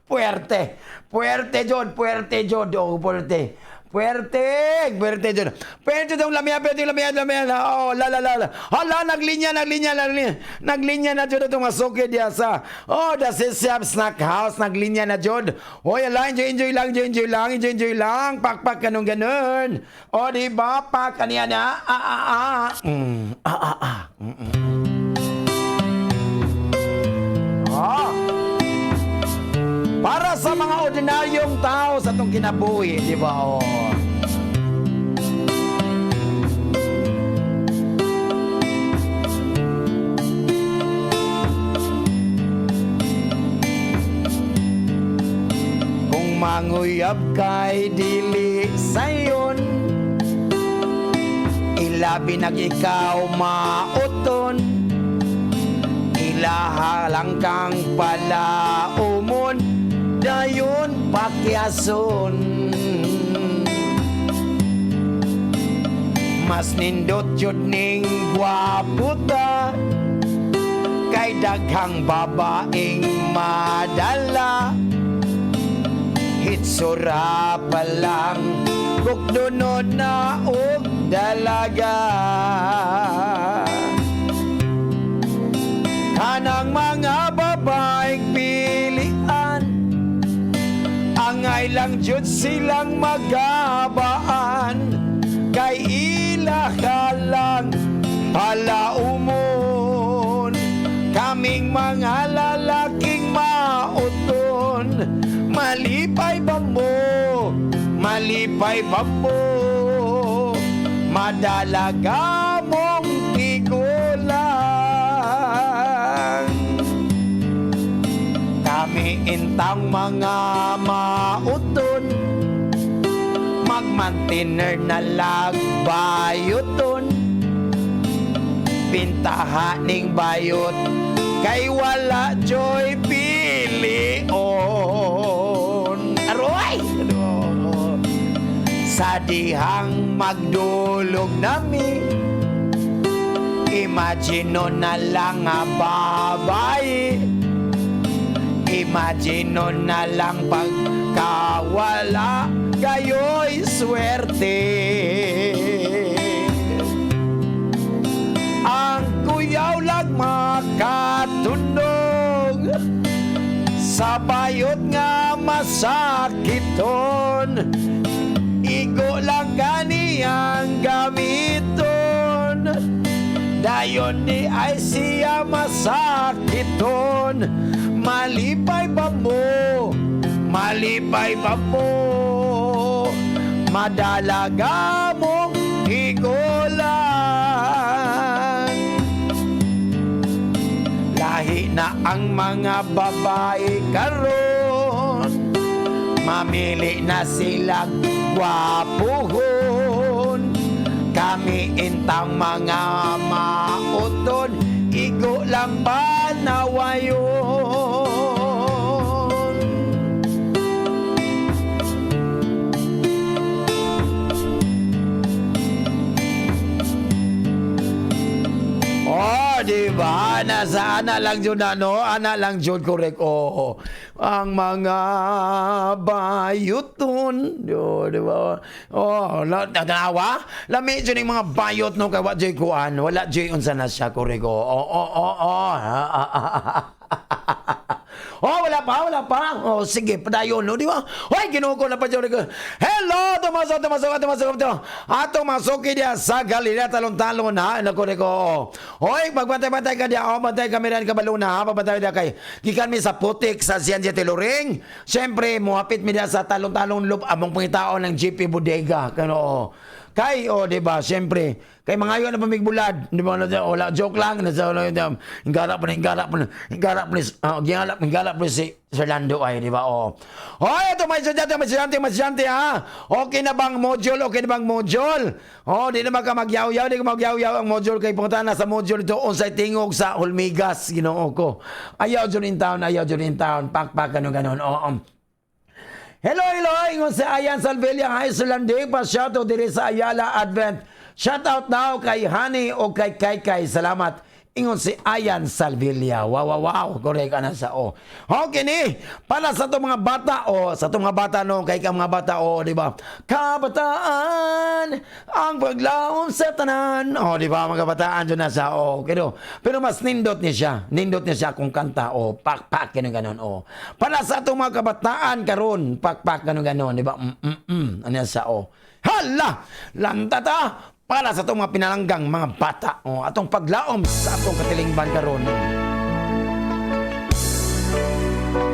Puwerte. Puwerte, John. Puwerte, John. Oh, puwerte. Puwerte. Puwerte, John. Puwerte itong lamya, puwerte lamya, lamya. Oh, la, la, la, la. Hala, naglinya, naglinya, naglinya. Naglinya na, John, itong masuki diya sa, oh, the Sisab Snack House. Naglinya na, John. Hoy, ala, enjoy, enjoy lang, enjoy, enjoy lang, enjoy, enjoy lang. Pak, pak, ganun, ganun. Oh, di ba? Pak, kaniya na. Ah, ah, ah. Ah, ah, ah. Ah. Para Para sa mga ordinaryong tao sa atong kinabuhi, di ba? Oh. Kung manguyab kay dili sayon, ilabi nag ikaw mauton, ilaha lang kang palaumon, dayon pakyason. Mas nindot jud ning gwapo ta, kay daghang babaeng madala. Hitsura pa lang, kukdunod na og dalaga. Kanang mga babaeng pilian, angay lang jud silang magabaan, kay ila ka lang palaumon. Kaming mga lalaking mauton, malipay ba mo? Malipay ba mo? Madalaga mong tigulang. Kami intang mga mauton, magmantiner na lagbayuton. Pintaha ning bayot, kay wala joy pilion. Aroy! Sa dihang magdulog nami, imagine na lang nga babae, imagine na lang pagkawala kayo'y swerte. Ang kuyaw lag makatunog sa bayot nga masakiton, igo lang kaniyang gamiton, dayon di ay siya masakiton. Malipay ba mo? Malipay ba mo? Madalaga mong tigulang. Lahi na ang mga babae karon, mamili na sila gwapuhon. Kami intang mga mauton, igo lang ba nawayon? Oh, di ba? Nasa ana lang jud ano, ana lang jud correct. Oo. Ang mga bayuton, yo, di ba? Oh, la tanawa? Lami jud ning mga bayot no kay wa jud kuan, wala jud unsa na siya correct. Oo, oo, oo, oo. Oh, wala pa, wala pa. Oh, sige, padayon, no, di ba? Hoy, Ginoo ko na pa dyan. Hello, tumasok, tumasok, tumasok, tumasok. Ato masuki diya sa Galilea, talon-talon, ha? Naku, nako, oh. Hoy, magbantay-bantay ka diya. Oh, bantay kami rin kabaluna, ha? Pabantay diya kay. Gikan mi sa putik sa Sian Tiloring. Siyempre, muhapit mi diya sa talon-talon loop among pangitaon ng GP Bodega. Kano, oh. Kay, oh, di ba, siyempre, kay mga yun na pamigbulad, di ba, wala, joke lang, nasa, hinggara pa na, si Sir Lando ay, di ba, oh. Hoy, ito, may estudyante, ha? Okay na bang module? Okay na bang module? Oh, di na ka magyaw-yaw, di ka magyaw-yaw ang module kay punta na sa module ito, unsay tingog sa Hulmigas, Ginoo ko. Ayaw dyan in town, pak-pak, ganun-ganun, oo. Hello, hello, ingon si Ayan Salvelia, hi Sir Landing, pa-shoutout diri sa Ayala Advent. Shoutout now kay Honey o kay Kai Kai, salamat. Ingon si Ayan Salvilla. Wow, wow, wow. Correct ana sa o. Okay ni, para sa itong mga bata o sa itong mga bata no, kay ka mga bata o, di ba? Kabataan ang paglaom sa tanan. O, di ba mga kabataan dyan na sa o. Pero, pero mas nindot niya siya. Nindot niya siya kung kanta o pak pak ganun ganon o. Para sa itong mga kabataan karon, pak pak ganun ganon, di ba? Ano yan sa o. Hala! Lantata! Para sa itong mga pinalanggang mga bata o atong paglaom sa atong katilingban karon.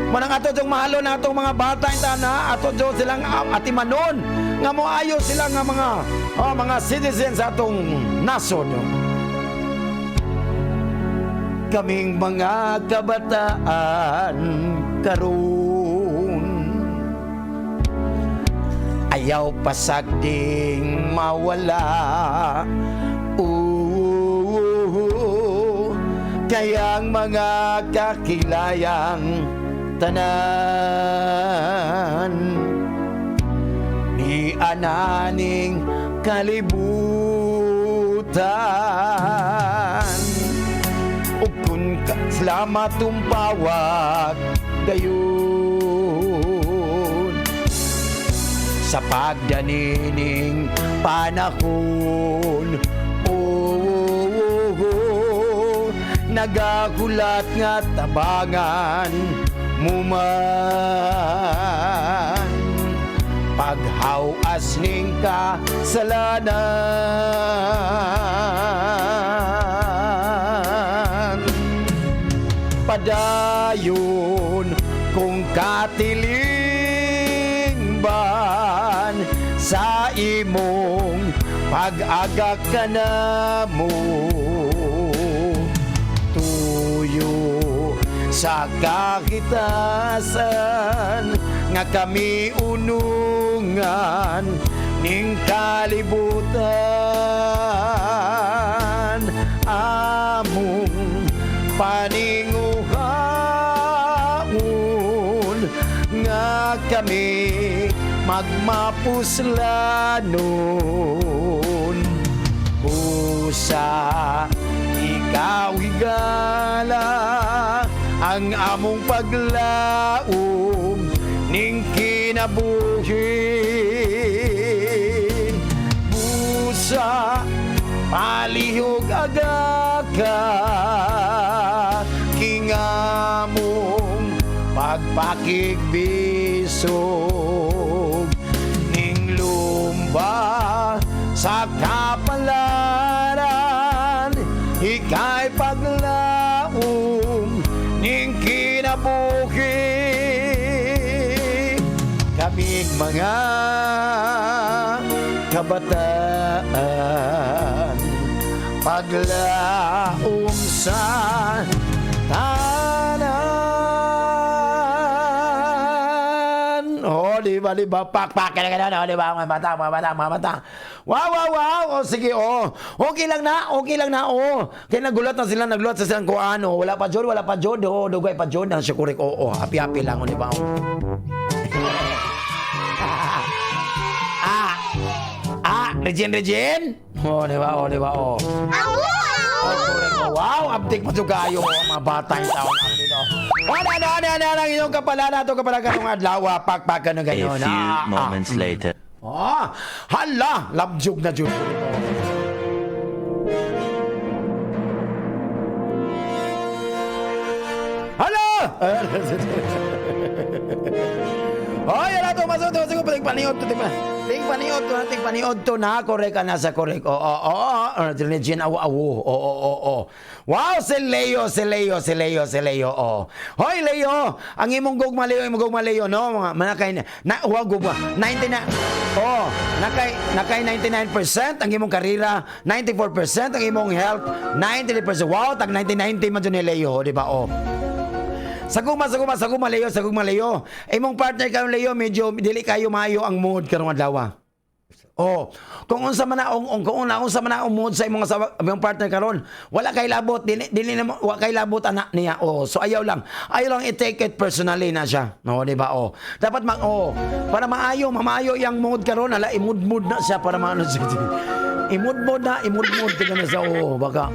Manang ato jong mahalo na atong mga bata inta na ato jong silang atimanon nga moayo sila nga mga oh, mga citizens sa atong nasod. Kaming mga kabataan karon, ayaw pasagding mawala. Oo, kaya ang mga kakilayang tanan ni ananing kalibutan, ug kun salamat tumpawag dayon sa pagdanining panahon. Oh, nagahulat nga tabangan muman paghawas ning kasalanan. Padayon kung katilingban sa imong pag-agak ka na mo, tuyo sa kahitasan nga kami unungan ning kalibutan, among paninguhaon nga kami magmapuslanon. Busa ikaw higala ang among paglaom ning kinabuhi. Busa palihog aga ka kingamong pagpakigbisog ning lumba sa kapalaran, ika'y paglaom ning kinabuhi. Kaming mga kabataan paglaom sa tanan. Oh, di ba, di ba? Pak, pak, kaya ganun, oh, di ba? Mga bata, mga bata, mga bata. Wow, wow, wow. Oh, sige, oh. Okay lang na, okay lang na, oh. Kaya nagulat na sila, nagulat sa silang kuan, oh. Wala pa jud, wala pa jud, oh. Dugay pa jud. Ang siya korek, oh, oh. Happy, happy lang, oh, di ba? Oh. Ah, ah, Regine, Regine. Oh, di ba, oh, di ba, oh. Oh, correct. Oh, wow, update mo kayo, oh, mga bata yung taon update, oh. Oh, na, na, na, na, na, inyong kapala na ito, kapala karong adlaw, pak, pak, ano, A ganyan. few Ah, ah. moments later. Oh, hala, labjug na jud. Hala! Hoy, ala to masuk to masuk ting paniod to ting ting paniod to ting paniod to na korek ka na sa korek. Oo, oo, oo. Regine awo awo. Oo, oo, oo. Wow, si Leo, si Leo, si Leo, si Leo. Oo. Hoy Leo, ang imong gugma Leo, imong gugma Leo no, mga manakay na wow gugma 99. Oh, nakay nakay 99% ang imong karera, 94% ang imong health, 93%. Wow, tag 1990 man jud ni Leo, di ba? Oh. Saguma, saguma, saguma, Leo, saguma, Leo. Imong partner karon Leo, medyo dili kayo maayo ang mood karong adlaw. Oh, kung unsa man na kung una unsa man na ang mood sa imong asawa, imong partner karon, wala kay labot, dili dili na wa kay labot anak niya. Oh, so ayaw lang. Ayaw lang i-take it personally na siya. No, di ba? Oh. Dapat mag oh, para maayo, mamaayo yang mood karon, ala i-mood-mood na siya para maano siya. I-mood-mood na, i-mood-mood ka na siya. Oh, baka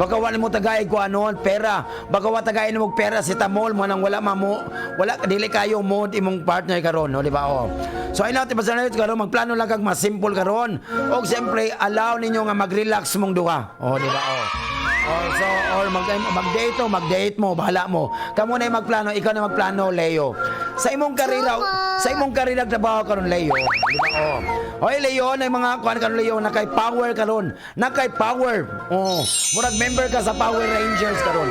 baka wala mo tagay ko anon pera. Baka wa tagay mo pera si tamol mo nang wala mamo, wala dili kayo mood imong partner karon, no, di ba? Oh. So ay natin basta karon magplano lang kag mas simple karon. Og siyempre allow ninyo nga mag-relax mong duha. Oh, di ba? Oh. Oh, so or mag mag-date mo, mag-date mo, bahala mo. Kamo na yung magplano, ikaw na magplano, Leo. Sa imong karera trabaho karon Leo, di ba? Oh. Hoy Leo, na mga kuan karon Leo, nakay power karon, nakay power. Oh, murag member ka sa Power Rangers karon.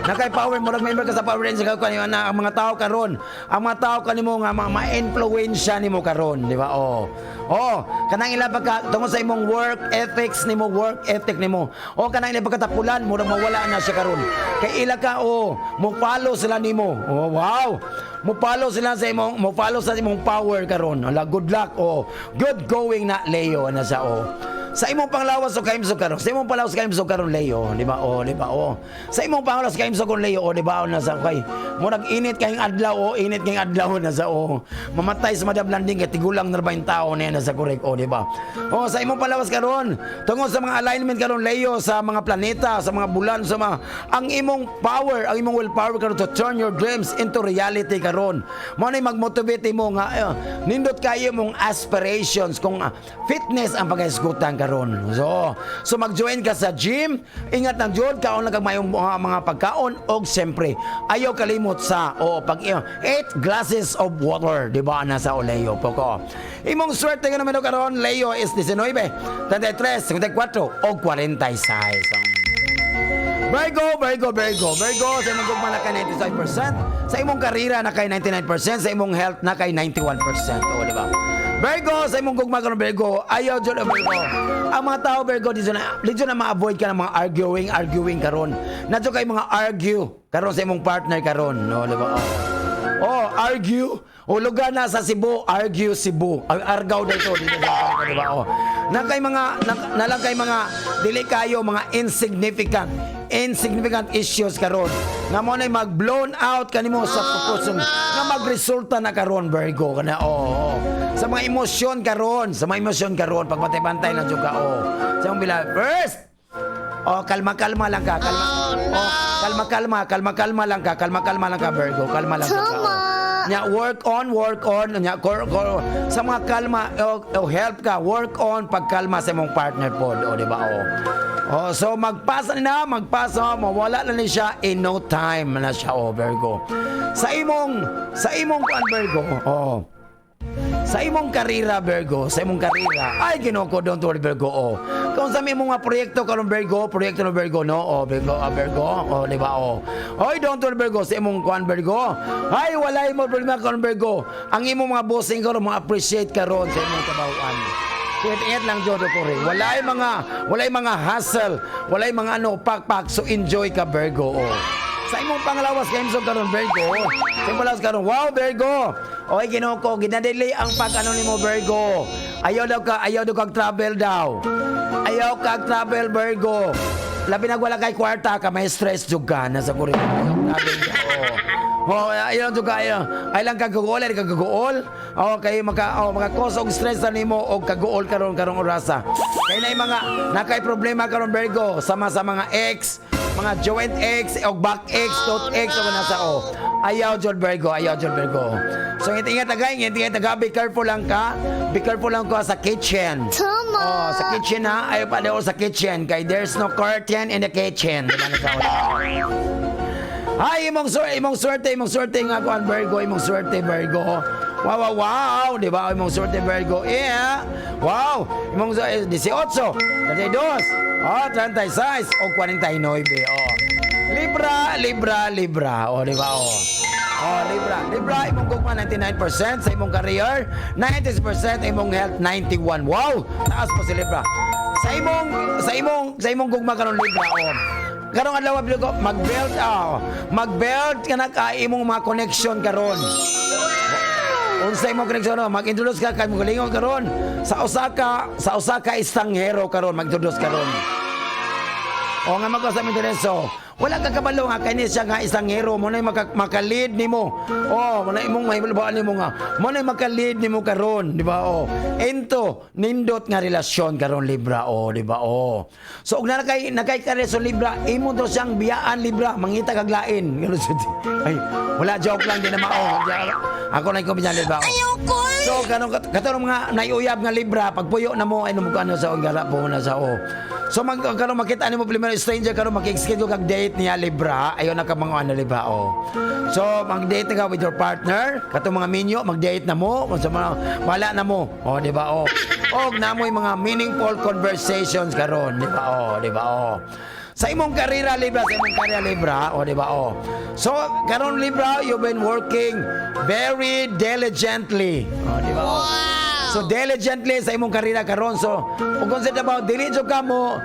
Nakay power, murag member ka sa Power Rangers ka kanimo na ang mga tao karon. Ang mga tao kanimo nga ma-influensya nimo karon, di ba? Oh. Oh, kanang ila pagka tungod sa imong work ethics nimo, work ethic nimo. O kanang ila pagkatapulan, murag mawala na siya karon. Kay ila ka, oh, mo follow sila nimo. Oh, wow. Mo follow sila sa imong, mo follow sa imong power karon. Ala, good luck, oh. Good going na, Leo, na sa, oh. Sa imong panglawas o kaimsog karon. Sa imong panglawas kaimsog karon, Leo, di ba? Oh, di ba? Oh. Sa imong panglawas kaimsog karon, Leo, oh, di ba? Oh, nasa kay murag init kayong adlaw, oh, init kayong adlaw nasa, oh. Mamatay sa Madam Landing kay tigulang na ba yung tao niya nasa korek, oh, di ba? Oh, sa imong panglawas karon, tungod sa mga alignment karon, Leo, sa mga planeta, sa mga bulan, sa mga ang imong power, ang imong willpower karon to turn your dreams into reality karon. Mao na mag-motivate mo nga nindot kayo mong aspirations kung fitness ang paghisgutan karon. So mag-join ka sa gym, ingat lang jud, kaon lang kag mayong mga pagkaon og siyempre ayaw kalimot sa o pag 8 glasses of water, di ba, nasa o Leo poko. Imong swerte nga naman karon, Leo, is 19, 33, 54 o 46. Virgo, Virgo, Virgo, Virgo, sa imong gugma na kay 95%, sa imong karera na kay 99%, sa imong health na kay 91%. O, di ba? Virgo, sa imong gugma karon, Virgo, ayaw jud, Virgo. Ang mga tao, Virgo, dito na ma-avoid ka ng mga arguing, arguing karon. Nadyo kay mga argue karon sa imong partner karon, no, di ba? Oh, argue. O lugar na sa Cebu, argue Cebu. Ang Argao dito, dito sa, di ba? Oh. Na kay mga na, na lang kay mga dili kayo mga insignificant insignificant issues karon. Nga mo na mag-blown out kanimo sa proportion nga magresulta na karon, Virgo, kana, oh, oh. Sa mga emosyon karon, sa mga emosyon karon, pagbantay-bantay lang jud ka, oh. Sa imong bila first. Oh, kalma-kalma lang ka, kalma. Oh, kalma-kalma, kalma-kalma lang ka, kalma-kalma lang ka, Virgo, kalma lang ka. Oh. Nya work on, work on, nya sa mga kalma, oh, oh, help ka, work on pagkalma sa imong partner pod, oh, di ba? Oh. Oh, so magpasa na, magpasa, mawala na ni siya in no time na siya, oh, Virgo. Sa imong kuan, Virgo, oh. Sa imong karera, Virgo, sa imong karera, ay Ginoo ko, don't worry, Virgo, oh. Kung sa imong mga proyekto karon, Virgo, proyekto no, Virgo, no, oh, Virgo, ah, Virgo, oh, di ba, oh. Oy, don't worry, Virgo, sa imong kuan, Virgo. Ay, walay mo problema karon, Virgo. Ang imong mga bossing karon, mga appreciate karon sa imong trabahoan. So, ingat lang jud ko rin. Walay mga hassle, walay mga ano, pakpak. So enjoy ka, Virgo, oh. Sa imong panglawas kay imsog karon, Virgo. Sa imong panglawas karon, wow, Virgo. Oy, Ginoo ko, ginadili ang pag ano nimo, Virgo. Ayaw daw kag travel daw. Ayaw kag travel, Virgo. Labi na wala kay kwarta ka, may stress jud ka nasa kuri. Ayaw travel ka. Oh. Oh, ayaw jud ka, ayaw. Ay lang kag guol, ay kag guol. Oh, kay maka, oh, maka cause og stress na nimo og kaguol karon karong orasa. Kay nay mga nakay problema karon, Virgo, sama sa mga ex, mga joint ex og back ex, tooth ex o nasa, oh. Ayaw jud, Virgo, ayaw jud, Virgo. So ingat ingat agay, ingat ingat aga, be careful lang ka. Be careful lang ka sa kitchen. Tama. Oh, sa kitchen ha, ayaw pa daw sa kitchen kay there's no curtain in the kitchen. Di ba nasa? Ay, imong swerte, imong swerte nga kuan, Virgo, imong swerte, Virgo. Wow, di ba? Imong swerte, Virgo. Yeah. Wow, imong 18, 32, oh, 36 o 49, oh. Libra, Libra, Libra. Oh, di ba? Oh. Oh, Libra. Libra, imong gugma 99%, sa imong career, 96%, imong health 91. Wow, taas po si Libra. Sa imong gugma karon, Libra, oh. Karong adlaw ko mag-build, oh, mag-build ka na ka imong mga connection karon. Unsa imong connection, no? Mag-introduce ka kay imong galingon karon sa usa ka estranghero karon, mag-introduce karon. O nga mag sa so wala ka kabalo nga kani siya nga estranghero mo na maka-lead nimo. Oh, mo na imong mahibaloan nimo nga mo na maka-lead nimo karon, di ba? Oh, into nindot nga relasyon karon, Libra, oh, di ba? Oh. So og nakay ka sa Libra, imo to siyang biyaan, Libra, mangita kag lain. Ay, wala, joke lang din na mao. Ako na ikaw biyan, Libra. Oh. Ayoko. So karon katong mga naiuyab nga Libra, pagpuyo na mo ay mo ano sa gara po na sa, oh. So mag karon makita nimo primero stranger karon, maki-schedule kag date niya, Libra, ayo na ka mga ano, Libra, oh. So mag-date na ka with your partner, katong mga minyo mag-date na mo, sa mga wala na mo. Oh, di ba? Oh. Og namoy mga meaningful conversations karon, di ba? Oh, di ba? Oh. Sa imong karera, Libra, sa imong karera, Libra, o, di ba, o. So, karon, Libra, you've been working very diligently. O, di ba, o. So diligently sa imong karera karon. So ug kung sa trabaho dili jud ka mo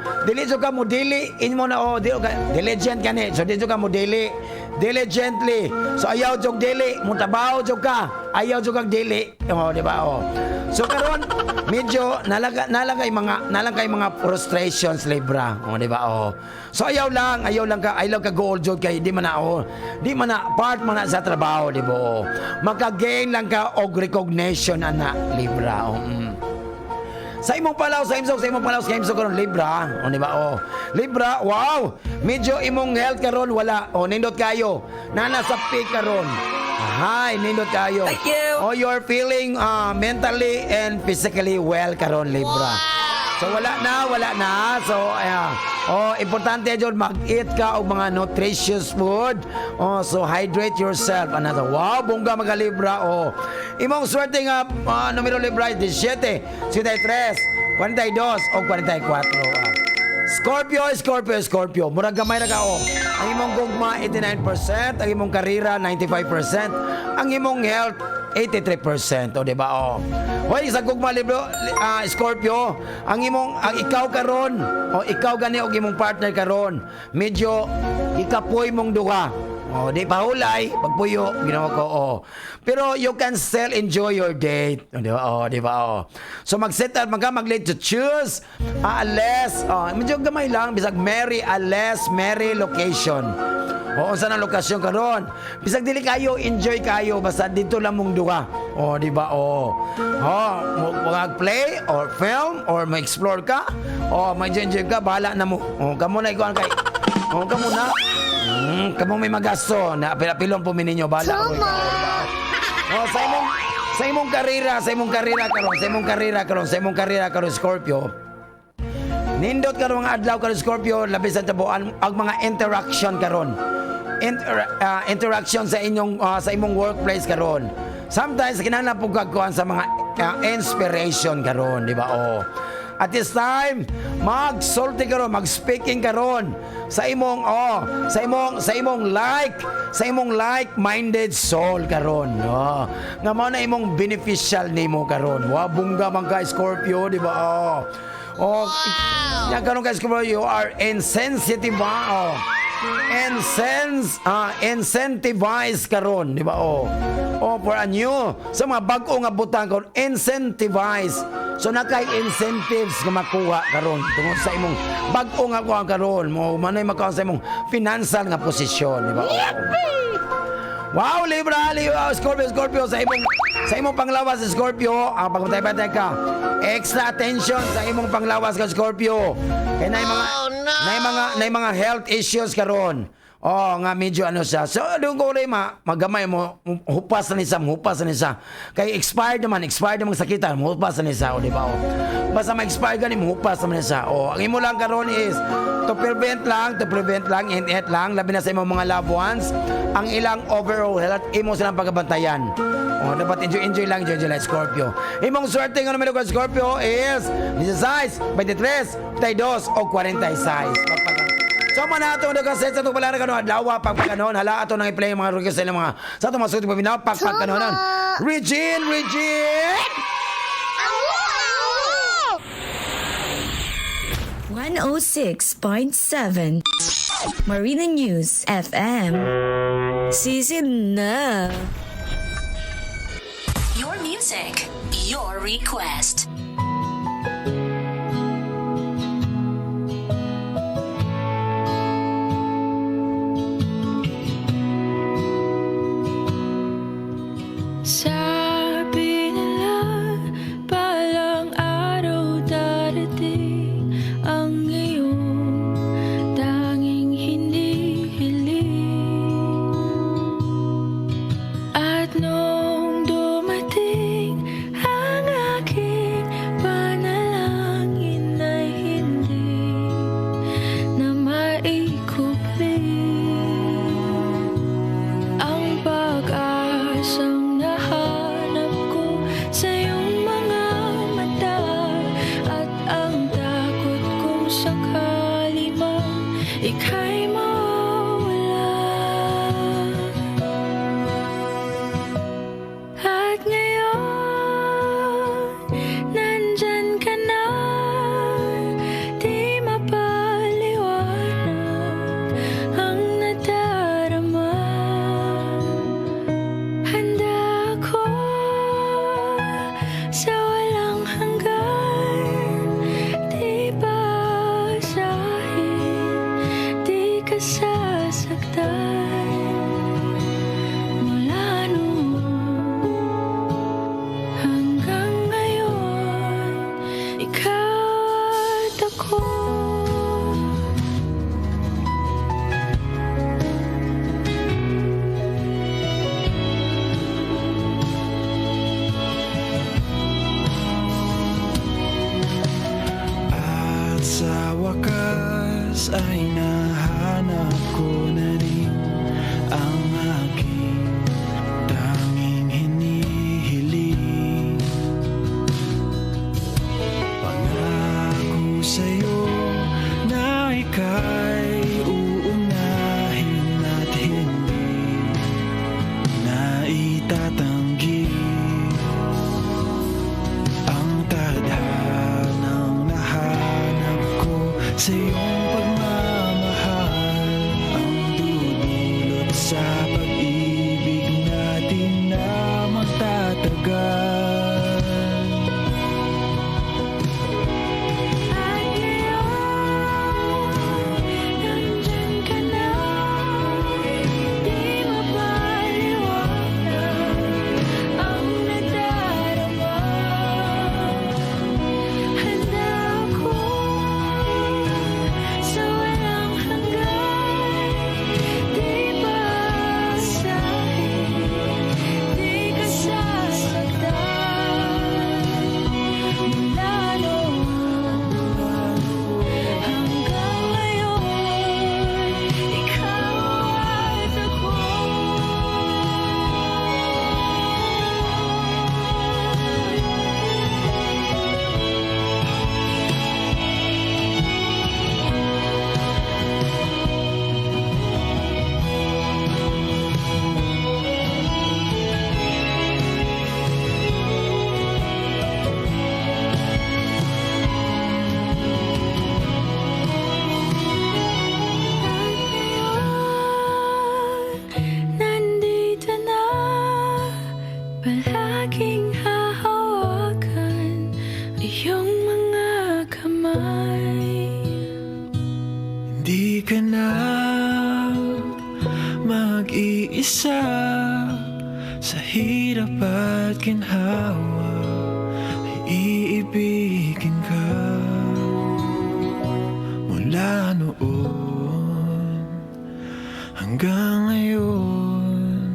dili inmo na, oh, dili ka diligent kani. So dili jud ka mo dili diligently. So ayaw jud dili mo trabaho jud ka. Ayaw jud kag dili. Oh, di ba, oh. So karon medyo nala kay mga frustrations, Libra. Oh, di ba, oh. So ayaw lang ka goal jud kay di man na, oh, di man na part man na sa trabaho, di ba, oh. Maka-gain lang ka og recognition ana, Libra. Oh. Sa imong palaw sa imsog, sa imong palaw sa imsog karon, Libra. O, di ba, oh. Libra, wow. Medyo imong health karon wala. Oh, nindot kayo. Nana sa peak karon. Hi, nindot kayo. Thank you. Oh, you're feeling mentally and physically well karon, Libra. So wala na, wala na. So oh, importante jud mag-eat ka og mga nutritious food. Oh, so hydrate yourself. Another. Wow, bongga mga Libra. Oh. Imong swerte nga numero, Libra, is 17, 53, 42 o 44. Ah. Scorpio, Scorpio, Scorpio. Murag gamay ra ka, oh. Ang imong gugma 89%, ang imong karera 95%, ang imong health 83%, o, di ba, oh. Hoy, sa gugma, libro, Scorpio, ang ikaw karon, o ikaw gani og imong partner karon, medyo ikapoy mong duha. Oh, di pa hulay, pagpuyo, ginawa ko, oh. Pero you can still enjoy your date. Oh, di ba? Oh, di ba? Oh. So mag-set up, mag-late to choose a less, oh, medyo gamay lang, bisag merry, a less merry location. Oo, unsa na lokasyon karon? Bisag dili kayo enjoy kayo basta dito lang mong duha. Oh, di ba? Oh. Oh, mag-play or film or ma-explore ka. Oh, ma-enjoy ka, bahala na mo. Oh, kamo na ikuan kay. Oh, kamo na. Kamo may magasto na pilong po ninyo, bahala ko. Oh, sa imong karera, sa imong karera karon, sa imong karera karon, sa imong karera karon, Scorpio. Nindot karon mga adlaw karon, Scorpio, labi sa tabuan ang mga interaction karon. Interaction sa imong workplace karon. Sometimes kinahanglan pud kag kuan sa mga inspiration karon, di ba? Oh. At this time, magsulti karon, mag-speaking karon sa imong like-minded soul karon. Oh. Nga mao na imong beneficial nimo karon. Wa bongga man ka, Scorpio, di ba? Oh. Oh, wow. Yan karon ka, Scorpio, you are insensitive ba? Oh. Incentivize karon, di ba? Oh. Oh, for a new sa mga bag-o nga butang karon, incentivize. So nakay incentives nga makuha karon tungod sa imong bag-o nga kuha karon mo manay makuha sa imong financial nga posisyon, di ba? Oh. Wow, Libra, Libra, Scorpio, Scorpio, sa imong panglawas, Scorpio, ang pagbatay-batay ka. Extra attention sa imong panglawas ka, Scorpio. Kay nay mga health issues karon. Oh, nga medyo ano siya. So, doon ko rin ma, magamay mo, hupas na ni siya, hupas na ni siya. Kay expired naman sakitan, hupas na ni siya, o, di ba? Oh. Basta ma-expire gani, hupas naman ni siya. Oh, ang imo lang karon is to prevent lang, init lang, labi na sa imong mga loved ones, ang ilang overall health, imo silang pagabantayan. Oh, dapat enjoy, enjoy lang, enjoy, enjoy lang, Scorpio. Imong swerte nga numero ka, Scorpio, is 16, 23, 32 o 46. So man ato nagaset sa itong pala kanon adlaw pagpakanon hala ato nang i-play ang mga request sa ilang mga sa atong mga suti paminaw pagpakanonan. Regine, Regine! 106.7 Marina News FM. Season na. Your music, your request. Sabi nila, balang araw darating ang iyong tanging hinihiling. At nung dumating ang aking Itatanggi ang tadhanang nahanap ko sa iyong pagmamahal, ang dudulot sa pag-ibig natin na magtatagal. At ngayon, nandyan ka na. Di mapaliwanag ang nadarama. Handa ako sa walang hanggan. Di pa sa'kin, di ka sasaktan. Mula noon hanggang ngayon, ikaw at ako. At ngayon, nandito na. Palaging hahawakan iyong mga kamay. Hindi ka na mag-iisa sa hirap at ginhawa, ay iibigin ka mula noon hanggang ngayon.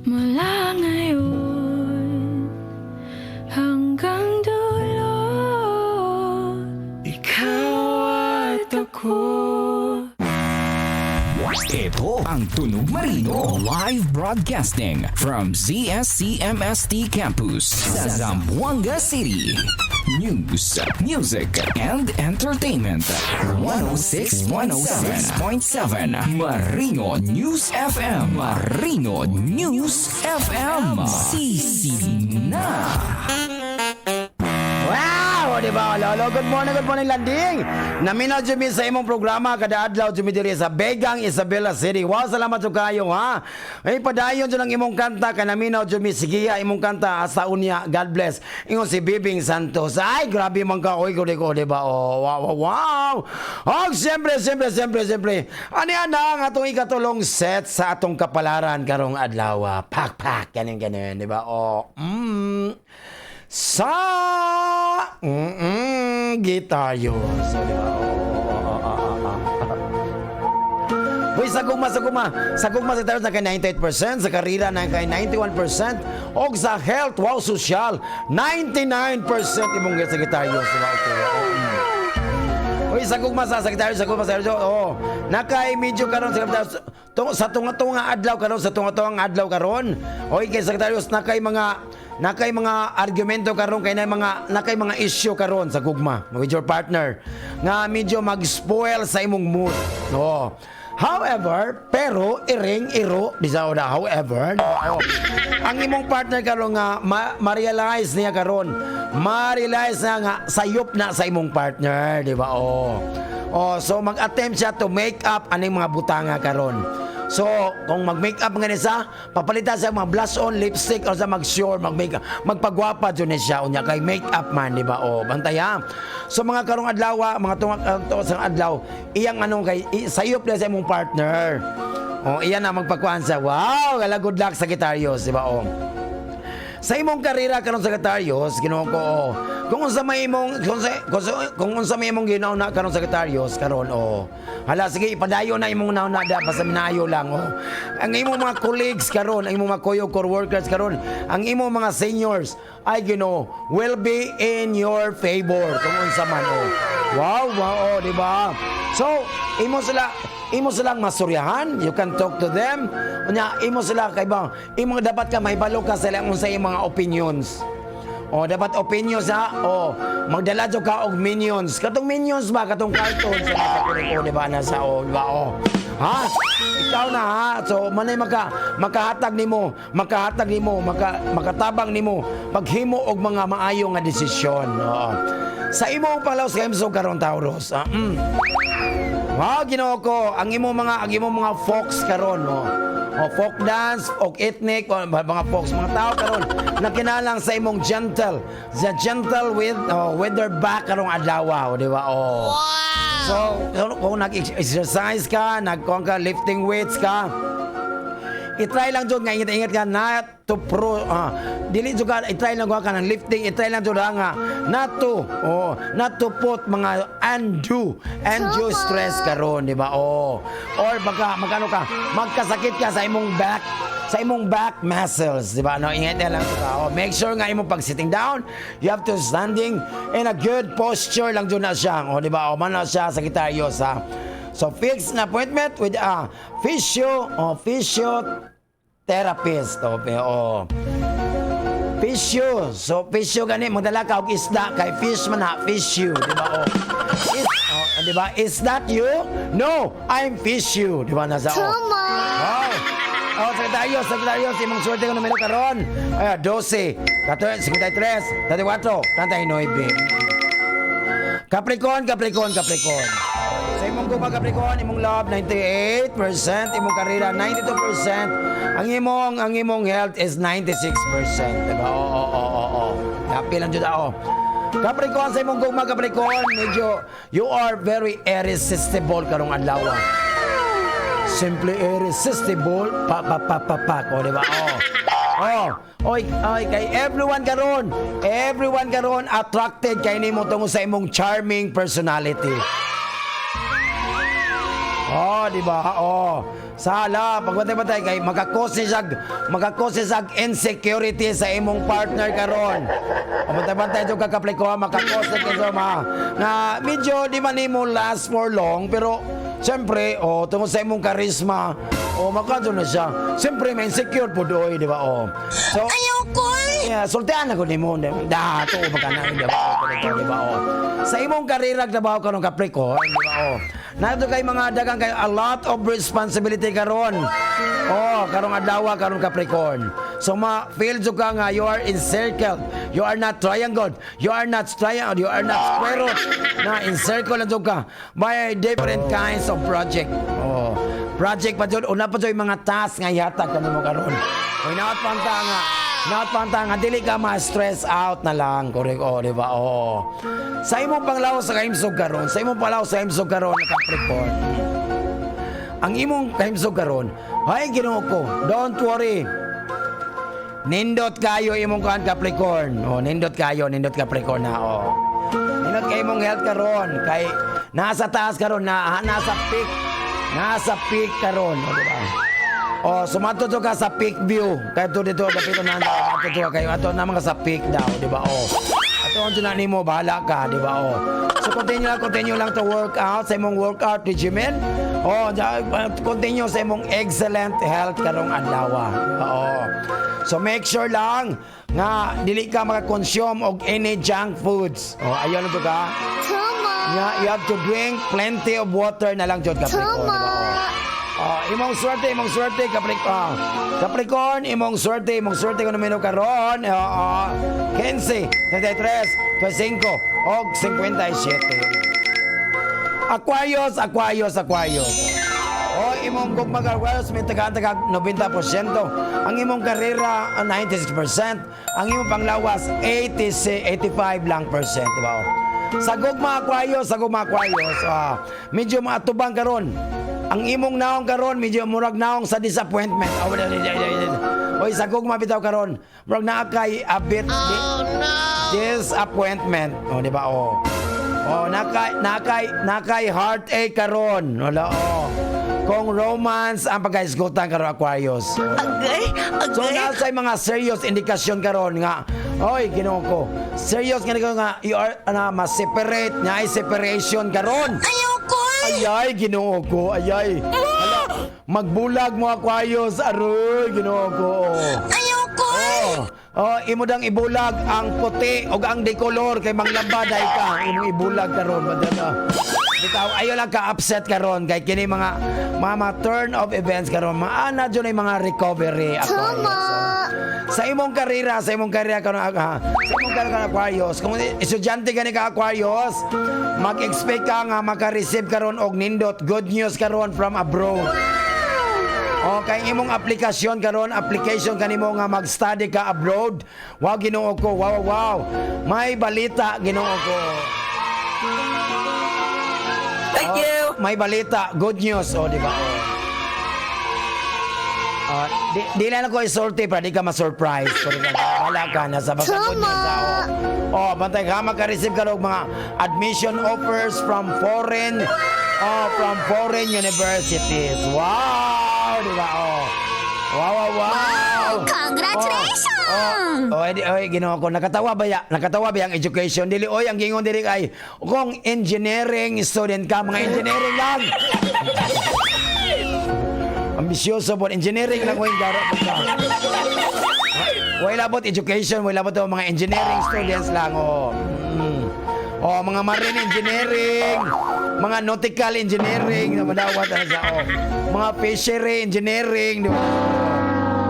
Mula ngayon hanggang dulo, ikaw at ako. Ito ang Tunog Marino live broadcasting from ZSCMST Campus sa Zamboanga City. News, music, and entertainment. 106.7 Marino News FM. Marino News FM. Sisi na. Wow! Di ba, Lolo? Good morning, Landing! Naminaw jud mi sa imong programa kada adlaw jud mi diri sa Begang, Isabela City. Wow, salamat jud kayo, ha. Ay, padayon jud ang imong kanta kay naminaw jud mi, sigiya imong kanta hasta unya. God bless. Ingon si Bibing Santos. Ay, grabe man ka oy ko di ba? Oh, wow. Og siyempre, siyempre, siyempre, siyempre. Ani ana ang atong ikatulong set sa atong kapalaran karong adlaw. Pak pak ganin ganin, di ba? Oh. Sa gitaryo. So, di ba? Oh. Uy, sa gugma, sa gugma. Sa gugma sa tayo na kay 98%, sa karera na kay 91%, og sa health, wow, social, 99% imong sa gitaryo. Di ba? Okay. Uy, sa gugma sa Sagittarius, sa gugma sa Sagittarius, oh. Nakay medyo karon sa Sagittarius, sa tunga-tunga adlaw karon, sa tunga-tungang adlaw karon. Oy, kay Sagittarius nakay mga argumento karon, kay na mga nakay mga issue karon sa gugma with your partner nga medyo mag-spoil sa imong mood. No. However, pero iring iro di sa una, however, oh, ang imong partner karon nga ma-realize niya karon, ma-realize niya nga sayop na sa imong partner, di ba? Oh. Oh, so mag-attempt siya to make up aning mga butanga karon. So, kung mag-make up nga ni siya, papalitan siya mga blush on, lipstick, or sa mag-sure, mag-make up, magpagwapa dyan ni siya, unya kay make up man, di ba? O, bantay ha. So, mga karong adlaw, mga tunga sa adlaw, iyang anong kay, sayop na sa imong partner. O, iyan na magpagkuhan sa, wow, gala, good luck Sagittarius, di ba? O. Sa imong karera karon Sagittarius, Ginoo ko, oh. Kung unsa may imong kung, sa, kung, sa- kung unsa may imong ginauna karon Sagittarius karon, oh. Hala, sige, ipadayon na imong nauna da basta minayo lang, oh. Ang imong mga colleagues karon, ang imong mga kuyog workers karon, ang imong mga seniors ay Ginoo will be in your favor kung unsa man, oh. Wow, oh, di ba? So, imo silang masuryahan, you can talk to them. Unya, imo sila kay ba, imo dapat ka mahibalo ka sa ilang unsay mga opinions. O dapat opinions ha. O magdala jud ka og minions. Katong minions ba, katong cartoon sa nasa kuno, di ba, nasa, o, di ba, o. Ha? Ikaw na ha. So manay makahatag nimo, makatabang nimo paghimo og mga maayo nga desisyon. Oo. Sa imong panglawas kahimsog karon, Taurus. Wow, Ginoo ko, ang imong mga folks karon, no. O folk dance o ethnic o mga folks, mga tao karon nakinalang sa imong gentle, the gentle with, oh, with their back karong adlaw, oh, di ba? Oh. So, kung nag-exercise ka, nag ka lifting weights ka, i-try lang jud nga ingat-ingat ka not to pro dili jud ka, i-try lang ka ng lifting, i-try lang jud nga not to put mga undue stress karon, di ba? Oh, or baka magkano ka, magkasakit ka sa imong back muscles, di ba? No, ingat lang ka. Oh, make sure nga imong pag sitting down, you have to standing in a good posture lang jud na siya. Oh, di ba? Oh, man na siya, Sagittarius, ha. So fix an appointment with a physio o physiotherapist. O, oh. Physio. So physio gani magdala ka og isda kay fish man ha, fish you, di ba? Oh. Is, oh, di ba? Is that you? No, I'm fish you, di ba nasa oh. Oh. Oh, Sagittarius, Sagittarius, imong swerte ko numero karon. Ay, 12, 14, 53, 34, 39. Capricorn, Capricorn, Capricorn. Sa imong gugma, Capricorn, imong love 98%, imong karera 92%, ang imong health is 96%, diba? Oo. Happy lang jud ako. Capricorn, sa imong gugma, Capricorn, medyo you are very irresistible karong adlaw. Simply irresistible, pa pa pa pa pa, o di ba? Oh. Oh, oy, oy, kay everyone karon attracted kay nimo tungod sa imong charming personality. Oh, di ba? Oh. Sala, pagbantay-bantay kay maka-cause siyag insecurity sa imong partner karon. O bantay-bantay jud ka, Capricorn, maka-cause siya ma na medyo di man nimo last for long, pero siyempre, oh, tungod sa imong charisma, oh, makadto na siya. Siyempre, may insecure po doy, di ba? Oh. So, Ayoko eh! Yeah, sultian ako nimo. Da, to baka na, di ba? Oh, ganito, di ba? Oh. Sa imong karera trabaho karon, Capricorn, di ba? Oh. Nato kay mga dagang kay a lot of responsibility karon. Oh, karong adlaw karon, Capricorn. So ma feel jud ka nga you are encircled. You are not triangle. You are not triangle. You are not square root. Na encircle lang jud ka by different kinds of project. Oh. Project pa jud, una pa jud yung mga task nga ihatag kanimo karon. Uy, naot pa ang nga. Naot pa ang nga dili ka ma-stress out na lang. Correct, oh, di ba? Oh. Sa imong panglawas sa kahimsog karon, sa imong panglawas sa kahimsog karon, Capricorn. Ang imong kahimsog karon, ay Ginoo ko, don't worry. Nindot kayo imong kuan, Capricorn. Oh, nindot kayo, nindot, Capricorn na oh. Nindot kay imong health karon kay nasa taas karon na nasa peak. Nasa peak karon, oh, di ba? Oh, sumato to ka sa peak view. Kay to dito dapito na ato to kayo ato naman ka sa peak daw, di ba? Oh. Ato on na nimo, bahala ka, di ba? Oh. So continue lang to work out sa imong workout regimen. Oh, continue sa imong excellent health karong adlaw. Oo. So make sure lang nga dili ka maka-consume og any junk foods. Oh, ayaw na to ka. Nga, you have to drink plenty of water na lang jud, Capricorn, di ba? Oh. Oh, imong swerte, Capricorn. Capricorn, imong swerte kung numero karon, oo, 15, 33, 25 og 57. Aquarius, Aquarius, Aquarius. O imong gugma, Aquarius, may tagaan-taga 90%. Ang imong karera, 96%. Ang imong panglawas, 80, 85 lang percent, di ba? Oh. Sa gugma, Aquarius, sa gugma, Aquarius, medyo maatubang karon. Ang imong naong karon medyo murag naong sa disappointment. Oh, oy, sa gugma bitaw karon, murag naa kay a bit disappointment. Oh, di ba? Oh. Oh, nakay heartache karon. Wala oh. Kung romance ang pagkaisgutan karon, Aquarius. Agay, agay. So nasa mga serious indikasyon karon nga, oy, Ginoo ko. Serious nga nga you are na ma-separate nga ay separation karon. Ayoko eh! Ayay, Ginoo ko, ayay. Hala, magbulag mo, Aquarius, aroy, Ginoo ko. Ayoko eh! Oh, Oh, imo dang ibulag ang puti ug ang dekolor kay manglaba dai ka. Imong ibulag karon, madala. Bitaw ayo lang ka upset karon kay kini mga mga turn of events karon, maana jud ay mga recovery, Aquarius. So, sa imong karera karon, ha, sa imong karera karon, Aquarius, kung estudyante ka ni ka, Aquarius, mag-expect ka nga maka-receive karon og nindot good news karon from abroad. O kay imong aplikasyon karon, application kanimo nga mag-study ka abroad. Wow, Ginoo ko. Wow. May balita, Ginoo ko. Thank you. May balita, good news, oh, di ba? Oh. Ah, di lang ako isulti para di ka ma-surprise. Kung wala ka na sa basta good news. Ah, oh. Oh, bantay ka maka-receive ka og mga admission offers from foreign universities. Wow, di ba? Oh. Wow. Congratulations! Oh, edi, oy, Ginoo ko, nakatawa ba ya? Nakatawa ba ang education? Dili, oy, ang gingon dili ay kung engineering student ka, mga engineering lang. Ambisyoso po, engineering lang oy, gara po ka. Wala labot education, wala labot oh, mga engineering students lang, oh. Oh, mga marine engineering, mga nautical engineering, na madawat na sa, oh. Mga fishery engineering, di ba?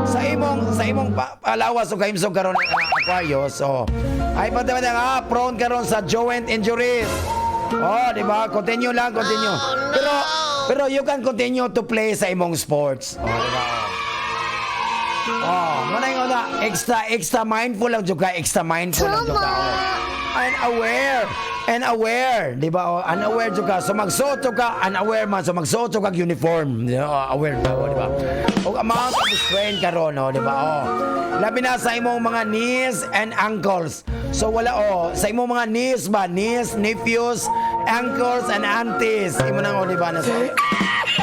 Sa imong palawas o kahimsog karon, Aquarius, oh. Ay pati pati prone karon sa joint injuries. Oh, di ba? Continue lang, continue. Pero pero you can continue to play sa imong sports. Oh, di ba? Oh, muna yung una, extra extra mindful lang jud ka, extra mindful lang jud ka. Oh. And aware, and aware, di ba? Oh, unaware jud ka. So magsuot jud ka, unaware man. So magsuot jud ka og uniform. Di ba? Oh, aware ka, oh, di ba? Og amount of strain karon, oh, di ba? Oh. Labi na sa imong mga niece and uncles. So wala, oh, sa imong mga niece ba, niece, nephews, uncles and aunties. Imo nang, oh, di ba, nasa ay,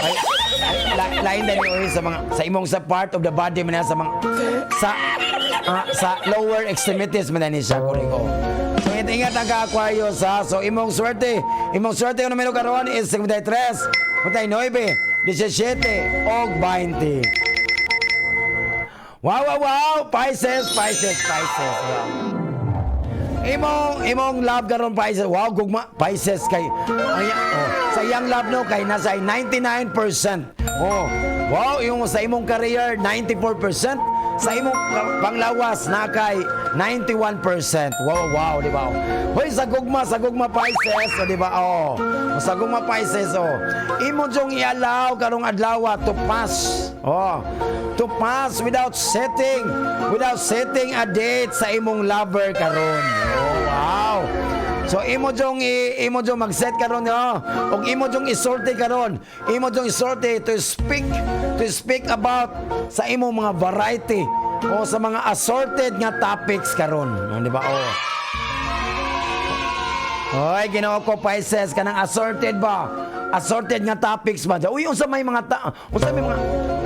ay, lain din oy sa mga sa imong sa part of the body man na sa mga sa lower extremities man na ni siya kuning ko. So ingat ingat ang ka, Aquarius, ha. So imong swerte ang numero karon is 53, 59, 17 og 20. Wow! Pisces, Pisces, Pisces. Wow. Imong love karon, Pisces. Wow, gugma Pisces kay ay, oh, sa iyang love no kay nasa 99%. Oh. Wow, yung sa imong career 94%, sa imong panglawas na kay 91%. Wow, di ba? Hoy, sa gugma, Pisces, oh, di ba? Oh. Sa gugma, Pisces, oh. Imo jong i-allow karong adlaw to pass. Oh. To pass without setting a date sa imong lover karon. Oh, wow. So imo jong mag-set karon, no. Og imo jong isulti karon. Imo jong isulti to speak about sa imong mga variety o sa mga assorted nga topics karon. No, di ba? Oh. Hoy, Ginoo ko, Pisces, kanang assorted ba? Assorted nga topics ba? Uy, unsa may mga,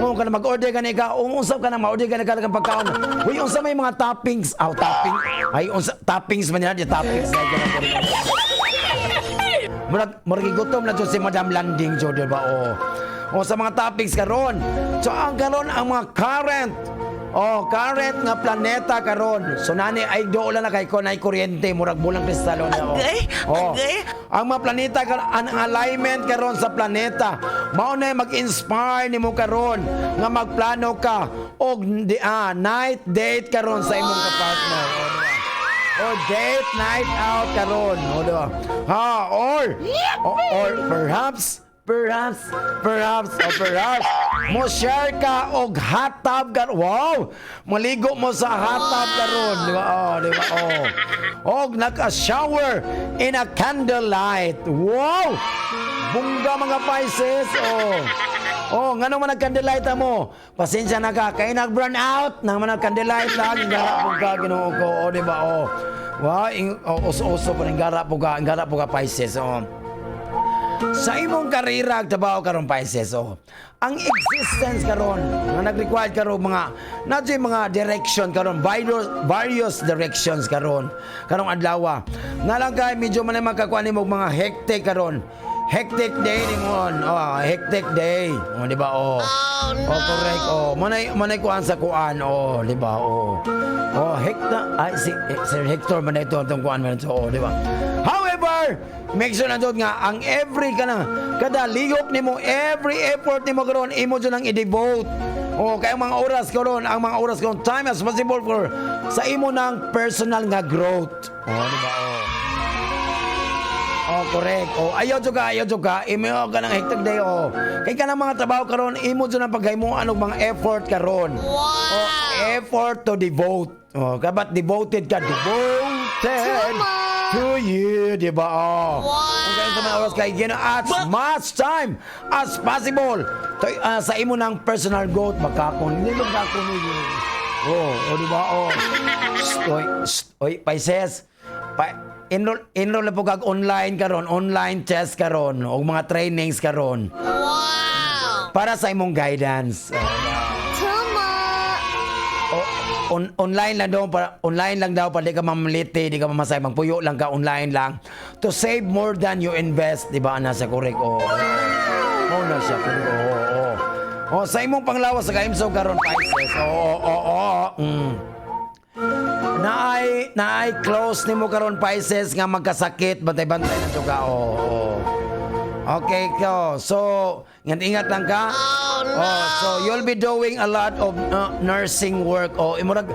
oh, kana mag-order ka ni ka, unsa ka na ma-order ka na ka pagkaon. Uy, unsa may mga toppings? Aw, topping. Ay, unsa toppings man yan, di toppings. Murag murag gutom na jud si Madam Landing jud, di ba? Oh. Oh, sa mga topics karon. So ang karon ang mga current. Oh, current nga planeta karon. So nani ay dool na kay ko nay kuryente, murag bulang kristalo na, oh. Agay, Oh. agay. Ang mga planeta karon, ang alignment karon sa planeta, mao na mag-inspire nimo karon nga magplano ka og di, night date karon sa imong kapartner. Oh, di ba? Or date night out karon, oh, di ba? Ha, or perhaps perhaps perhaps or perhaps mo share ka og hot tub karon. Wow, maligo mo sa hot tub karon, di ba? Oh, di ba? Oh, og naka-shower in a candlelight. Wow, bungga, mga Pisces, oh. Oh, ngano man nag-candlelight mo? Pasensya na ka, kay nag-burn out nang man nag-candlelight lang, gara po ka, Ginoo ko, oh, di ba? Oh. Wow, oh, uso-uso po ning gara po ka, gara po ka, Pisces, oh. Sa imong karera ag trabaho karon, Pisces, oh. Ang existence karon nga nag-require karon mga na mga direction karon, various directions karon karong adlaw. Nga lang kay medyo man makakuha nimo og mga hectic karon. Hectic day ningon. Oh, hectic day. Oh, di ba? Oh. Oh, no. Oh, correct. Oh, manay kuan sa kuan. Oh, di ba? Oh. Oh, Hector, ay si Sir Hector man ito itong kuan man ito. Oh, di ba? However, make sure na jud nga ang every kana kada lihok nimo, every effort nimo karon imo jud ang i-devote. Oh, kay ang mga oras karon, ang mga oras karon, time as possible for sa imo ng personal nga growth. Oh, di ba? Oh. Oh, correct. Oh, ayaw jud ka, ayaw jud ka. Imo ka ng hectic day, oh. Kay kanang mga trabaho karon, imo jud ang paghimuan og mga effort karon. Wow. Oh, effort to devote. Oh, kabat devoted ka, devoted to you, di ba? Oh. Wow. Kung kayo sa mga oras kay gina as much time as possible to, sa imo ng personal growth, magkakon. Hindi mo magkakon. Oh, oh, di ba? Oh. Shh, oy, shh, oy, Pisces. Pa, enroll na po kag online karon, online test karon o mga trainings karon. Wow! Para sa imong guidance. Oh, online lang daw para online lang daw para di ka mamliti, di ka mamasay, magpuyo lang ka online lang to save more than you invest, di ba? Ana sa correct. Oh. Oh, na siya correct. Oh, oh. Oh, sa imong panglawas sa kaimsog karon, Pisces. Oo. Naay close nimo karon, Pisces, nga magkasakit, bantay-bantay na to ka. Oo. Okay ko. So, ingat-ingat lang ka. Oh, no. Oh, so you'll be doing a lot of nursing work. Oh, murag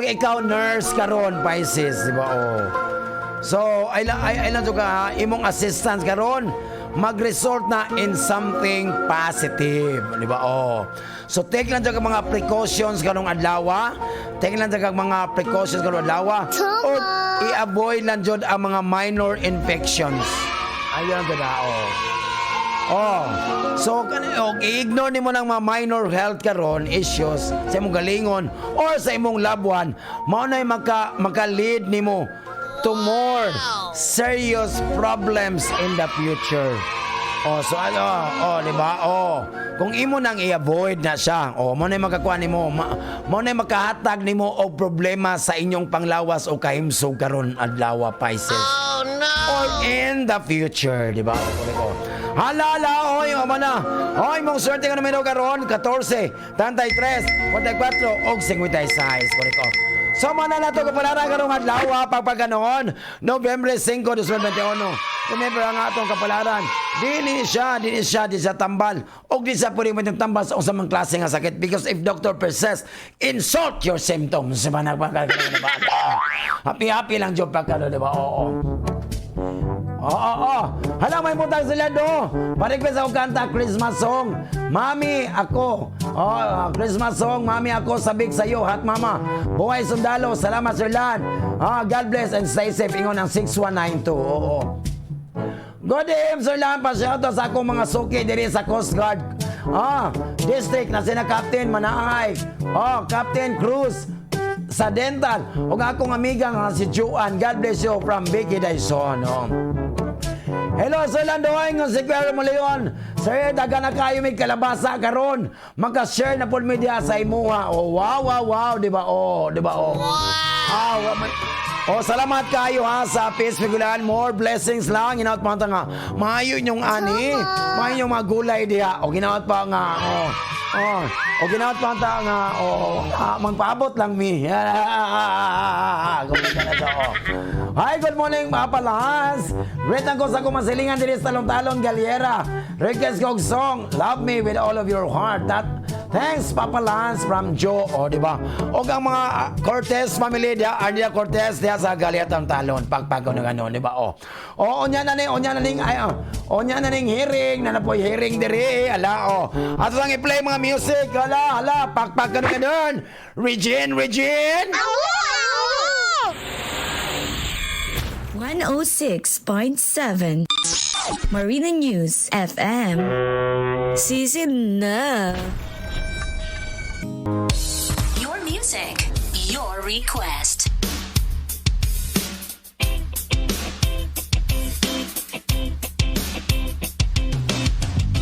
ikaw nurse karon, Pisces, di ba? Oh. So, ay lang to ka ha, imong assistance karon mag-result na in something positive, di ba? Oh. So take lang ka mga precautions karong adlaw. Take lang ka mga precautions karong adlaw. O i-avoid lang jud ang mga minor infections. Ayun ang ganda, oh. Oh. So oh, i-ignore nimo ng mga minor health karon issues sa imong galingon or sa imong loved one, mao nay maka lead nimo to more serious problems in the future. Oh, so ano, oh, di ba? Oh, kung imo nang i-avoid na siya, oh, mo na makakuha nimo, mo na makahatag nimo og problema sa inyong panglawas o kahimsog karon adlaw, Pisces. Oh no. Or in the future, di ba? Oh, hala, hala, oy, o na. Oy, mong swerte ka numero karon, 14, 33, 44 og 56. Correct ko. So mana na to kapalaran karong adlaw pagpaganoon, Nobyembre 5, 2021. Remember ang atong kapalaran. Dili siya, di siya tambal. Og di siya pwede mo tambal sa usang mang klase nga sakit because if doctor persists, insult your symptoms. Diba? Happy happy lang job pagkano, di ba? Oo. Oo. Hala, may butang sila do. Pa-request ako kanta, Christmas song. Mami, ako. Oh, Christmas song, Mami, ako, sabik sa'yo, hot mama. Buhay sundalo, salamat Sir Lan. Ah, God bless and stay safe. Ingon ang 6192. Oo. Good evening, Sir Lan. Pa-shoutout sa akong mga suki diri sa Coast Guard. Ah, district na sina Captain Manaay. Oh, Captain Cruz sa dental. Ug akong amiga nga si Juan. God bless you from Vicky Dyson. Oh. Hello, Sir Landoy, nga si Kuya Romuleon. Sir, daga na kayo may kalabasa karon. Maka-share na po media sa imuha. Oh, wow, di ba? Oh, di ba? Oh. Wow. Ah, wa may. Oh, salamat kayo ha sa Peace Figulan. More blessings lang. Ginaot pa nga. Maayo inyong ani. Maayo inyong mga gulay diha. O ginaot pa nga. Oh. Oh, o ginaot pa ta nga. Oh, ah, magpaabot lang mi. Kumusta na to? Oh. Hi, good morning, Papa Lance. Great ko sa kumasilingan diri sa Talon-Talon, Galiera. Request ko og song, Love Me With All of Your Heart. That, thanks, Papa Lance from Joe. O, di ba? O ang mga Cortez family diha, Arnia Cortez diha sa Galiera Talon. Pagpag ko ng ano, di ba? O. O, unya na ning, ay, oh, unya na ning hearing, na napoy hearing diri. Ala, o. Ato lang i-play mga music. Ala, ala, pakpak ka na ganun. Regine, Regine! 106.7 Marina News FM. Season na. Your music, your request.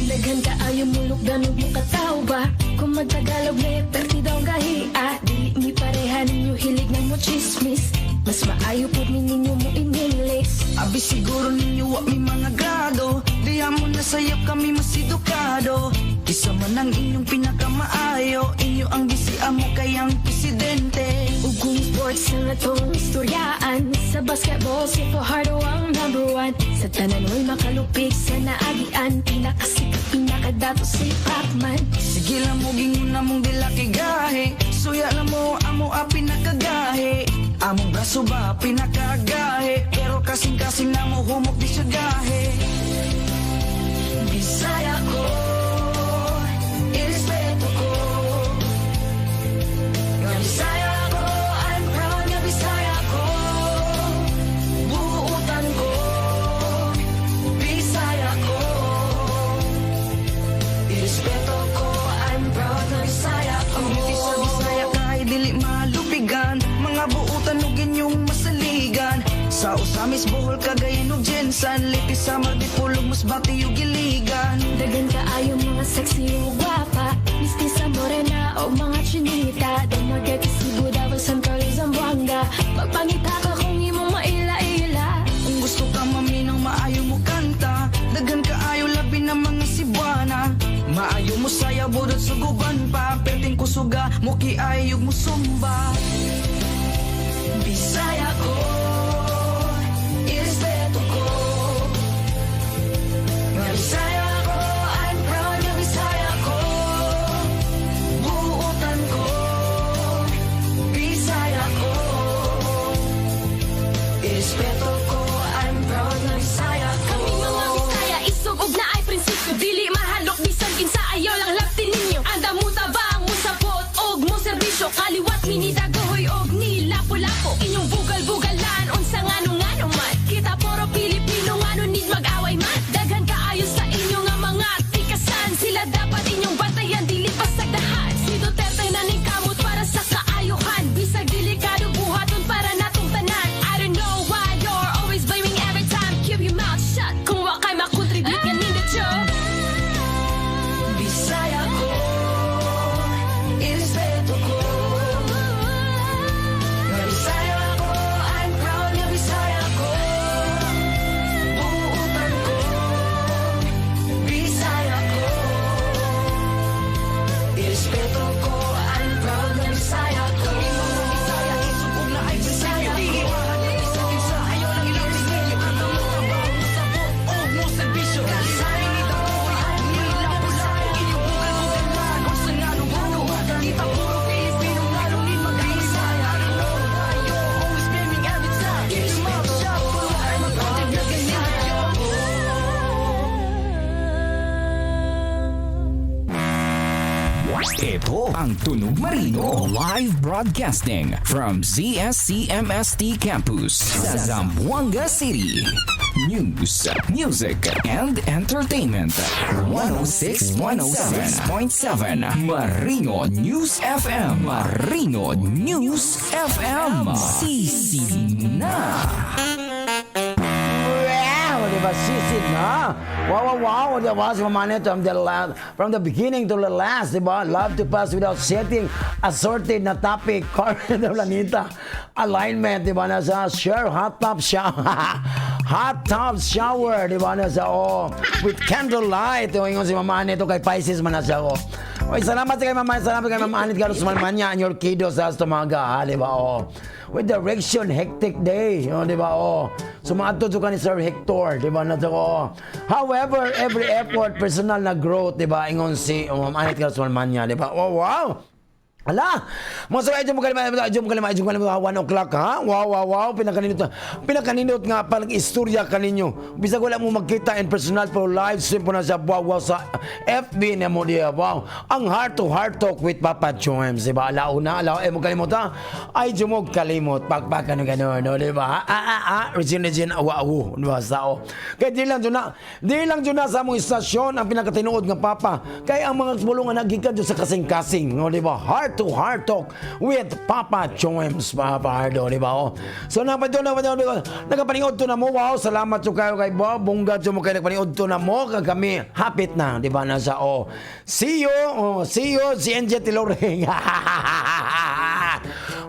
Daghan kaayo mulukdan ug mukataw ba? Kung magtagalog na perti daw ang gahia. Dili mi pareha ninyo hilig na mo chismis. Mas maayo pud ni ninyo mo in English. Abi siguro ninyo wa mi mga grado. Di amo na sayop kami mas edukado. Isa man ang inyong pinakamaayo. Inyo ang gisi amo kayang presidente. Ug kung sports ang atong istoryaan, sa basketball si Fajardo ang number one. Sa tanan way makalupig sa naagian. Pinakasikat, pinakadato si Pacman. Sige lang mo gingon na mong dila kay gahi. Suya lang mo amo a pinakagahi. Among braso ba pinakagahi. Pero kasing-kasing na mo humok di siya gahi. Bisaya ko, irespeto ko. Nga Bisaya ko, I'm proud nga Bisaya ko. Buutan ko, Bisaya ko. Irespeto ko, I'm proud nga Bisaya ko. Ang beauty sa Bisaya kahit dili malupigan. Mga buutan ug inyong masaligan. Sa Ozamiz, Bohol, Cagayan ug GenSan. Leyte, Samar, Dipolog, Masbate ug Iligan. Daghan kaayo mga sexy ug gwapa. Mestiza, morena o mga chinita. Dumaguete, Cebu, Davao, San Carlos, Zamboanga. Pagpangita ka kung imong maila-ila. Kung gusto ka maminang maayo mo kanta. Daghan kaayo labi na mga Cebuana. Maayo mo sayaw budot sa guban pa. Perting kusuga mo kiayog mo sumba. Bisaya ko, irespeto ko. Nga Bisaya ko, I'm proud nga Bisaya ko. Buutan ko, Bisaya ko. Irespeto ko, I'm proud nga Bisaya ko. Kami mga Bisaya, isog ug naay prinsipyo. Dili mahalok bisan kinsa ayaw lang laptin ninyo. Anda mo tabang mo sapot og mo serbisyo. Kaliwat minidagohoy og nilapo-lapo. Inyong bugal-bugalan unsa ngano-ngano man. Kita puro Pilipino ngano need mag-away man. Daghan kaayo sa inyo nga mga tikasan. Sila dapat inyong bantayan dili pasagdahan. Si Duterte na ning kamot para sa kaayuhan. Bisag delikado buhaton para natong tanan. I don't know why you're always blaming every time. Keep your mouth shut kung wa kay makontribute nga nindot yo. Bisaya ko, irespeto ko. Nga Bisaya ko, I'm proud nga Bisaya ko. Buutan ko, Bisaya ko. Irespeto ko, I'm proud nga Bisaya ko. Bisaya, isog ug naay Bisaya ko. Ayaw lang ilapit ninyo. Ang mo trabaho mo sa og mo serbisyo. Bisaya ko, I'm proud nga Bisaya ko. Bugal-bugalan unsa ngano-ngano man. Kita puro Pilipino ngano ni mag-Bisaya. I don't know why you're always blaming every time. Keep your mouth shut kung wa kay mag-contribute nga nindot yo. Ito ang Tunog Marino. Live broadcasting from ZSCMST Campus sa Zamboanga City. News, music, and entertainment. 106.7 Marino News FM. Marino News FM. Sisi na. Wow, di ba? Sisid na. Wow. Di ba? Si Mama Neto, from the beginning to the last, di ba? Love to pass without setting assorted na topic. Carmen de Planita. Alignment, di ba? Nasa share hot tub shower. Hot tub shower, di ba? Nasa, oh, with candlelight. Ingon si Mama Neto kay Pisces man na siya, oh. Oy, salamat kay Mama, salamat kay Mama Anit Carlos Malmanya and your kiddos sa tumaga, ha, di ba? Oh. With direction, hectic day, oh, di ba? Oh. So maadto ka ni Sir Hector, di ba? Nasa ko. However, every effort, personal na growth, di ba? Ingon si Mama Anit Carlos Malmanya, di ba? Oh, wow! Ala, mga sa medyo makalima, medyo makalima, medyo makalima, 1 o'clock, ha? Wow. Pinakaninot, pinakaninot nga palang istorya kaninyo. Bisag wala mo magkita in personal, pero live stream po na siya, wow, sa FB na mo diya, wow. Ang heart to heart talk with Papa Joems, di ba? Alauna, alaw, eh mo kalimot, ha? Ay, jumog kalimot, pagpak, ano, gano'n, no, di ba? Regine, Regine, awa, awo, di ba, sao? Kaya di lang dyan na sa among istasyon ang pinakatinuod nga Papa. Kaya ang mga pulungan nagikan dyan sa kasing-kasing, no, di ba? Heart to heart talk with Papa Joems, Papa Ardo, di ba? Oh. So nagapaniod to na mo. Wow, salamat to kayo kay Bob. Bongga to mo kayo nagpaniod to na mo. Kag kami hapit na, di ba? Nasa oh. See you, oh, see you, si NJ Tiloreng.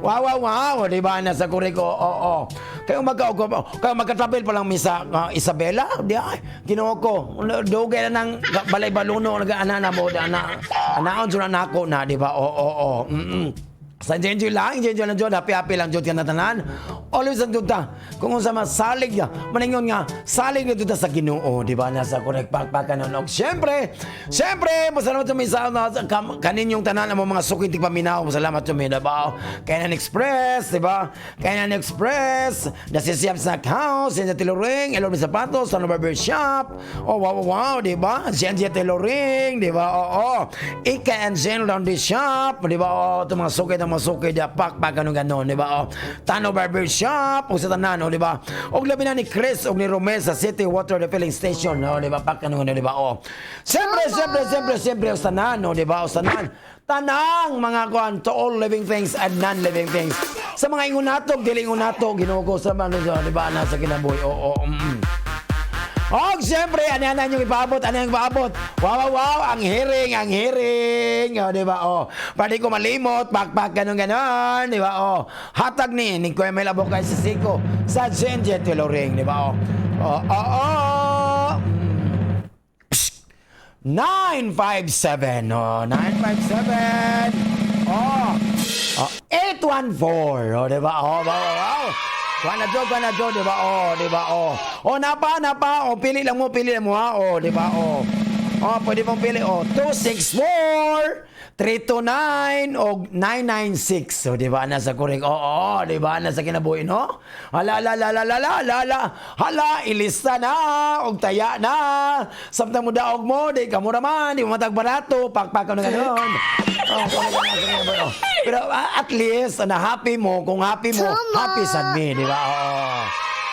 Wow, di ba? Nasa kuriko, oo. Oh, oh. Kayo magka kayo magka-travel pa lang mi sa Isabela, di ay Ginoo ko. Dugay na nang balay baluno nag-ana na mo ana. Anaon jud na nako na, di ba? Oo, oo, oo. Sa enjoy lang, enjoy lang jud, happy happy lang jud ka na tanan. Always ang ta. Kung unsa masalig niya, maningon nga salig na ta sa Ginoo, di ba? Nasa correct pakpakan og syempre, syempre, pasalamat sa sa kaninyong tanan ang mga suki tigpaminaw. Salamat sa mi, di ba? Kainan Express, di ba? Kainan Express, the CCF Snack House, Sienza Tailoring, Elor Sapatos, Tano Barber Shop. Oh, wow, wow, wow, di ba? Sienza Tailoring, di ba? Oo. Ika and Zen Laundry Shop, di ba? Oo, ito mga suki, itong mga suki, di ba? Pakpak, ganun, ganun, di ba? Oh, Tano Barber Shop, o sa tanan, oh, di ba? Og labi na ni Chris og ni Romel sa City Water Refilling Station, oh, di ba? Pak, ganun, ganun, di ba? Oh. Siyempre, siyempre, siyempre, siyempre, o sa tanan, oh, di ba? O sa tanan. Tanang mga kuan to all living things and non-living things. Sa mga ingunatog, dili ingunatog, Ginoo ko sa mga, di ba, nasa kinabuhi. Oo, Og siyempre, ano yan yung ipaabot? Ano yung ipaabot? Wow, wow, wow, ang hearing, ang hearing. O, di ba? O, pwede ko malimot, pakpak, ganun, ganun. Di ba? O, hatag ni Kuya Mel Abokay sa Siko sa Genji Tailoring, di ba? O, o, o, o. Psst. 957. O, 957. O, o, 814. O, di ba? O, wow, wow, wow. Kuha na Jo, kuha na Jo, di ba? O, di ba? O. O, napa, napa. O, pili lang mo, ha. O, di ba? O. O, pwede mong pili. O, 264, 329, o 996. O, di ba? Nasa kuring. O, o, di ba? Nasa kinabuhi, no? Hala, hala, hala, hala, hala, hala. Hala, ilista na. Og taya na. Samtang mo daog mo, di ka mo naman. Di mo matag barato. Pakpak ka na ganun. Oh, kinabuhi, oh. Pero at least, na happy mo, kung happy mo, happy sad me, di ba? Oo.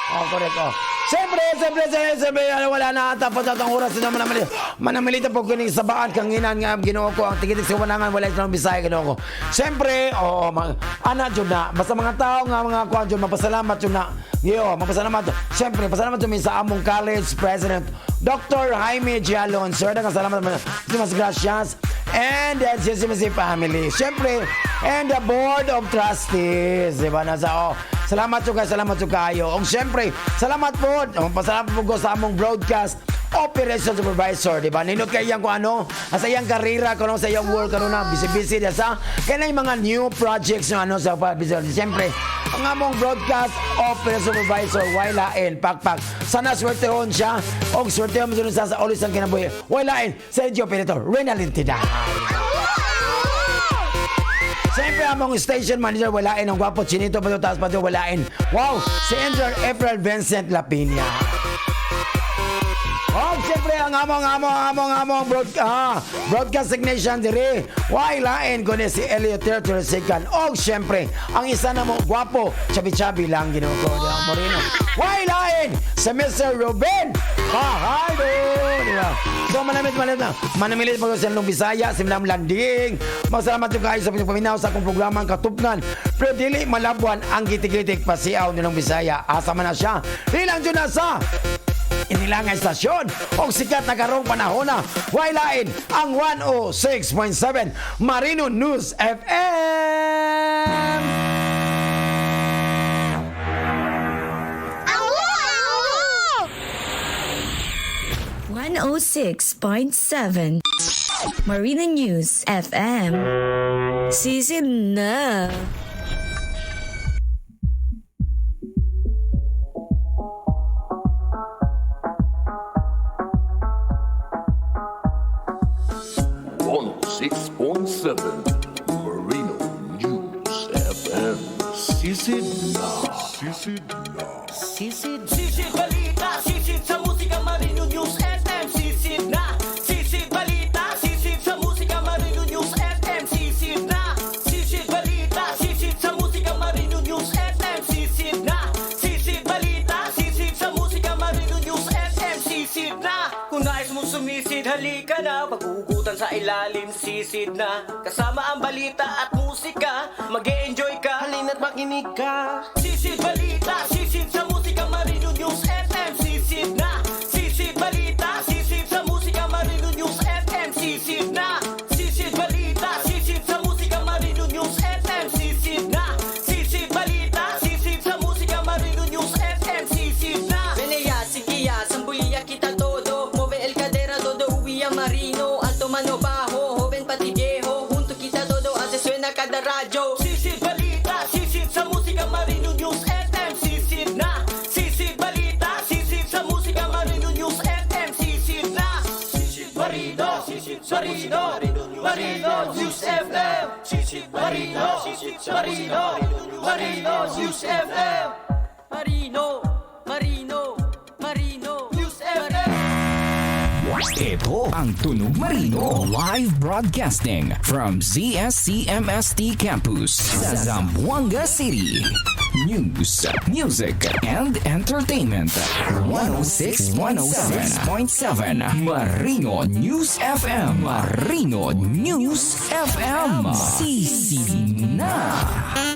Oh, correct. Oh. Siyempre, siyempre, siyempre, siyempre, ano, wala na, tapos at ang oras na manamili. Manamilita po kuning sabaan, kanginan nga, Ginoo ko, ang tigitik sa wanangan, wala isang Bisaya, Ginoo ko. Siyempre, oo, ana, jud na, basta mga tao nga, mga kuan, jud, mapasalamat, jud na. Yo, mapasalamat. Siyempre, pasalamat jud mi sa among college president, Dr. Jaime G. Alonso. Sir, salamat, muchas gracias. And the CCMC family. Siyempre, and the board of trustees. Diba? Nasa, oh, salamat kayo, salamat jud kayo. Og siyempre, salamat po. Pasalamat po ko sa among broadcast operation supervisor, di ba? Nindot kay iyang kung ano, sa iyang karera, kung ano sa iyang work, ano na, busy-busy na sa, kaya na yung mga new projects yung ano sa busy. Siyempre, ang among broadcast operation supervisor, Wailain, Pakpak. Sana swertehon siya, og swertehon mo siya sa ulis ang kinabuhi. Wailain, sa radio operator, Renalyn Tidahay. Siyempre, among station manager, walain ang gwapo, chinito pa taas pa walain. Wow, si Engineer April Vincent Lapinya. Oh, siyempre, ang among broadcast technician dire. Why lain kundi si Elliot Tertersikan. Oh, siyempre, ang isa na mo gwapo, chabi-chabi lang Ginoo ko, di Moreno. Why lain si Mr. Ruben Fajardo. Di ba? So manamit manamit manamilit po sa Nung Bisaya, si Madam Landing. Masalamat yung kayo sa pagpaminaw sa akong programa ang Katupnan. Pero dili malabuan ang gitik-gitik pasiaw ni Nung Bisaya. Asa man na siya. Di lang dyan na sa Inilang estasyon o sikat na karong panahon na wailain ang 106.7 Marino News FM. Awo! 106.7 Marina News FM. Season na. 106.7 Marino News FM. Sisid na. Sisid na. Sisid, sisid balita, sisid sa musika, Marino News FM, sisid na. Sisid balita, sisid sa musika, Marino News FM, sisid na. Sisid balita, sisid sa musika, Marino News FM, sisid na. Sisid balita, sisid sa musika, Marino News FM, sisid na. Kung nais mong sumisid, halika na. Paghugutan sa ilalim, sisid na. Kasama ang balita at musika, mag-e-enjoy ka. Halina't makinig ka. Sisid balita, sisid sa musika, Marino News FM, sisid na. Sisid balita, sisid sa musika, Marino News FM, sisid na. Sisid balita, sisid sa musika, Marino News FM, sisid na. Sisid balita, sisid sa musika, Marino News Marino News FM. Sisid Marino, Marino, Marino News FM. Marino, Marino, Marino News FM. Ito ang Tunog Marino, live broadcasting from ZSCMST Campus sa Zamboanga City. News, music, and entertainment. 106.7 Marino News FM. Marino News FM. Sisi na.